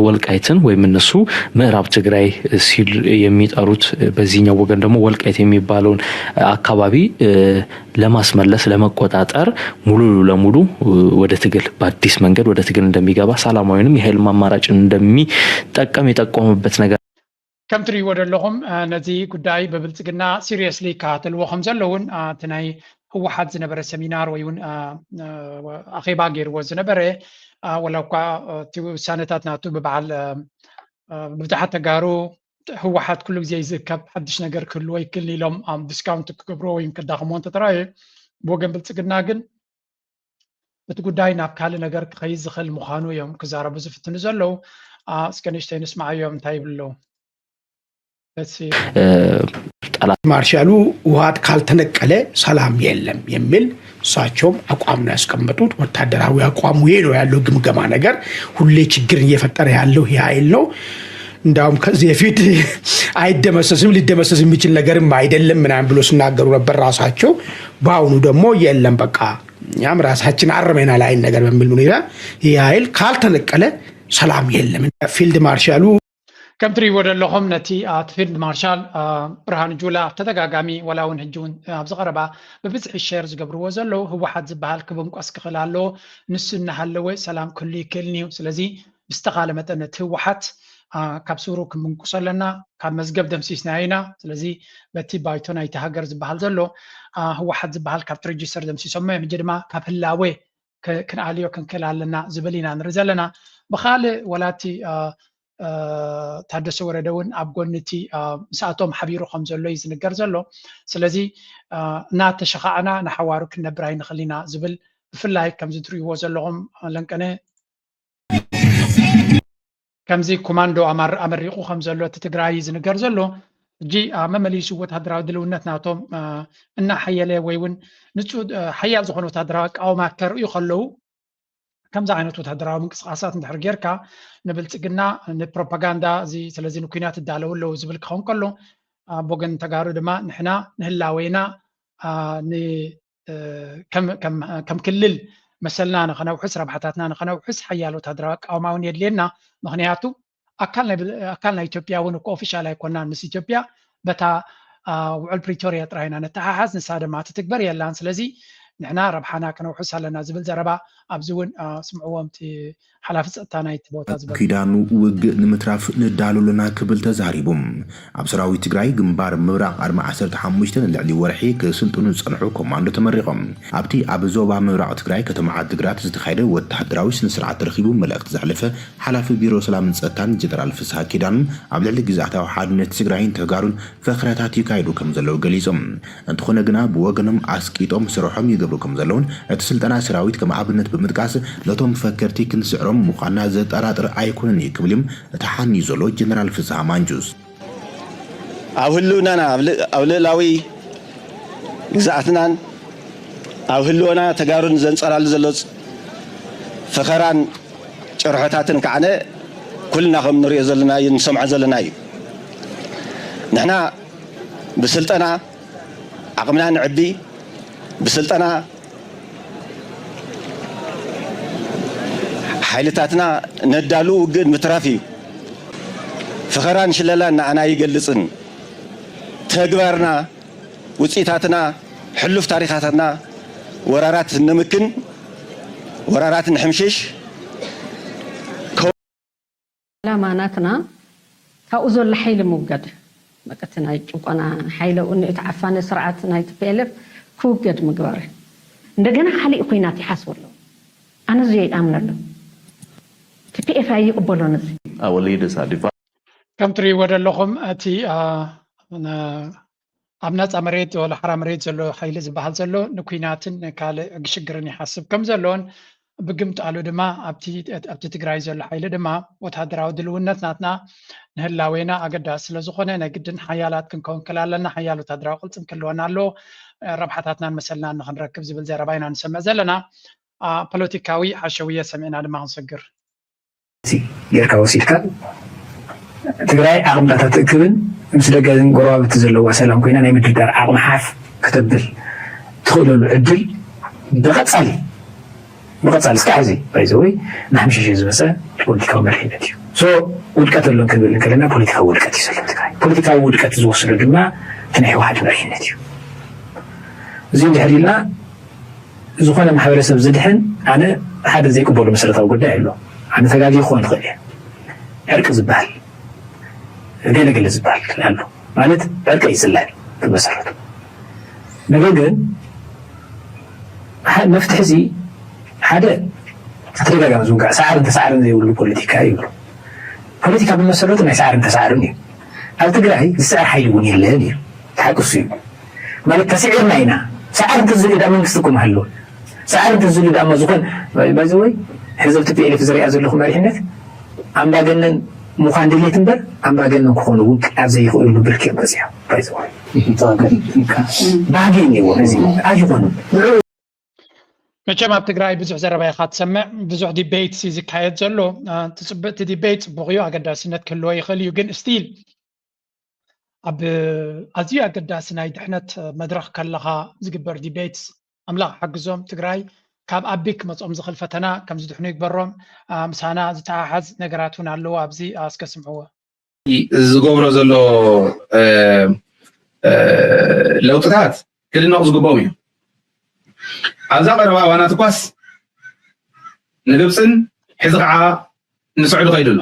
ወልቃይትን ወይም እነሱ ምዕራብ ትግራይ ሲል የሚጠሩት በዚህኛው ወገን ደግሞ ወልቃይት የሚባለውን አካባቢ ለማስመለስ ለመቆጣጠር ሙሉ ለሙሉ ወደ ትግል በአዲስ መንገድ ወደ ትግል እንደሚገባ ሰላማዊንም የኃይል አማራጭን እንደሚጠቀም የጠቆመበት ነገር ከም ትርእይዎ ዘለኹም ነዚ ጉዳይ ብብልፅግና ሲሪየስሊ ይከታተልዎ ከም ዘለውን እቲ ናይ ህወሓት ዝነበረ ሰሚናር ወይ እውን ኣኼባ ገይርዎ ዝነበረ ወላ እኳ እቲ ውሳነታት ናቱ ብበዓል ብዙሓት ተጋሩ ህወሓት ኩሉ ግዜ እዩ ዝእከብ ሓድሽ ነገር ክህልዎ ይክእል ኢሎም ኣብ ዲስካውንት ክገብርዎ ወይ ከዳኽምዎ እንተተራየ ብወገን ብልፅግና ግን እቲ ጉዳይ ናብ ካልእ ነገር ክኸይድ ዝኽእል ምዃኑ እዮም ክዛረቡ ዝፍትኑ ዘለዉ። እስከ ንእሽተይ ንስማዓዮም እንታይ ይብሉ ኣለዉ። ጠላት ማርሻሉ ህወሓት ካልተነቀለ ሰላም የለም የሚል እሳቸውም አቋም ነው ያስቀመጡት። ወታደራዊ አቋሙ ይሄ ነው ያለው ግምገማ ነገር። ሁሌ ችግርን እየፈጠረ ያለው ይህ ኃይል ነው። እንዳውም ከዚህ በፊት አይደመሰስም፣ ሊደመሰስ የሚችል ነገርም አይደለም ምናምን ብሎ ሲናገሩ ነበር ራሳቸው። በአሁኑ ደግሞ የለም በቃ እኛም ራሳችን አርመናል አይን ነገር በሚል ሁኔታ ይህ ኃይል ካልተነቀለ ሰላም የለም። ፊልድ ማርሻሉ ከም ትሪእዎ ዘለኹም ነቲ እቲ ፊልድ ማርሻል ብርሃኑ ጁላ ተደጋጋሚ ዋላ እውን ሕጂ እውን ኣብዚ ቀረባ ብብዝሒ ሸር ዝገብርዎ ዘለዉ ህወሓት ዝበሃል ክብንቆስ ክኽእል ኣለዎ። ንሱ እናሃለወ ሰላም ክህሉ ይክእልን እዩ። ስለዚ ብዝተኻለ መጠን ነቲ ህወሓት ካብ ስሩ ክንብንቁሶ ኣለና። ካብ መዝገብ ደምሲስናዮ ኢና። ስለዚ በቲ ባይቶ ናይቲ ሃገር ዝበሃል ዘሎ ህወሓት ዝበሃል ካብቲ ሬጅስተር ደምሲሶሞ እዮም። ሕጂ ድማ ካብ ህላወ ክንኣልዮ ክንክእል ኣለና ዝብል ኢና ንርኢ ዘለና። ብኻልእ ወላቲ ታደሰ ወረደ እውን ኣብ ጎኒ እቲ ምስኣቶም ሓቢሩ ከም ዘሎ እዩ ዝንገር ዘሎ። ስለዚ እናተሸኻዕና ንሓዋሩ ክንነብር ኣይንኽእል ኢና ዝብል ብፍላይ ከምዚ ትሪእዎ ዘለኹም ለንቀነ ከምዚ ኮማንዶ ኣመሪቑ ከም ዘሎ እቲ ትግራይ ዝንገር ዘሎ ሕጂ መመሊሱ ወታደራዊ ድልውነት ናቶም እናሓየለ ወይ እውን ንፁ ሓያል ዝኾነ ወታደራዊ ኣቃውማ ከርእዩ ከለዉ ከምዚ ዓይነት ወታደራዊ ምንቅስቃሳት እንድሕር ጌርካ ንብልፅግና ንፕሮፓጋንዳ እዚ ስለዚ ንኩናት እዳለው ኣለዉ ዝብል ክኸውን ከሎ ኣብ ወገን ተጋሩ ድማ ንሕና ንህላወና ከም ክልል መሰልና ንኸነውሕስ ረብሓታትና ንኸነውሕስ ሓያል ወታደራዊ ኣቃውማ እውን የድልየና። ምክንያቱ ኣካል ናይ ኢትዮጵያ እውን እኮ ኦፊሻል ኣይኮናን ምስ ኢትዮጵያ በታ ውዕል ፕሪቶርያ ጥራይ ኢና ነተሓሓዝ፣ ንሳ ድማ ትትግበር የላን። ስለዚ ንሕና ረብሓና ከነውሕስ ኣለና ዝብል ዘረባ ኣብዚ እውን ስምዕዎም እቲ ሓላፊ ፀጥታ ናይቲ ቦታ ዝበሉ። ኪዳኑ ውግእ ንምትራፍ ንዳሎ ኣለና ክብል ተዛሪቡ። ኣብ ሰራዊት ትግራይ ግንባር ምብራቕ ኣርማ ዓሰርተ ሓሙሽተ ንልዕሊ ወርሒ ክስልጥኑ ዝፀንሑ ኮማንዶ ተመሪቖም። ኣብቲ ኣብ ዞባ ምብራቕ ትግራይ ከተማ ዓዲግራት ዝተኻየደ ወታደራዊ ስነ ስርዓት ተረኺቡ መልእኽቲ ዘሕለፈ ሓላፊ ቢሮ ሰላምን ፀጥታን ጀነራል ፍስሃ ኪዳኑ ኣብ ልዕሊ ግዝኣታዊ ሓድነት ትግራይን ተጋሩን ፈኸራታት ይካየዱ ከም ዘለዉ ገሊፆም። እንተኾነ ግና ብወገኖም ኣስቂጦም ስርሖም ይገብሩ ከም ዘለውን እቲ ስልጠና ሰራዊት ከም ኣብነት ብምጥቃስ ነቶም ፈከርቲ ክንስዕሮም ምዃንና ዘጠራጥር ኣይኮነን እዩ ክብል እዮም እቲ ሓንዩ ዘሎ ጀነራል ፍስሃ ማንጁስ። ኣብ ህልውናና ኣብ ልእላዊ ግዝኣትናን ኣብ ህልወና ተጋሩን ዘንፀላሉ ዘሎ ፈኸራን ጭርሖታትን ከዓነ ኩልና ከም ንሪኦ ዘለና እዩ ንሰምዖ ዘለና እዩ። ንሕና ብስልጠና ዓቕምና ንዕቢ ብስልጠና ሓይልታትና ነዳሉ ውግእ ምትራፍ እዩ። ፈኸራን ሽለላን ንዓና ይገልፅን ተግባርና ውፅኢታትና ሕሉፍ ታሪኻታትና ወራራት ንምክን ወራራት ንሕምሽሽ ዕላማ ናትና ካብኡ ዘሎ ሓይሊ ምውጋድ በቃ እቲ ናይ ጭቆና ሓይሊ ኣብኡ እቲ ዓፋኒ ስርዓት ናይ ቲፒኤልኤፍ ክውገድ ምግባር እዩ። እንደገና ካሊእ ኹናት ይሓስቡ ኣለዉ። ኣነ እዚ ኣይኣምነሉ። ቲፒኤፍ ኣይቕበሎን እዚ። Our leaders are divided. ከም ትሪእዎ ዘለኹም እቲ ኣብ ናፃ መሬት ወላ ሓራ መሬት ዘሎ ሓይሊ ዝበሃል ዘሎ ንኩናትን ካልእ ግሽግርን ይሓስብ ከም ዘሎን ብግምጣሉ ድማ ኣብቲ ትግራይ ዘሎ ሓይሊ ድማ ወታደራዊ ድልውነት ናትና ንህላዌና ኣገዳሲ ስለዝኾነ ናይ ግድን ሓያላት ክንከውን ክል ኣለና። ሓያል ወታደራዊ ቅልፅም ክህልወና ኣለዎ። ረብሓታትናን መሰልናን ንክንረክብ ዝብል ዘረባ ኢና ንሰምዕ ዘለና። ፖለቲካዊ ሓሸውየ ሰሚዕና ድማ ክንሰግር። ጌርካ ወሲድካ ትግራይ ዓቕምታታ ትእክብን ምስ ደገን ጎረባብቲ ዘለዋ ሰላም ኮይና ናይ ምድርዳር ዓቕሚ ሓፍ ክተብል ትኽእለሉ ዕድል ብቐፃሊ ብቐፃሊ እስካዕ ሕዚ ባይዘወይ ንሓምሽሽ ዝመፀ ፖለቲካዊ መሪሕነት እዩ። ሶ ውድቀት ኣሎን ክንብል እንከለና ፖለቲካዊ ውድቀት እዩ ዘሎ ትግራይ። ፖለቲካዊ ውድቀት ዝወስዶ ድማ እቲ ናይ ህወሓት መሪሕነት እዩ። እዚ እንድሕር ኢልና ዝኾነ ማሕበረሰብ ዝድሕን ኣነ ሓደ ዘይቅበሉ መሰረታዊ ጉዳይ ኣሎ። ኣነ ተጋጊ ክኾን ትኽእል እየ። ዕርቂ ዝበሃል ገለገለ ዝበሃል ኣሎ ማለት ዕርቂ ይፅላእ ብመሰረቱ። ነገር ግን መፍትሒ እዚ ሓደ ተደጋጋሚ ዝውጋዕ ሳዕርን ተሳዕርን ዘይብሉ ፖለቲካ ይብሉ። ፖለቲካ ብመሰረቱ ናይ ሳዕርን ተሳዕርን እዩ። ኣብ ትግራይ ዝስዕር ሓይሊ እውን የለን እዩ። ሓቂ እሱ እዩ። ማለት ተስዒርና ኢና። ሰዓር እንተዝህሉ ዳ መንግስቲ እኮ ምሃለወ። ሰዓር እንተዝህሉ ዳማ ዝኾን ባይዘወይ ሕዚ ኣብ ቲፒኤልኤፍ ዝሪኣ ዘለኹ መሪሕነት ኣምባገነን ምዃን ድሌት እምበር ኣምባገነን ክኾኑ እውን ኣብ ዘይኽእሉ ብርኪ እዮም በፂሖም። ባይዘወይ ባህጊ እኒዎ እዚ ኣይኾኑን። መቸም ኣብ ትግራይ ብዙሕ ዘረባ ኢኻ ትሰምዕ፣ ብዙሕ ዲቤት እዩ ዝካየድ ዘሎ። ትፅብእቲ ዲቤት ፅቡቕ እዩ፣ ኣገዳስነት ክህልዎ ይኽእል እዩ። ግን ስቲል ኣብ ኣዝዩ ኣገዳሲ ናይ ድሕነት መድረኽ ከለኻ ዝግበር ዲቤት ኣምላኽ ሓግዞም ትግራይ ካብ ኣቢ ክመፅኦም ዝኽእል ፈተና ከም ዝድሕኑ ይግበሮም። ምሳና ዝተሓሓዝ ነገራት እውን ኣለዎ፣ ኣብዚ ኣስከስምዕዎ። ዝገብሮ ዘሎ ለውጥታት ክድነቑ ዝግብኦም እዩ። ኣብዛ ቀረባ እዋናት እኳስ ንግብፅን ሕዚ ከዓ ንስዑዲ ከይዱ ኣሎ።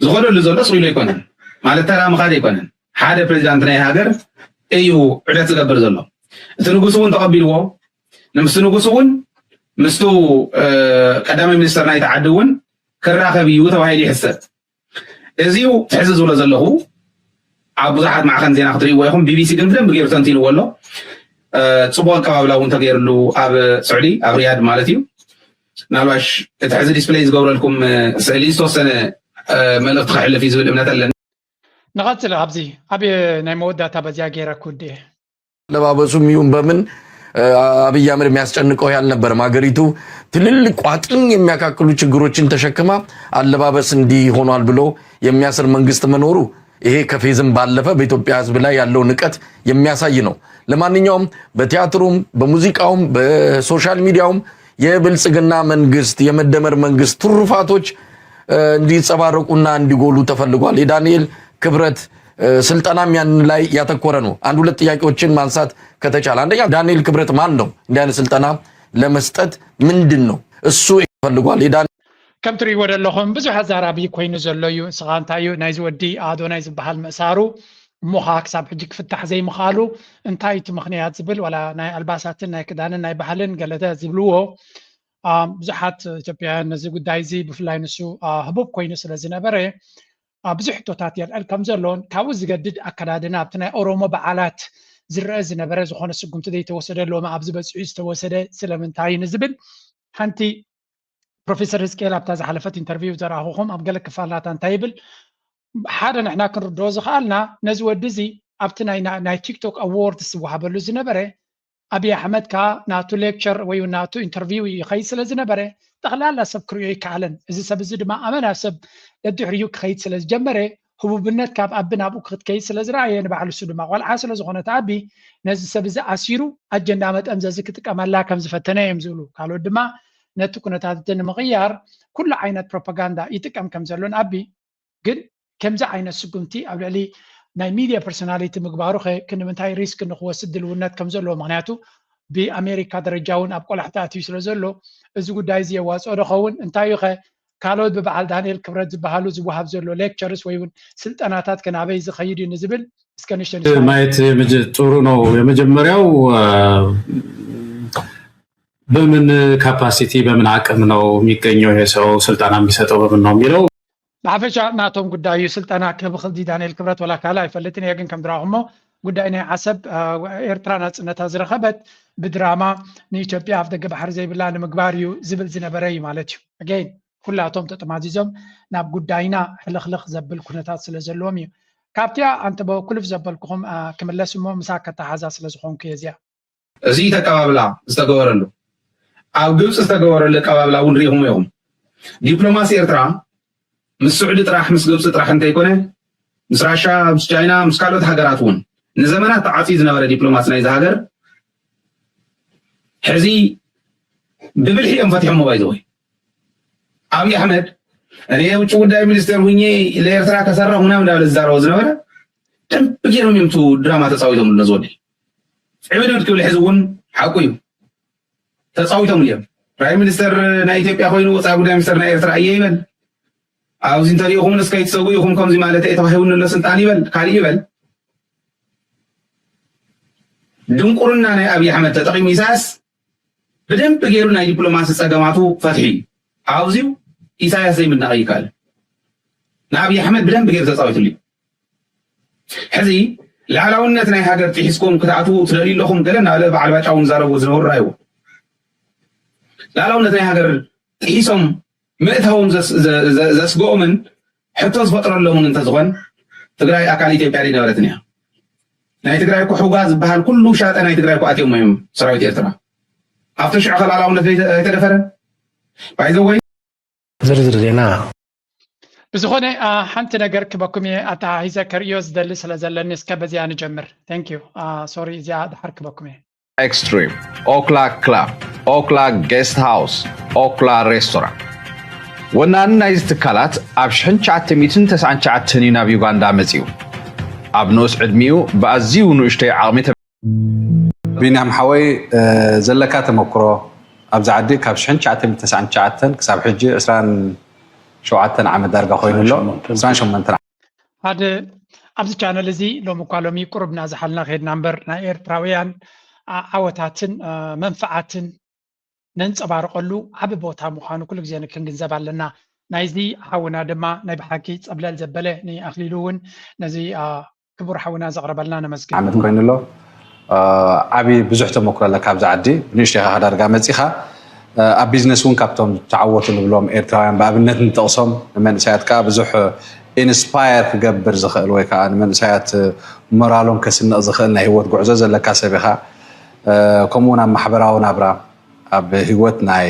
ዝኸደሉ ዘሎ ስቕ ኢሉ ኣይኮነን፣ ማለት ተራ ምኻድ ኣይኮነን። ሓደ ፕሬዚዳንት ናይ ሃገር እዩ ዕደት ዝገብር ዘሎ። እቲ ንጉስ እውን ተቐቢልዎ፣ ምስቲ ንጉስ እውን ምስቱ ቀዳማይ ሚኒስተር ናይቲ ዓዲ እውን ክራኸብ እዩ ተባሂሉ ይሕሰብ። እዚው ትሕዚ ዝብሎ ዘለኹ ኣብ ብዙሓት ማዕኸን ዜና ክትርእይዎ ኢኹም። ቢቢሲ ግን ብደንብ ገይሩ ተንቲንዎ ኣሎ። ጽቡቕ ኣቀባብላ እውን ተገይርሉ ኣብ ስዑዲ ኣብ ሪያድ ማለት እዩ። ምናልባሽ እቲ ሕዚ ዲስፕሌይ ዝገብረልኩም ስእሊ ዝተወሰነ መልእኽቲ ከሕልፍ እዩ ዝብል እምነት ኣለኒ። ንቐጽል። ኣብዚ ኣብ ናይ መወዳእታ በዚያ ገይረ ክውድእ። አለባበሱም ይሁን በምን አብይ አህመድ የሚያስጨንቀው ያልነበረም። ሀገሪቱ ትልልቅ ቋጥኝ የሚያካክሉ ችግሮችን ተሸክማ አለባበስ እንዲህ ሆኗል ብሎ የሚያስር መንግስት መኖሩ ይሄ ከፌዝም ባለፈ በኢትዮጵያ ህዝብ ላይ ያለው ንቀት የሚያሳይ ነው። ለማንኛውም በቲያትሩም በሙዚቃውም በሶሻል ሚዲያውም የብልጽግና መንግስት የመደመር መንግስት ትሩፋቶች እንዲጸባረቁና እንዲጎሉ ተፈልጓል። የዳንኤል ክብረት ስልጠናም ያን ላይ ያተኮረ ነው። አንድ ሁለት ጥያቄዎችን ማንሳት ከተቻለ፣ አንደኛ ዳንኤል ክብረት ማን ነው? እንዲህ አይነት ስልጠና ለመስጠት ምንድን ነው እሱ ፈልጓል? የዳን- ከም ትርእይዎ ዘለኹም ብዙሕ ኣዛራቢ ኮይኑ ዘሎ እዩ። ንስኻ እንታይ እዩ ናይዚ ወዲ ኣዶናይ ዝበሃል ምእሳሩ እሞ ኸዓ ክሳብ ሕጂ ክፍታሕ ዘይምኽኣሉ እንታይ እቲ ምኽንያት ዝብል ዋላ ናይ ኣልባሳትን ናይ ክዳንን ናይ ባህልን ገለተ ዝብልዎ ብዙሓት ኢትዮጵያውያን ነዚ ጉዳይ እዚ ብፍላይ ንሱ ህቡብ ኮይኑ ስለ ዝነበረ ብዙሕ ሕቶታት የልዕል ከም ዘሎን ካብኡ ዝገድድ ኣከዳድና ኣብቲ ናይ ኦሮሞ በዓላት ዝረአ ዝነበረ ዝኾነ ስጉምቲ ዘይተወሰደ ሎሚ ኣብዚ በፂሑ ዝተወሰደ ስለምንታይ ንዝብል ሓንቲ ፕሮፌሰር ህዝቅኤል ኣብታ ዝሓለፈት ኢንተርቪው ዘረኣኹኹም ኣብ ገለ ክፋል ናታ እንታይ ይብል ሓደ ንሕና ክንርድኦ ዝኸኣልና ነዚ ወዲ እዚ ኣብቲ ናይ ቲክቶክ ኣዎርድስ ዝወሃበሉ ዝነበረ ኣብይ ኣሕመድ ከዓ ናቱ ሌክቸር ወይ ናቱ ኢንተርቪው ይኸይድ ስለ ዝነበረ ጠቕላላ ሰብ ክርእዮ ይከኣለን። እዚ ሰብ እዚ ድማ ኣመና ሰብ ደድሕሪኡ ክኸይድ ስለ ዝጀመረ ህቡብነት ካብ ኣቢ ናብኡ ክትከይድ ስለ ዝረኣየ ንባዕሉ እሱ ድማ ቆልዓ ስለ ዝኾነ እቲ ኣቢ ነዚ ሰብ እዚ ኣሲሩ ኣጀንዳ መጠምዘዚ ክጥቀመላ ከም ዝፈተነ እዮም ዝብሉ። ካልኦት ድማ ነቲ ኩነታት እቲ ንምቕያር ኩሉ ዓይነት ፕሮፓጋንዳ ይጥቀም ከም ዘሎን ኣቢ ግን ከምዚ ዓይነት ስጉምቲ ኣብ ልዕሊ ናይ ሚድያ ፐርሶናሊቲ ምግባሩ ከ ክንምንታይ ሪስክ ንክወስድ ድልውነት ከም ዘለዎ ምክንያቱ ብኣሜሪካ ደረጃ እውን ኣብ ቆላሕቲ ኣትዩ ስለ ዘሎ እዚ ጉዳይ እዚ የዋፅኦ ዶ ኸውን እንታይ እዩ ከ ካልኦት ብበዓል ዳንኤል ክብረት ዝበሃሉ ዝወሃብ ዘሎ ሌክቸርስ ወይ እውን ስልጠናታት ከ ናበይ ዝኸይድ እዩ ንዝብል እስከ ንሽተ ንስማዕ። ማየት የመጀ- ጥሩ ነው። የመጀመሪያው በምን ካፓሲቲ በምን አቅም ነው የሚገኘው ይሄ ሰው ስልጠና የሚሰጠው በምን ነው የሚለው ብሓፈሻ ናቶም ጉዳይ እዩ ስልጠና ክህብ ክልዲ ዳንኤል ክብረት ወላ ካልእ ኣይፈልጥን እየ ግን ከም ድራኹሞ ጉዳይ ናይ ዓሰብ ኤርትራ ናፅነታ ዝረኸበት ብድራማ ንኢትዮጵያ ኣፍ ደገ ባሕሪ ዘይብላ ንምግባር እዩ ዝብል ዝነበረ እዩ ማለት እዩ ኣገይን ኩላቶም ተጠማዚዞም ናብ ጉዳይና ሕልኽልኽ ዘብል ኩነታት ስለ ዘለዎም እዩ ካብቲያ ኣንተ በኩልፍ ዘበልኩኹም ክምለስ እሞ ምሳ ከተሓዛ ስለ ዝኾንኩ እየ እዚኣ እዚ ተቀባብላ ዝተገበረሉ ኣብ ግብፂ ዝተገበረሉ ኣቀባብላ እውን ሪኢኹም ኢኹም። ዲፕሎማሲ ኤርትራ ምስ ስዑዲ ጥራሕ ምስ ግብፂ ጥራሕ እንተይኮነ ምስ ራሻ ምስ ቻይና ምስ ካልኦት ሃገራት እውን ንዘመናት ተዓፅዩ ዝነበረ ዲፕሎማሲ ናይዚ ሃገር ሕዚ ብብልሒ እዮም ፈቲሖሞ ባይዘወይ ኣብይ ኣሕመድ እኔ የውጭ ጉዳይ ሚኒስቴር ሁኜ ለኤርትራ ከሰራሁ ምናምን እንዳበለ ዝዛረቦ ዝነበረ ደንብ ገይሮም እዮም ድራማ ተፃዊቶምሉ ነዚ ወዲ ዕብድብድ ክብል ሕዚ እውን ሓቁ እዩ ተፃዊቶምሉ እዮም ፕራይም ሚኒስተር ናይ ኢትዮጵያ ኮይኑ ወፃኢ ጉዳይ ሚኒስተር ናይ ኤርትራ እየ ይበል ኣብዚ እንተሪኢኹም ንስከይትሰጉ ኢኹም ከምዚ ማለት እየ ተባሂቡኒ ኣሎ ስልጣን ይበል ካሊእ ይበል ድንቁርና ናይ ኣብይ ኣሕመድ ተጠቂሙ ኢሳያስ ብደንብ ገይሩ ናይ ዲፕሎማሲ ፀገማቱ ፈትሒ እዩ ኣብዚው ኢሳያስ ዘይምድናቕ ይከኣል ንኣብይ ኣሕመድ ብደንብ ገይሩ ተፃዊትሉ እዩ ሕዚ ልኣላውነት ናይ ሃገር ጥሒስኩም ክትኣትዉ ትደልዩ ኣለኹም ገለ እናበለ በዓል ባጫ እውን ዛረብዎ ዝነበሩ ራይዎ ልኣላውነት ናይ ሃገር ጥሒሶም ምእታዎም ዘስግኦምን ሕቶ ዝፈጥረሎምን እንተዝኾን ትግራይ ኣካል ኢትዮጵያ ዘይነበረትን እያ ናይ ትግራይ እኮ ሕውጋ ዝበሃል ኩሉ ሻጠ ናይ ትግራይ እኮ ኣትዮም እዮም ሰራዊት ኤርትራ ኣብቲ ሽዑ ከላላውነት ኣይተ- ኣይተደፈረን። ባይዘወይ ዝርዝር ዜና ብዝኾነ አ፣ ሓንቲ ነገር ክበኩም እየ ኣተሓሂዘ ከርእዮ ዝደሊ ስለ ዘለኒ እስከ በዚኣ ንጀምር። Thank you። ሶሪ እዚኣ ድሓር ክበኩም እየ። Extreme፣ ኦክላ ክላብ፣ ኦክላ ጌስት ሃውስ፣ ኦክላ ሬስቶራንት። ወናኒ ናይዚ ትካላት ኣብ ሽሕን ትሽዓተ ሚእትን ተስዓን ትሽዓተን እዩ ናብ ዩጋንዳ መጺኡ። ኣብ ንኡስ ዕድሚኡ ብኣዝዩ ንእሽተይ ዓቕሚ ተ- ቢንያም ሓወይ፣ እ፣ ዘለካ ተመክሮ ኣብዚ ዓዲ ካብ ሽሕን ትሽዓተ ሚእትን ተስዓን ትሽዓተን ክሳብ ሕጂ ዕስራን ሸውዓተን ዓመት ዳርጋ ኮይኑ ኣሎ። ዕስራን ሸሞንተን ሓደ ኣብዚ ቻነል እዚ ሎም እኳ ሎሚ ቁሩብ እናዝሓልና ከድና እምበር ናይ ኤርትራውያን ዓ- ዓወታትን አ፣ መንፍዓትን ነንጸባርቐሉ ዓቢ ቦታ ምዃኑ ኩሉ ግዜ ክንግንዘብ ኣለና። ናይዚ ሓውና ድማ ናይ ብሓቂ ጸብለል ዘበለ ንኣኽሊሉ እውን ነዚ አ፣ ክቡር ሓውና ዘቕረበልና ነመስግን። ዓመት ኮይኑ ኣሎ። እ፣ ዓቢ ብዙሕ ተመክሮ ኣለካ ኣብዚ ዓዲ። ብንእሽተይ ኢኻ ዳርጋ መጺኻ። እ፣ ኣብ ቢዝነስ እውን ካብቶም ተዓወቱ ንብሎም ኤርትራውያን ብኣብነት ንጠቕሶም። ንመንእሰያት ከኣ ብዙሕ ኢንስፓየር ክገብር ዝኽእል ወይ ከኣ ንመንእሰያት ሞራሎም ከስንቕ ዝኽእል ናይ ህይወት ጉዕዞ ዘለካ ሰብ ኢኻ። እ፣ ከምኡ እውን ኣብ ማሕበራዊ ናብራ ኣብ ህይወት ናይ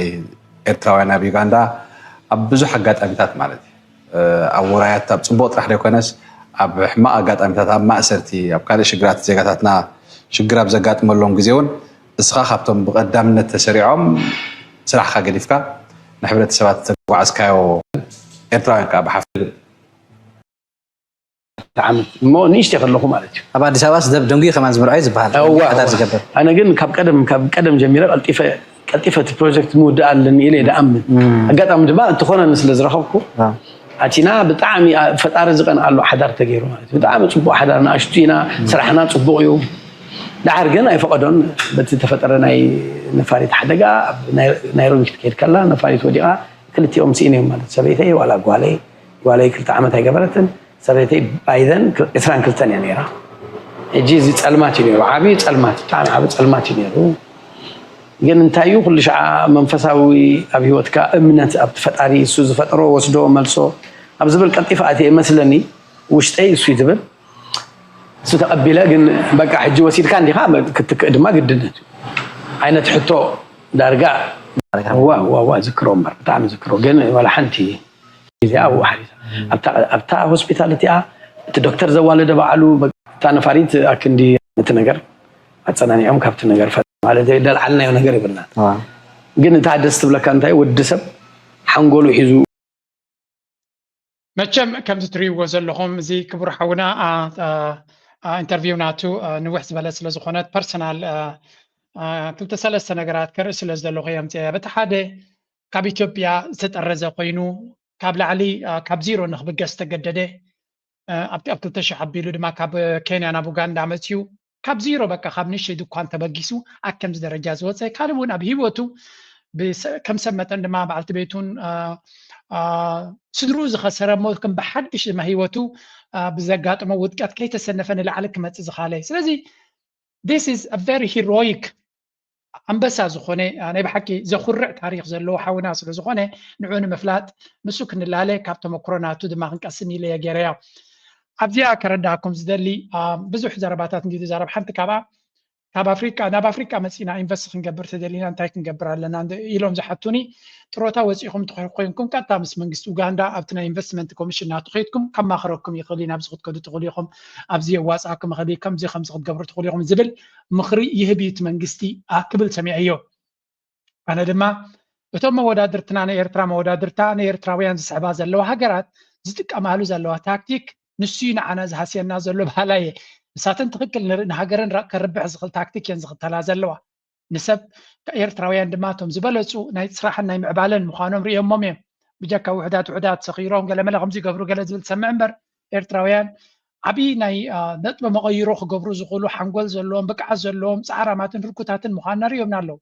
ኤርትራውያን ኣብ ዩጋንዳ ኣብ ብዙሕ ኣጋጣሚታት ማለት እዩ፣ እ፣ ኣብ ውራያት ኣብ ጽቡቕ ጥራሕ ዘይኮነስ ኣብ ሕማቕ ኣጋጣሚታት ኣብ ማእሰርቲ ኣብ ካልእ ሽግራት ዜጋታትና ሽግር ኣብ ዘጋጥመሎም ግዜ እውን እስኻ ካብቶም ብቐዳምነት ተሰሪዖም ስራሕካ ገዲፍካ ንሕብረተሰባት ዝተጓዓዝካዮ ኤርትራውያን ከዓ ብሓፍት ዓመት እሞ ንእሽተይ ከለኹ ማለት እዩ። ኣብ ኣዲስ ኣበባ ስደብ ደንጉዩ ከማን ዝምርዖ እዩ ዝበሃል። እዋ፣ ሓዳር እዋ። ዝገብር ኣነ ግን ካብ ቀደም ካብ ቀደም ጀሚረ ቀልጢፈ ቀልጢፈ እቲ ፕሮጀክት ምውዳእ ኣለኒ ኢለ ይደኣምን። ኣጋጣሚ ድማ እንትኾነኒ ስለ ዝረኸብኩ ኣቲና ብጣዕሚ ኣ- ፈጣሪ ዝቐንኣሉ ሓዳር ተገይሩ ማለት እዩ። ብጣዕሚ ፅቡቕ ሓዳር ንኣሽቱ ኢና፣ ስራሕና ፅቡቕ እዩ። ደሓር ግን ኣይፈቐዶን። በቲ ተፈጠረ ናይ ነፋሪት ሓደጋ ኣብ ናይ- ናይሮቢ ክትከይድ ከላ ነፋሪት ወዲቓ ክልቲኦም ስኢነ እዮም ማለት ሰበይተይ ዋላ ጓለይ ጓለይ ክልተ ዓመት ኣይገበረትን። ሰበይተይ ባይዘን ዕስራን ክልተን እያ ነይራ። ሕጂ እዚ ፀልማት እዩ ነይሩ፣ ዓብዪ ፀልማት፣ ብጣዕሚ ዓብዪ ፀልማት እዩ ነይሩ። ግን እንታይ እዩ ኩሉ ሸዓ መንፈሳዊ ኣብ ህይወትካ እምነት ኣብቲ ፈጣሪ እሱ ዝፈጠሮ ወስዶ መልሶ ኣብ ዝብል ቀልጢፈ ኣትየ መስለኒ ውሽጠይ እሱ እዩ ዝብል እሱ ተቐቢለ ግን በቃ ሕጂ ወሲድካ እንዲኻ ክትክእ ድማ ግድነት እዩ ዓይነት ሕቶ ዳርጋ ዋ ዋ ዋ ዝክሮ እምበር ብጣዕሚ ዝክሮ ግን ዋላ ሓንቲ ግዜ ኣብኡ ሓሊፋ ኣብታ ኣብታ ሆስፒታል እቲኣ እቲ ዶክተር ዘዋለደ ባዕሉ እታ ነፋሪት ኣክንዲ እቲ ነገር ኣፀናኒዖም ካብቲ ነገር ፈ ማለት ደልዓልናዮ ነገር ይብልና ግን እታ ደስ ትብለካ እንታይ ወዲ ሰብ ሓንጎሉ ሒዙ መቸም ከምዚ ትርእይዎ ዘለኹም እዚ ክቡር ሓውና ኢንተርቪው ናቱ ንውሕ ዝበለ ስለ ዝኾነት ፐርሰናል ክልተ ሰለስተ ነገራት ክርኢ ስለ ዝደለኹ እዮም ፅያ በቲ ሓደ ካብ ኢትዮጵያ ዝተጠረዘ ኮይኑ ካብ ላዕሊ ካብ ዚሮ ንክብገስ ዝተገደደ ኣብቲ ኣብ ክልተ ሽሕ ኣቢሉ ድማ ካብ ኬንያ ናብ ኡጋንዳ መፅዩ ካብ ዚሮ በቃ ካብ ንእሽተይ ድኳን ተበጊሱ ኣብ ከምዚ ደረጃ ዝወፀ ካልእ እውን ኣብ ሂወቱ ከም ሰብ መጠን ድማ በዓልቲ ቤቱን ስድርኡ ዝኸሰረ እሞ ከም ብሓድሽ ድማ ሂወቱ ብዘጋጥሞ ውድቀት ከይተሰነፈ ንላዕሊ ክመፅእ ዝኻለ ስለዚ this is a very heroic ኣንበሳ ዝኾነ ናይ ብሓቂ ዘኹርዕ ታሪክ ዘለዎ ሓውና ስለ ዝኾነ ንዑ ንምፍላጥ ንሱ ክንላለ ካብ ተመክሮ ናቱ ድማ ክንቀስም ኢለ እየ ገይረዮ ኣብዚኣ ከረዳእኩም ዝደሊ ብዙሕ ዘረባታት እንዲ ዝዛረብ ሓንቲ ካብኣ ካብ ኣፍሪቃ ናብ ኣፍሪቃ መፂና ኢንቨስት ክንገብር ተደሊና እንታይ ክንገብር ኣለና ኢሎም ዝሓቱኒ ጥሮታ ወፂኹም ተኮይንኩም ቀጥታ ምስ መንግስቲ ኡጋንዳ ኣብቲ ናይ ኢንቨስትመንት ኮሚሽን ናቱ ከይድኩም ከማኽረኩም ይኽእል እዩ ናብዚ ክትከዱ ትኽእሉ ኢኹም ኣብዚ የዋፅኣኩም ይኽእል እዩ ከምዚ ከምዚ ክትገብሩ ትኽእሉ ኢኹም ዝብል ምኽሪ ይህብ እዩ እቲ መንግስቲ ክብል ሰሚዐዮ ኣነ ድማ እቶም መወዳድርትና ንኤርትራ መወዳድርታ ንኤርትራውያን ዝስሕባ ዘለዋ ሃገራት ዝጥቀማሉ ዘለዋ ታክቲክ ንሱ እዩ ንዓና ዝሃስየና ዘሎ በሃላይ እየ ንሳተን ትኽክል ንሃገረን ከርብሕ ዝኽእል ታክቲክ እየን ዝኽተላ ዘለዋ ንሰብ ኤርትራውያን ድማ እቶም ዝበለፁ ናይ ስራሕን ናይ ምዕባለን ምዃኖም ርእዮሞም እዮም ብጀካ ውሕዳት ውሕዳት ሰኺሮም ገለመለ ከምዚ ይገብሩ ገለ ዝብል ትሰምዕ እምበር ኤርትራውያን ዓብዪ ናይ ነጥቢ መቐይሮ ክገብሩ ዝኽእሉ ሓንጎል ዘለዎም ብቅዓት ዘለዎም ፃዕራማትን ህርኩታትን ምዃንና ርእዮምና ኣለዉ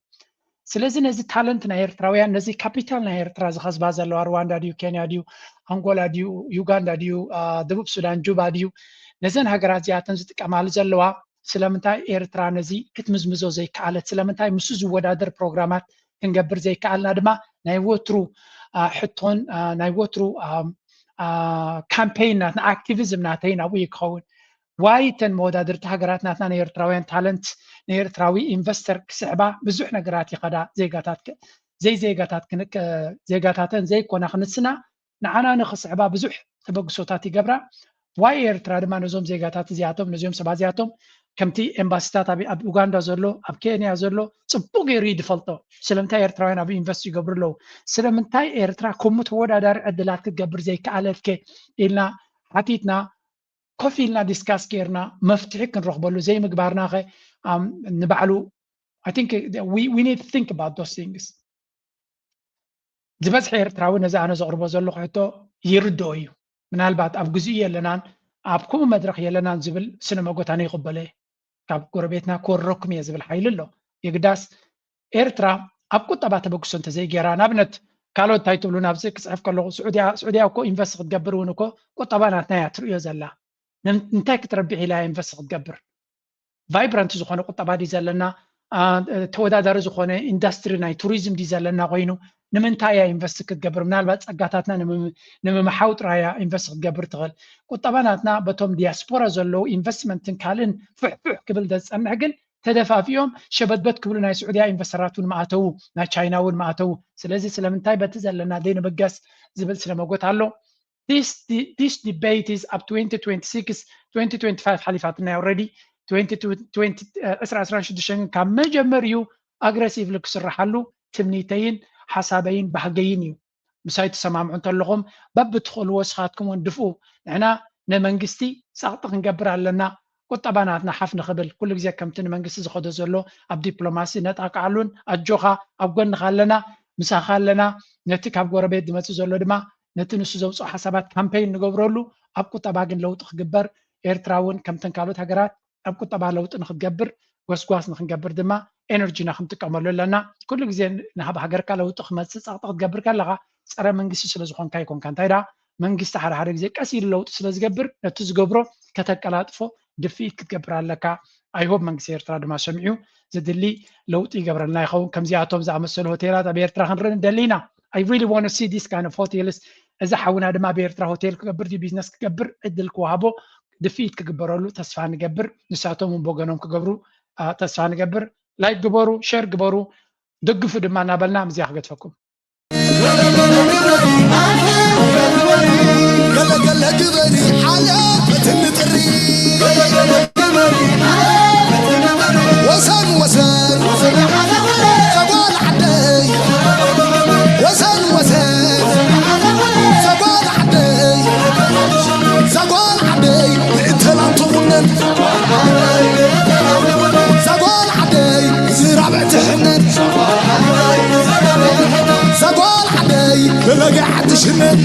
ስለዚ ነዚ ታለንት ናይ ኤርትራውያን ነዚ ካፒታል ናይ ኤርትራ ዝኸስባ ዘለዋ ሩዋንዳ ድዩ ኬንያ ድዩ ኣንጎላ ድዩ ዩጋንዳ ድዩ ደቡብ ሱዳን ጁባ ድዩ ነዘን ሃገራት እዚኣተን ዝጥቀማሉ ዘለዋ ስለምንታይ ኤርትራ ነዚ ክትምዝምዞ ዘይከኣለት ስለምንታይ ምስ ዝወዳደር ፕሮግራማት ክንገብር ዘይከኣልና ድማ ናይ ወትሩ ሕቶን ናይ ወትሩ ካምፔይን ናትና ኣክቲቪዝም ናተይ ናብኡ ክኸውን ዋይ እተን መወዳድርቲ ሃገራት ናትና ናይ ኤርትራውያን ታለንት፣ ናይ ኤርትራዊ ኢንቨስተር ክስዕባ ብዙሕ ነገራት ይኸዳ። ዜጋታት ዘይዜጋታት ዜጋታተን ዘይኮና ክንስና ንዓና ንኽስዕባ ብዙሕ ተበግሶታት ይገብራ። ዋይ ኤርትራ ድማ ነዞም ዜጋታት እዚኣቶም ነዚኦም ሰባት እዚኣቶም ከምቲ ኤምባሲታት ኣብ ኡጋንዳ ዘሎ ኣብ ኬንያ ዘሎ ፅቡቅ ገይሩ እዩ ዝፈልጦ። ስለምንታይ ኤርትራውያን ኣብ ኢንቨስት ይገብሩ ኣለዉ? ስለምንታይ ኤርትራ ከምኡ ተወዳዳሪ ዕድላት ክትገብር ዘይከኣለትከ ኢልና ሓቲትና ኮፍ ኢልና ዲስካስ ጌርና መፍትሒ ክንረኽበሉ ዘይምግባርና ኸ ንባዕሉ I think we need to think about those things። ዝበዝሐ ኤርትራዊ ነዚ ኣነ ዘቕርቦ ዘለኹ ሕቶ ይርድኦ እዩ። ምናልባት ኣብ ግዜኡ የለናን ኣብ ከምኡ መድረኽ የለናን ዝብል ስነ መጎት ኣነ ይቕበሎ እየ። ካብ ጎረቤትና ክወረኩም እየ ዝብል ሓይሊ ኣሎ። የግዳስ ኤርትራ ኣብ ቁጠባ ተበግሶ እንተዘይገይራ ንኣብነት ካልኦት እንታይ ትብሉ ናብዚ ክፅሕፍ ከለኹ ስዑድያ ስዑድያ እኮ ኢንቨስት ክትገብር እውን እኮ ቁጠባ ናትና እያ ትርእዮ ዘላ። እንታይ ክትረብሕ ኢላ ኢንቨስት ክትገብር? ቫይብራንት ዝኾነ ቁጠባ ድዩ ዘለና? ተወዳዳሪ ዝኾነ ኢንዳስትሪ ናይ ቱሪዝም ድዩ ዘለና ኮይኑ ንምንታይ እያ ኢንቨስት ክትገብር? ምናልባት ፀጋታትና ንምምሓው ጥራይ እያ ኢንቨስት ክትገብር ትኽእል። ቁጠባ ናትና በቶም ዲያስፖራ ዘለዉ ኢንቨስትመንትን ካልእን ፍሕፍሕ ክብል ዘፀንሕ ግን ተደፋፊኦም ሸበትበት ክብሉ ናይ ስዑድያ ኢንቨስተራት እውን መኣተዉ፣ ናይ ቻይና እውን መኣተዉ። ስለዚ ስለምንታይ በቲ ዘለና ዘይንብገስ ዝብል ስለመጎት ኣሎ። This debate is ኣብ twenty twenty-six twenty twenty-five ሓሊፋትና already. Twenty twenty ዕስራ ዕስራን ሽዱሽተን ግን ካብ መጀመሪኡ ኣግረሲቭሊ ክስርሓሉ ትምኒተይን ሓሳበይን ባህገይን እዩ። ምሳይ ትሰማምዑ እንተለኹም በብትኽእልዎ ስኻትኩም እውን ድፍኡ። ንሕና ንመንግስቲ ፃቕጢ ክንገብር ኣለና። ቁጠባ ናትና ሓፍ ንኽብል ኩሉ ግዜ ከምቲ ንመንግስቲ ዝኸዶ ዘሎ ኣብ ዲፕሎማሲ ነጣቅዓሉን ኣጆኻ ኣብ ጎንኻ ኣለና ምሳኻ ኣለና። ነቲ ካብ ጎረቤት ዝመፅእ ዘሎ ድማ ነቲ ንሱ ዘውፅኦ ሓሳባት ካምፔይን ንገብረሉ ኣብ ቁጠባ ግን ለውጢ ክግበር ኤርትራ እውን ከምተን ካልኦት ሃገራት ኣብ ቁጠባ ለውጢ ንክትገብር ጎስጓስ ንክንገብር ድማ ኤነርጂና ክንጥቀመሉ ኣለና። ኩሉ ግዜ ናብ ሃገርካ ለውጢ ክመፅእ ፀቕጢ ክትገብር ከለካ ፀረ መንግስቲ ስለዝኮንካ ይኮንካ እንታይ ዳ መንግስቲ ሓደ ሓደ ግዜ ቀስ ኢሉ ለውጢ ስለዝገብር ነቲ ዝገብሮ ከተቀላጥፎ ድፍኢት ክትገብር ኣለካ። I hope መንግስቲ ኤርትራ ድማ ሰሚዑ ዝድሊ ለውጢ ይገብረልና ይኸውን። ከምዚኣቶም ዝኣመሰሉ ሆቴላት ኣብ ኤርትራ ክንርኢ ንደሊ ኢና። I really want to see this kind of hotels። እዚ ሓውና ድማ ኣብ ኤርትራ ሆቴል ክገብር ድዩ ቢዝነስ ክገብር ዕድል ክወሃቦ ድፍኢት ክግበረሉ ተስፋ ንገብር። ንሳቶም እውን ብወገኖም ክገብሩ ተስፋ ንገብር። ላይክ ግበሩ፣ ሸር ግበሩ፣ ደግፉ ድማ እናበልና ምስዚኣ ክገድፈኩም። ገለገለ ግበሪ ሓለ በትኒ ጥሪ ወሰን ወሰን ዘጓል ዓደይ ወሰን ወሰን ዘጓል ዓደይ ዘጓል ዓደይ ብእንተላንትኹነት ዘጓል ዓደይ ዝራብዕ ትሕነት ዘጓል ዓደይ ብበጊዕ ትሽነት